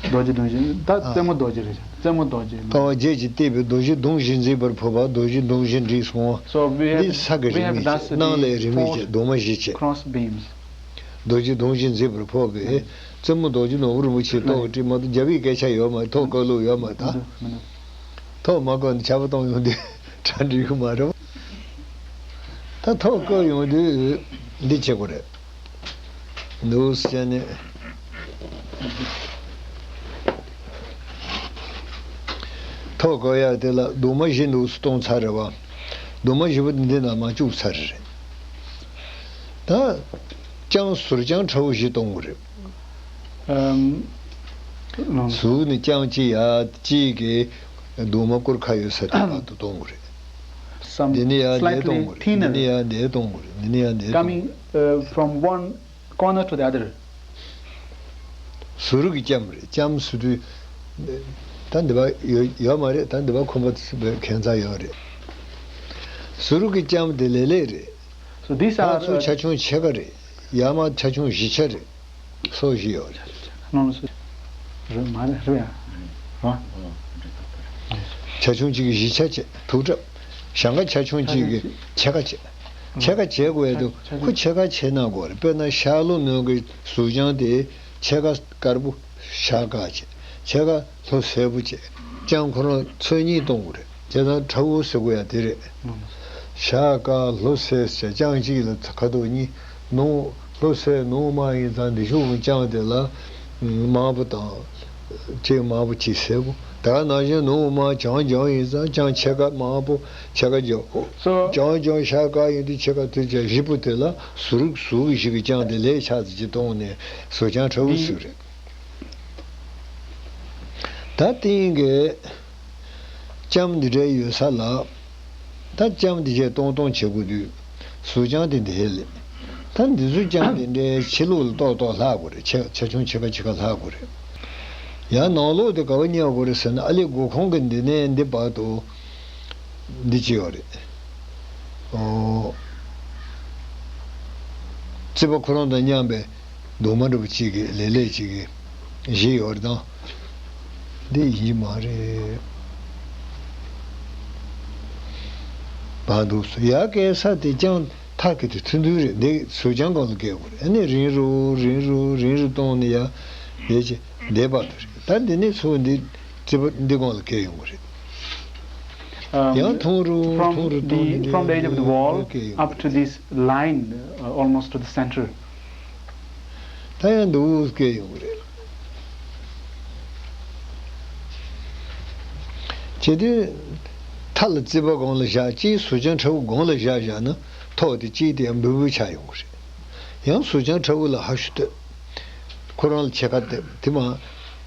རྡོ་རྗེ་གདུང་བཞི། ད་རྩེ་མོ་རྡོ་རྗེ་རེད། རྩེ་མོ་རྡོ་རྗེ། ཀ་བ་བརྒྱད་ཀྱིས་བཏེགས་པའི་རྡོ་རྗེ་གདུང་བཞི་མཛེས་པར་ཕོག་པ། རྡོ་རྗེ་གདུང་བཞི་འགྲིག་སོང་། So we have, འདི་ས་གི་we རིས་have མེད་བྱས། thus གནང་ལས་the རིས་མེད་four བྱས། གདུང་མ་བཞི་བྱས། Cross beams. རྡོ་རྗེ་གདུང་བཞི་མཛེས་པར་ཕོག་པའི་རྩེ་མོ་རྡོ་རྗེ་ནོར་བུ་རིན་པོ་ཆེའི་ཏོག་གི་བྲིས་མ་གཏོགས་རྒྱབ་ཡིག་སྐད་ཆ་ཡོད་མ་རེད། ཐོག་བཀོད་ལུགས་ཡོད་མ་རེད། ཐོག་མ་བཀོད་ནས་ཆར་པ་གཏོང་ཡོང་དུས་གྲ་འགྲིག་གི་མ་རེད། ད་ཐོག་བཀོད་ཡོང་དུས་འདི་བྱེད་དགོས་རེད། འདུག་སེ་བྱས་ནས། ཐོག་བཀོད་ཡག་དེ་ལ་གདུང་མ་བཞི་འདུག་སེ་གཏོང་ཚར་རེད་བ། གདུང་མ་བཞི་པོ་འདི་ནང་མར་བཅུག་ཚར་རེད། ད་རྐྱང་ཟུར་རྐྱང་ཁྲ་བོ་བཞི་གཏོང་དགོས་རེད། ཨམ། ཟུར་ནས་རྐྱང་གཅིག་ཡ་གཅིག་གི་གདུང་མ་སྐོར་ཁ་ཡོད་ས་དེ་བར་དུ་གཏོང་དགོས་རེད། Some འདི་ནས་ཡ་འདི་slightly གཏོང་དགོས་རེད། འདི་ནས་thinner ཡ་འདི་གཏོང་དགོས་རེད། འདི་ནས་ཡ་འདི་གཏོང་coming, uh, from one corner to the other. ཟུར་གྱི་ལྕམ་རེད། ལྕམ་ཟེར་དུས་ད་འདི་པ་ཡོད་ཡོད་མ་རེད། ད་འདི་པ་ཁོམ་པ་ཁྱད་མཚར་ཡོད་རེད། ཟུར་གྱི་ལྕམ་དེ་ལེ་ལེ་རེད། So these ཕར are, ཚུར uh, ཆ་ཆུང་ཕྱེད་ཀ་རེད། ཡར་མར་ཆ་ཆུང་བཞི་ཆ་རེད། སོ་བཞི་ཡོད་རེད། No, no, sir. རེད་མ་རེད་རེད་ཡ། རེད། ཆ་ཆུང་གཅིག་གི་བཞི་ཆ་བྱས་དུག་སྲབ། ཞེང་ཁ་ཆ་ཆུང་གཅིག་གི་ཕྱེད་ཀ་བྱས། ཕྱེད་ཀ་བྱས་དགོས་ཡ་འདུག་ཆ་ཁོ་ཕྱེད་ཀ་ཕྱེད་ན་དགོས་རེད། དཔེར་ན་ཤར་ལྷོ་ནང་གི་ཟུར་རྐྱང་དེ་ཕྱེད་ཀ་དཀར་པོ་ཤར་དཀར་བྱས། ཕྱེད་ཀ་ལྷོ་སེར་པོ་བྱས། ལྕམ་ཁོ་རང་ཚོས་གཉིས་གཏོང་དགོས་རེད། བྱས་ཙང་ཁྲ་བོ་ཟེར་དགོས་ཡ་དེ་རེད། ཤར་དཀར་ལྷོ་སེར་བྱས། ལྕམ་གཅིག་ལ་ཁ་དོག་གཉིས། ནུབ་ལྷོ་སེར་ནུབ་དམར་ཡིན་ཙང་འདི་ཕྱོགས་ཀྱི་ལྕམ་དེ་ལ་དམར་པོ་དང་། གཅིག་དམར་པོ་གཅིག་སེར་པོ། ད་ག་ནང་བཞིན་ནུབ་དམར་བྱང་ལྗང་ཡིན་ཙང་ལྕམ་ཕྱེད་ཀ་དམར་པོ་ཕྱེད་ཀ་ལྗང་པོ། So བྱང་ལྗང་ཤར་དཀར་ཡིན་དུས་ཕྱེད་ཀ་དུས་ཀྱང་བཞི་པོ་དེ་ལ་ཟུར་ཟུར་བཞི་གི་ལྕམ་དེ་ལས་ཆགས་ཙམ་ཅིག་གཏོང་ནས་ཟུར་རྐྱང་ཁྲ་བོ་ཟེར་གྱི་རེད། ད་སྟེང་གི་ལྕམ་འདི་འདྲ་ཡོད་ས་ལ། ད་ལྕམ་འདི་བྱས་གཏོང་གཏོང་བྱེད་དགོས་དུས། ཟུར་རྐྱང་དེ་འདི་ལས། ད་འདི་ཚོ་ལྕམ་དེ་འདྲའི་ཕྱི་ལོགས་ལ་ཏོག་ཏོག་ལྷག་དགོས་རེད། ཆ་ཆ་ཆུང་ཕྱེད་ཀ་ཕྱེད་ཀ་ལྷག་དགོས་རེད། ཡང་ནང་ལོགས་དེ་ག་པར་ཉལ་དགོས་རེད་ཟེར་ན། ཨ་ལེ་སྒོ་ཁང་གི་འདི་ནས་འདི་བར་དུ་འདི་ཅི་ཡོད་རེད། ཨོ། རྩིག་པ་ཁོ་རང་དང་མཉམ་པའི་གདུང་མ་འདྲ་པོ་གཅིག་གི་ལེ་ལེ་གཅིག་གི་བཞི་ཡོད་རེད་དང་། འདི་ཡིན་གྱི་མ་རེད། བར་འདུག་སོ། ཡར་བཀལ་ས་དེ་ལྕམ་ཐག་གི་དེ་ཐུང་ཐུང་རེད། འདི་ཟུར་རྐྱང་སྒང་ལ་བཀལ་དགོས་རེད། ཨ་ནི་རིང་རུ་རིང་རུ་རིང་རུ་གཏོང་ནས་ཡར་འདི་ཅི་འདི་བར་དུ་རེད། ད་འདི་ནས་ཚུར་འདི་རྩིག་པ་འདི་སྒང་ལ་བཀལ་ཡོང་གི་རེད། Um, ཡང་ཐུང་རུ་ཐུང་རུ་གཏོང་ནས་འདི་འདི་བཀལ་ཡོང་གི་རེད། From the, from the edge of the wall up to this line, uh, almost to the center. ད་ཡང་འདུག་སྐད་ཡོང་གི་རེད། བྱས་དུས་མཐའ་ལ་རྩིག་པ་སྒང་ལ་བཞག་གཅིག་ཟུར་རྐྱང་ཁྲ་བོ་སྒང་ལ་བཞག་བཞག་ན་ཐོག་དེ་གཅིག་དེ་ཡང་འབུར་འབུར་ཆགས་ཡོང་གི་རེད། ཡང་ཟུར་རྐྱང་ཁྲ་བོ་ལ་ཧ་ཤུ་ལྟོས། ཁོ་རང་ལ་ཕྱེད་ཀ་ལྟོས། དེ་མ་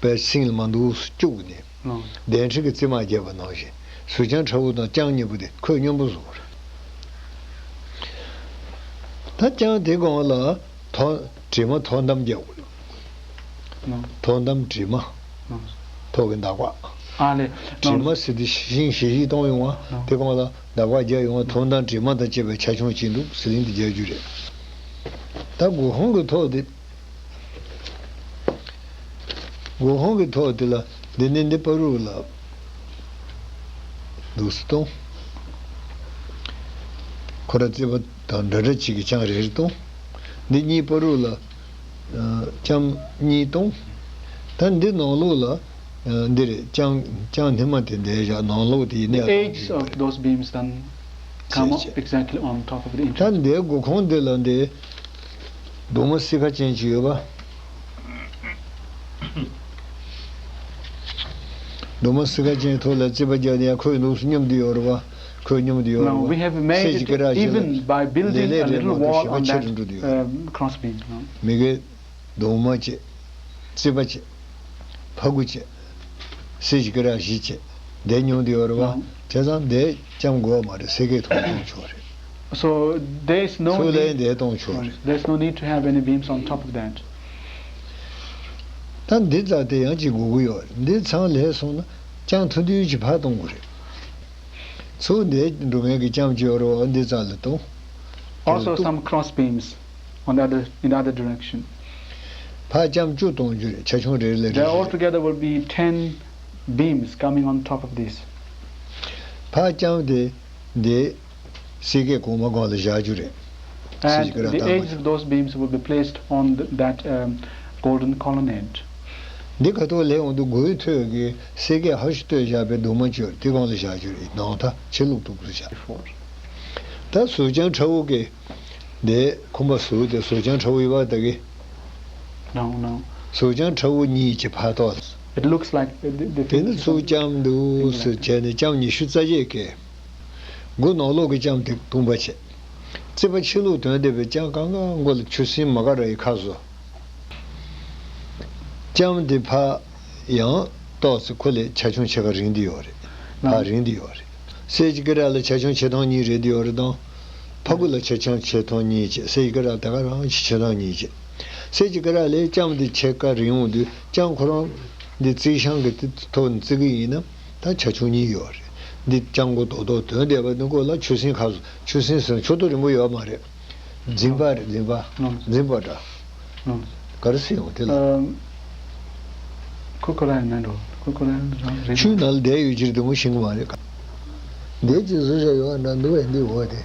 པའི་སིང་ལ་མ་འདུག་བཅུག་ནས། ལོ། གདན་ཁྲི་གི་རྩིབ་མ་བརྒྱབ་པ་ནང་བཞིན་ཟུར་རྐྱང་ཁྲ་བོ་དང་རྐྱང་གཉིས་པོ་དེ་ཁོད་སྙོམས་པོ་བཟོ་དགོས་རེད། ད་རྐྱང་དེ་སྒང་ལ་ཐོག་དྲི་མ་ཐོག་འདམ་རྒྱག་དགོས་རེད། ལོ། ཐོག་འདམ་དྲི་མ། ལོ། ཐོག་གི་མདའ་བག་ཨ་ལེ། དྲི་མ་ཟེར་དུས་ཤིང་ཞེ་ཞིག་གཏོང་ཡོང་བ། ལོ། དེ་སྒང་ལ་མདའ་བག་རྒྱག་ཡོང་བ། ཐོག་འདམ་དྲི་མ་དང་བཅས་པའི་ཆ་ཆུང་ཅིག་འདུག་ཟི་ལིང་དེ་རྒྱག་རྒྱུ་རེད། ད་སྒོ་ཁང་གི་ཐོག་དེ། སྒོ་ཁང་གི་ཐོག་དེ་ལ་འདི་ནས་འདི་བར་དུ་ལ་འདུག་སེ་གཏོང་། ཁོ་ར་རྩིག་པ་དང་འདྲ་འདྲ་གཅིག་གི་རྐྱང་རེ་རེ་གཏོང་། འདི་གཉིས་བར་དུ་ལ་ཨ་རྐྱང་གཉིས་གཏོང་། ད་འདི་ནང་ལོགས་ལ་ཨ་འདི་རེད། རྐྱང་རྐྱང་སྔོན་མ་དེ་འདིར་བཞག་ནང་ལོགས་དེ་ཡིན་ནའི། The edges of those beams then come up བྱས་བྱས། Exactly on top of the entrance. ད་འདིའི་སྒོ་ཁང་འདི་ལ་འདི་གདུང་མ་སིལ་ཁ་ཅན་ཅིག་ཡོད་པ། གདུང་མ་སིལ་ཁ་ཅན་ཐོག་ལ་རྩིག་པ་རྒྱག་ནས་ཡང་ཁོད་ནུས་སུ་སྙོམས་བསྡད་ཡོད་རེད་པ། ཁོད་སྙོམས་བསྡད་ཡོད་རེད་པ། Now, we have made it even by building a little wall on that, um, cross beam, no? མི་གི་གདུང་མ་བྱས། རྩིག་པ་བྱས། ཕ་གུ་བྱས། སེ་གཅིག་ཀི་ར་བཞི་བྱས། འདི་སྙོམས་བསྡད་ཡོད་རེད་པ། No. བྱས་ཙང་འདི་རྐྱང་དགོས་མ་རེད། སེ་གེ་ཐོག་གཏོང་ཆོག་རེད། So, there is no ཚུར་ལ་need, འདི་གཏོང་ཆོག་རེད། There is no need to have any beams on top of that. ད་འདི་རྩ་དེ་ཡང་གཅིག་དགོས་ཀྱི་ཡོད་རེད། འདི་ཚང་ལས་སོང་ན་རྐྱང་ཐུང་ཐུང་ཅིག་ཕར་གཏོང་དགོས་རེད། ཚུར་འདི་འགྲོ་མཁན་གྱི་རྐྱང་གཅིག་ཡོད་རེད་པ། འདི་རྩ་ལ་གཏོང་། Also, some cross beams on the other, in the other direction. ཕར་རྐྱང་བཅུ་གཏོང་རྒྱུ་རེད། ཆ་ཆུང་རེ་རེ་ལ་རེ་རེ། There altogether will be ten beams coming on top of this. ཕར་རྐྱང་དེ་འདི་སེ་གེ་གོང་མ་སྒང་ལ་བཞག་རྒྱུ་རེད། And the edges of those beams will be placed on th- that, um, golden colonnade. འདི་ཁ་ཐོག་ལས་འོང་དུས་སྒོའི་ཐོད་ཀྱི་སེ་གེ་ཧ་ཤུ་ལྟོས་བཞག་པའི་གདུང་མ་བཅོས་དེ་སྒང་ལ་བཞག་རྒྱུ་རེད། ནང་ཐ་ཕྱི་ལོགས་ཏུ་བཞག Before. ད་ཟུར་རྐྱང་ཁྲ་བོ་གི་འདི་ཁོམ་པ་ཟུར་དེ་ཟུར་རྐྱང་ཁྲ་བོ་ཡོད་པ་ད་གི No, no. ཟུར་རྐྱང་ཁྲ་བོ་གཉིས་ཀྱི་ཕར་ཐོག It looks like the, the དེ་ནི་ཚུར་རྐྱང་འདུག་ཟེར་བྱས་ནས་རྐྱང་ཉི་ཤུ་རྩ་བརྒྱད་བཀལ། སྒོ་ནང་ལོགས་ཀྱི་རྐྱང་དེ་གདུང་པ་བྱས། རྩིག་པ་ཕྱི་ལོགས་དོན་བསྡད་པའི་རྐྱང་གང་ག་མགོ་ལ་ཆུ་སྲིན་མ་ག་ར་ཡི་ཁ་བཟོ། རྐྱང་དེ་ཕར་ ཡང་ཏོག་ཙམ་ཁོ་ལས་ཆ་ཆུང་ཕྱེད་ཀ་རིང་དུ་ཡོད་རེད། ཕར་རིང་དུ་ཡོད་རེད། གསེར་གྱི་སྐེ་རགས་ལ་ཆ་ཆུང་ཕྱེད་སྟོང་གཉིས་རེད་དུ་ཡོད་རེད་དང་། ཕ་གུ་ལ་ཆ་ཆུང་ཕྱེད་སྟོང་གཉིས་བྱས། གསེར་གྱི་སྐེ་རགས་དེ་ག་རང་ཆེ་ཕྱེད་སྟོང་གཉིས་བྱས། གསེར་གྱི་སྐེ་རགས་ལས་ལྕམ་དེ་ཕྱེད་ཀ་རིང་འོང་དུས་ལྕམ་ཁོ་རང་འདི་རྩིས་ཤིང་གི་དེ་ཐོག་ནས་བརྩི་གི་ཡིན་ན་ད་ཆ་ཆུང་གཉིས་ཡོད་རེད། འདི་ལྕམ་མགོ་རྡོག་རྡོག་དོན་བསྡད་པ་འདི་མགོ་ལ་ཆུ་སྲིན་ཁ་སོ། ཆུ་སྲིན་ཟེར་ན་ཆུ་ཏོ་རིང་པོ་ཡོད་མ་རེད། འཛིན་པ་རེད། འཛིན་པ། ནོ། འཛིན་པ་འདྲ། ནོ། ག་རེ་ཟེར་ཡོང་དེ་ལ། ཨ། ཁོ་ཁོ་རང་ཡང་མེད་འགྲོ། ཁོ་ཁོ་རང་རང་རེད། ཆུའི་ནང་ལ་བསྡད་ཡོད་ཕྱིར་དུ་མོ་ཤེས་གི་མ་རེད། འདས་ཀྱི་བཟོ་བྱ་ཡོད་འདྲ་འདུག་པས་འདི་འོ་དེ།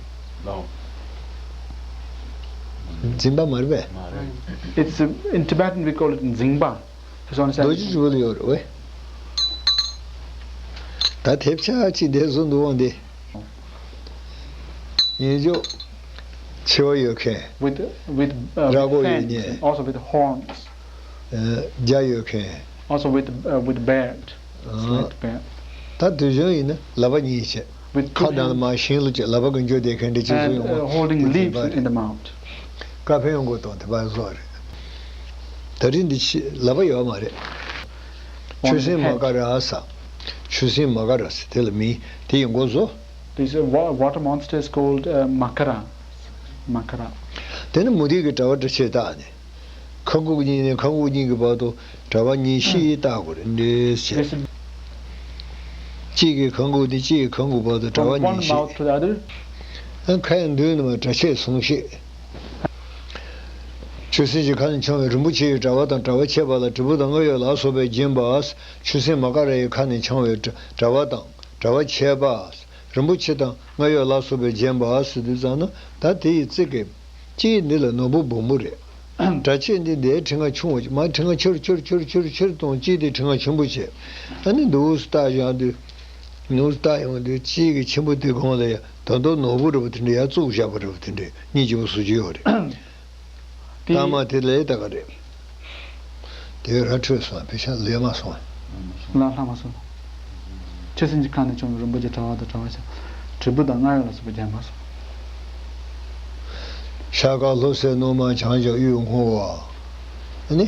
འཛིན་པ་མ་རེད་པས། It's, uh, in Tibetan we call it nzingba. རྡོ་རྗེ་དྲིལ་བུ་ལ་ཡོད་རེད་བས། ད་དེབ་ཆ་གཅིག་འདས་བཟོ་འདུག་འོང་དེ། ཡིན་རྒྱུ། མཆེ་བ་ཡོད་མཁན། With, with, uh, ར་མགོ་ཡོད་མཁན། Also with horns. རྒྱ་ཡོད་མཁན། Also with, uh, with beard. Slight beard. ད་དུས་གཞུང་ཡིན་ན་ལག་པ་གཉིས་བྱས། With two hands. ཁ་དང་མ་ཤིང་ལ་བཅས་ལག་པ་གི་འཇོ་བསྡད་མཁན་འདྲ་ཅིག་བཟོ་ཡོང་། And, uh, holding leaves in the mouth. ཀ་ཕན་ཡོན་གོ་དང་དེ་པར་བཟོ་རེད། ད་རིང་འདི་ཕྱི་ལག་པ་ཡོད་མ་རེད། ཆུ་སྲིན་མ་ཀ་ར་ས། ཆུ་སྲིན་མ་ཀ་ར་ས་དེ་ལ་མིང་དེ་ཡི་མགོ་བཟོ། This, uh, wa- water monster is called, uh, makara. Makara. དེ་ནི་མུ་ཏིག་གི་དྲ་བ་འདྲ་ཆེ་བཏགས་ནས། ཁ་ཁུག་གཉིས་ནས་ཁ་ཁུག་གཉིས་ཀྱི་བར་དུ་དྲ་བ་ཉིས་བཞི་བཏགས་དགོས་རེད། འདྲེས་བྱས། གཅིག་གི་ཁ་ཁུག་དེ་གཅིག་གི་ཁ་ཁུག་བར་དུ་དྲ་བ་ཉིས་བཞི། ཁ་ཡང་མདུན་ནས་མར་དྲ་ཕྱེད་གསུང་བཤད། ཆུ་སྲིན་གྱི་ཁ་ནས་འཕྱང་བའི་རིན་པོ་ཆེའི་དྲ་བ་དང་དྲ་བ་ཆད་པ་ལ་དྲིལ་བུ་དང་སྔོ་ཡོལ་ལ་སོགས་པས་བརྒྱན་པ། ཆུ་སྲིན་མ་ཀ་ར་ཡི་ཁ་ནས་འཕྱང་བའི་དྲ་བ་དང་དྲ་བ་ཆད་པ། རིན་པོ་ཆེ་དང་སྔོ་ཡོལ་ལ་སོགས་པས་བརྒྱན་པ་ཟེར་དུས་ཙམ་ན་ད་དེ་ཡི་རྩིབས་ཀྱི་གཅིག་འདི་ལ་ནོར་བུ་སྦོམ་པོ་རེད། དྲ་ཕྱེད་འདི་འདིའི་ཕྲེང་བ་ཆུང་བ་ཅིག་མར་ཕྲེང་བ་ཆེར་ཆེར་ཆེར་ཆེར་ཆེར་གཏོང་། གཅིག་དེ་ཕྲེང་བ་ཆེན་པོ་བྱས། ཨ་ནི་འདུག་སེ་བཏགས་བཞག་དུས། འདུག་སེ་བཏགས་ཡོང་དུས་གཅིག་གི་ཆེན་པོ་དེ་གོང་ལ་ཡ་ད་དུང་ནོར་བུ་འདྲ་པོ་དེ་འདྲ་ཡར་བཙུགས་བཞག་པ་འདྲ་པོ་དེ་འདྲ་གཉིས་ཀྱི་བཟོ་རྒྱུ་ཡོད་རེད། དེ་ཐ་མ་དེ་ལས་ད་ག་རེད། དེ་ར་འཕྲོད་སོང་བ། ཕལ་ཆེར་ལས་མ་སོང་བ། ལ་ལྷག་མ་སོང་། ཆུ་སྲིན་གྱི་ཁ་ནས་བྱུང་བའི་རིན་པོ་ཆེ་དྲ་བ་དང་དྲ་བ་ཆ། དྲིལ་བུ་དང་སྔོ་ཡོལ་ལ་སོགས་པས་བརྒྱན་པ་སོགས། ཤར་ཁ་ལྷོ་སའི་ནུབ་མ་བྱང་ཞག་དབུས་སྔོ་བ། ཨ་ནི།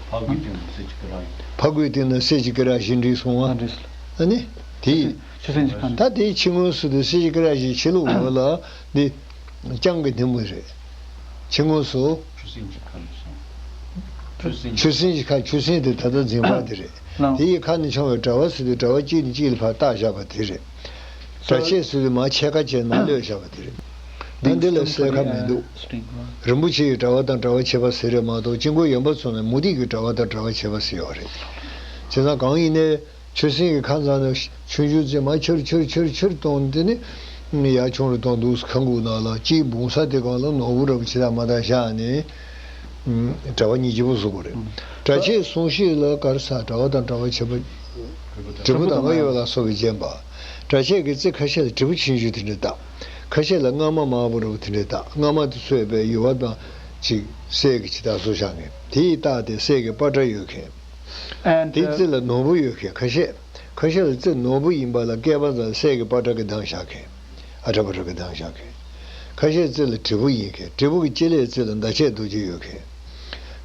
ཕ་གུའི་སྟེང་ན་གསེར་གྱི་སྐེ་རགས་ཡོད། ཕ་གུའི་སྟེང་ན་གསེར་གྱི་སྐེ་རགས་བཞི་འདྲེས་སོང་བ། ཨ་འདྲེས། ཨ་ནི། དེ་ཡིན། ཆུ་སྲིན་གྱི་ཁ་ནས། ད་དེའི་ཕྱི་ངོས་སུ་དེ་གསེར་གྱི་སྐེ་རགས་བཞི་ཕྱི་ལོགས་ངོས་ལ་འདི། རྐྱང་གི་སྣེ་མོ་རེད། ཕྱི་ངོས་སུ། ཆུ་སྲིན་གྱི་ཁ་ནས་སོང་། ཆུ་སྲིན་གྱི། ཆུ་སྲིན་གྱི་ཁ། ཆུ་སྲིན་དེ་ད་ལྟ་འཛིན་པ་དེ་རེད། ལགས། དེ་ཡི་ཁ་ནས་འཕྱང་བའི་དྲ་བ་ཟེར་དུས་དྲ་བ་གཅིག་ནས་གཅིག་ལ་ཕར་བཏགས་བཞག་པ་དེ་རེད། དྲ་ཕྱེད་ཟེར་དུས་མར་ཕྱེད་ཀ་བྱས་མར་གློད་བཞག་པ་དེ་རེད། ད་འདི་ལ་གསལ་ཁ་མི་འདུག་རིན་པོ་ཆེ་ཡི་དྲ་བ་དང་དྲ་བ་ཆད་པ་ཟེར་རེད་མ་གཏོགས་དཀྱིལ་འཁོར་ཡོན་པ་ཚོ་ནས་མུ་ཏིག་གི་དྲ་བ་དང་དྲ་བ་ཆད་པ་ཟེར་ཡོད་རེད། བྱས་ཙང་གང་ཡིན་ནའི། ཆུ་སྲིན་གྱི་ཁ་ཚང་ནས་ཆུང་ཆུང་ཙམ་མར་ཆེར་ཆེར་ཆེར་ཆེར་གཏོང་དེ་ནི་ཡར་ཆུང་རུ་གཏོང་འདུག་ཁ་ཁུག་ནང་ལ་གཅིག་སྦོམ་ས་དེ་སྒང་ལ་ནོར་བུ་འདྲ་པོ་ཅིག་ད་མར་བཞག་ནས་དྲ་བ་གཉིས་ཀྱི་བུ་བཟོ་དགོས་རེད། དྲ་ཕྱེད་གསུང་བཤད་ལ་ག་རེ་ཟེར། དྲ་བ་དང་དྲ་བ་ཆད་པ། དྲིལ་བུ་དང་སྔོ་ཡོལ་ལ་སོགས་པས་བརྒྱན་པ། དྲ་ཕྱེད་ཀྱི་རྩིབས་ཁ་ཤས་ལ་དྲིལ་བུ་ཆུང་ཆུང་དེ་འདྲ་བཏགས། ཁ་ཤས་ལ་རྔ་མ་དམར་པོ་འདྲ་པོ་དེ་འདྲ་བཏགས། རྔ་མ་དེ་ཚོས་པའི་ཡུ་བ་དང་ཅིག་གསེར་གྱི་ཅིག་ད་བཟོ་བཞག་མཁན་དེ་ཡི་རྟགས་དེ་གསེར་གྱི་པ་ཏྲ་ཡོད་མཁན། And, དེའི་རྩེ་ལ་ནོར་བུ་ཡོད་མཁན་ཁ་ཤས། ཁ་ཤས་ལ་རྩེ་ནོར་བུ་ཡིན་པ་ལ་སྐེད་པ་ཙམ་གསེར་གྱི་པ་ཏྲ་གིས་བསྡམས་བཞག་མཁན། ཨ་ཏྲ་པ་ཏྲ་གིས་བསྡམས་བཞག་མཁན། ཁ་ཤས་རྩེ་ལ་དྲིལ་བུ་ཡིན་མཁན། དྲིལ་བུ་གི་དཀྱིལ་ལའི་རྩེ་ལ་མདའ་ཆས་རྡོ་རྗེ་ཡོད་མཁན།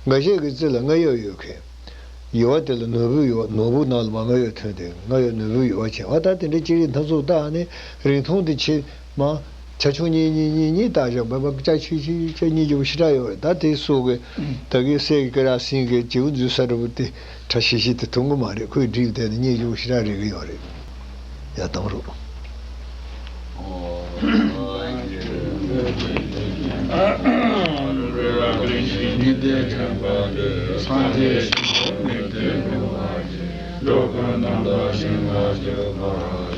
འགའ་ཤས་ཀྱི་རྩེ་ལ་སྔོ་ཡོལ་ཡོད་མཁན། ཡུ་བ་དེ་ལ་ནོར་བུ་ཡུ་བ། ནོར་བུ་ནང་ལ་མར་སྔོ་ཡོལ་ཐོན་ཏེ་སྔོ་ཡོལ་ནོར་བུའི་ཡུ་བ་བྱས་པ། ད་དེ་འདྲའི་ཅི་རིགས་སྣ་ཚོགས་བཏགས་ནས་རིང་ཐུང་དེ་ཆེ་མ། ཆ་ཆུང་གཉིས་གཉིས་གཉིས་གཉིས་བཏགས་བཞག་པ་ལ་ལྕགས་ཆུ་ཆུ་ཆུ་གཉིས་ཀྱི་བུ་ཞེ་དྲག་ཡོད་རེད། ད་དེ་སོགས་ཀྱི་ད་གིན་གསེར་གྱི་སྐེ་རགས་སྲིན་གྱི་བྱིའུ་འཛུལ་ས་འདྲ་པོ་དེ་ཁྲ་ཤིག་ཤིག་དེ་མཐོང་གི་མ་རེད། ཁོས་བསྒྲིགས་བསྡད་ནས་གཉིས་ཀྱི་བུ་ཞེ་དྲག་རེག་གི་ཡོད་རེད། ཡ་དམ་རུ། འགྲོ་ཀུན་རྣམ་དག་ཞིང་ལ་སྤྱོད་པ།